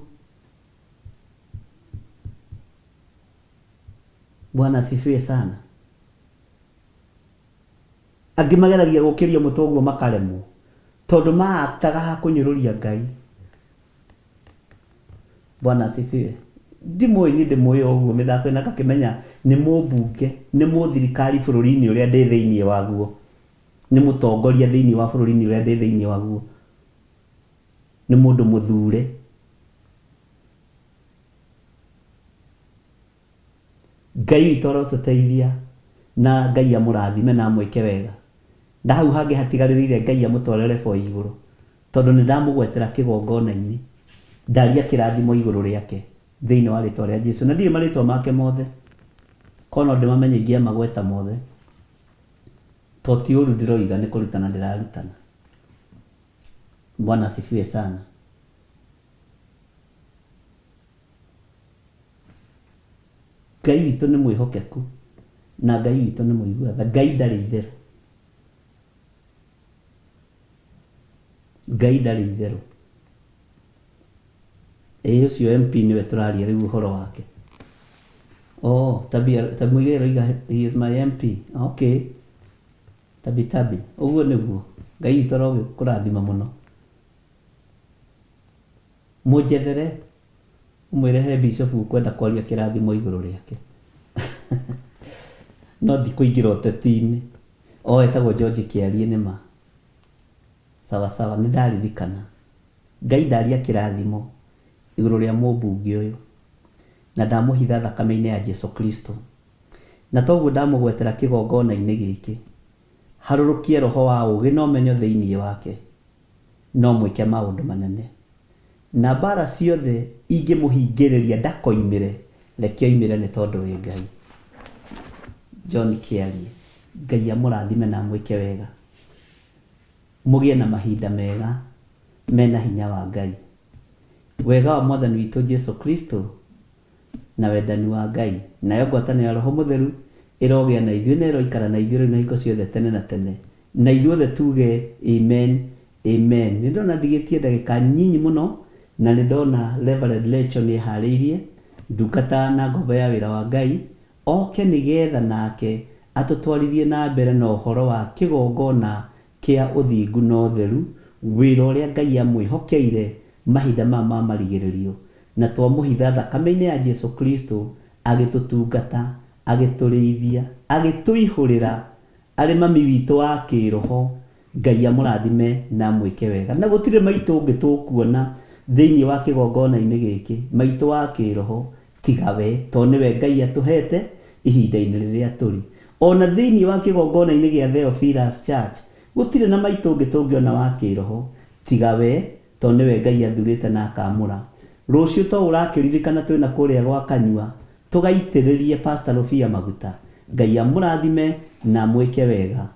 Bwana asifiwe sana. Angĩ mageragia gũkĩria mũtwe ũguo makaremwo tondũ maaktaga ha kũnyũrũria Ngai. Bwana asifiwe. Ndimũĩ niĩ ndĩmũĩ o ũguo mĩthako ĩno ngakĩmenya nĩ mũmbunge, nĩ mũthirikari bũrũri-inĩ ũrĩa ndĩ thĩinĩ waguo. Nĩ mũtongoria thĩinĩ wa bũrũri-inĩ ũrĩa ndĩ thĩinĩ waguo. Nĩ mũndũ mũthure. Ngai witũ arotũteithia na Ngai amũrathime na amwĩke wega. Na hau hangĩ hatigarĩrĩire Ngai amũtware level ya igũrũ tondũ nĩ ndamũgwetera kĩgongona-inĩ. Ndaria kĩrathimo igũrũ rĩake thĩinĩ wa rĩtwa rĩa Jesu. Na ndiũĩ marĩtwa make mothe, korwo no ndĩmamenye ingĩamagweta mothe. To ti ũru ndĩroiga nĩ kũrutana ndĩrarutana. Bwana asifiwe sana. Ngai witũ nĩ mwĩhokeku na Ngai witũ nĩ mũigua tha. Ngai ndarĩ itherũ. Ngai ndarĩ itherũ. Ĩĩ ũcio MP nĩwe tũraria rĩu ũhoro wake. Oh, Tabia, Muigai aroiga he is my MP. Okay. Tabi tabi. Ũguo nĩguo. Ngai witũ arogĩkũrathima mũno. Mũnjethere ũmwĩre he bishop ũkwenda kwaria kĩrathimo igũrũ rĩake. No ndikũingĩra ũteti-inĩ. O etagwo George Kĩariĩ nĩ ma. Sawa sawa nĩ ndaririkana. Ngai ndaria kĩrathimo igũrũ rĩa mũmbunge ũyũ. Na ndamũhitha thakame-inĩ ya Jesu Kristo. Na toguo ndamũgwetera kĩgongona-inĩ gĩkĩ. Harũrũkie roho wa ũgĩ na ũmenyo thĩinĩ wake. No mwĩke maũndũ manene. Na mbaara ciothe ingĩmũhingĩrĩria ndakoimĩre, reke oimĩre nĩ tondũ wĩ Ngai. John Kĩarie. Ngai amũrathime na amwĩke wega. Mũgĩe na mahinda mega mena hinya wa Ngai. Wega wa Mwathani witũ Jesu Kristo na wendani wa Ngai, nayo ngwatanĩro ya Roho Mũtheru ĩrogĩa na ithuĩ na ĩroikara na ithuĩ rĩu na hingo ciothe tene na tene. Na ithuothe tuge amen, amen. Nĩ ndona ndigĩtie ndagĩka nyinyi mũno, na nĩ ndona Reverend Rachel nĩ eharĩirie, ndungata na ngombo ya wĩra wa Ngai, oke nĩ getha nake atũtwarithie na mbere na ũhoro wa kĩgongona kĩa ũthingu na ũtheru, wĩra ũrĩa Ngai amwĩhokeire mahinda maya ma marigĩrĩrio. Na twamũhitha thakame-inĩ ya Jesu Kristo, agĩtũtungata, agĩtũrĩithia, agĩtũihũrĩra, arĩ mami witũ wa kĩroho. Ngai amũrathime na amwĩke wega. Na gũtirĩ maitũ ũngĩ tũkuona thĩinĩ wa kĩgongona-inĩ gĩkĩ, maitũ wa kĩroho, tiga we, tondũ nĩwe Ngai atũhete ihinda-inĩ rĩrĩa tũrĩ. O na thĩinĩ wa kĩgongona-inĩ gĩa Theophilus Church, gũtirĩ na maitũ ũngĩ tũngĩona wa kĩroho, tiga we, tondũ nĩwe Ngai athurĩte na akaamũra. Rũciũ to ũrakĩririkana twĩna kũrĩa gwa Kanyua, tũgaitĩrĩrie Pastor Rũbia maguta. Ngai amũrathime na amwĩke wega.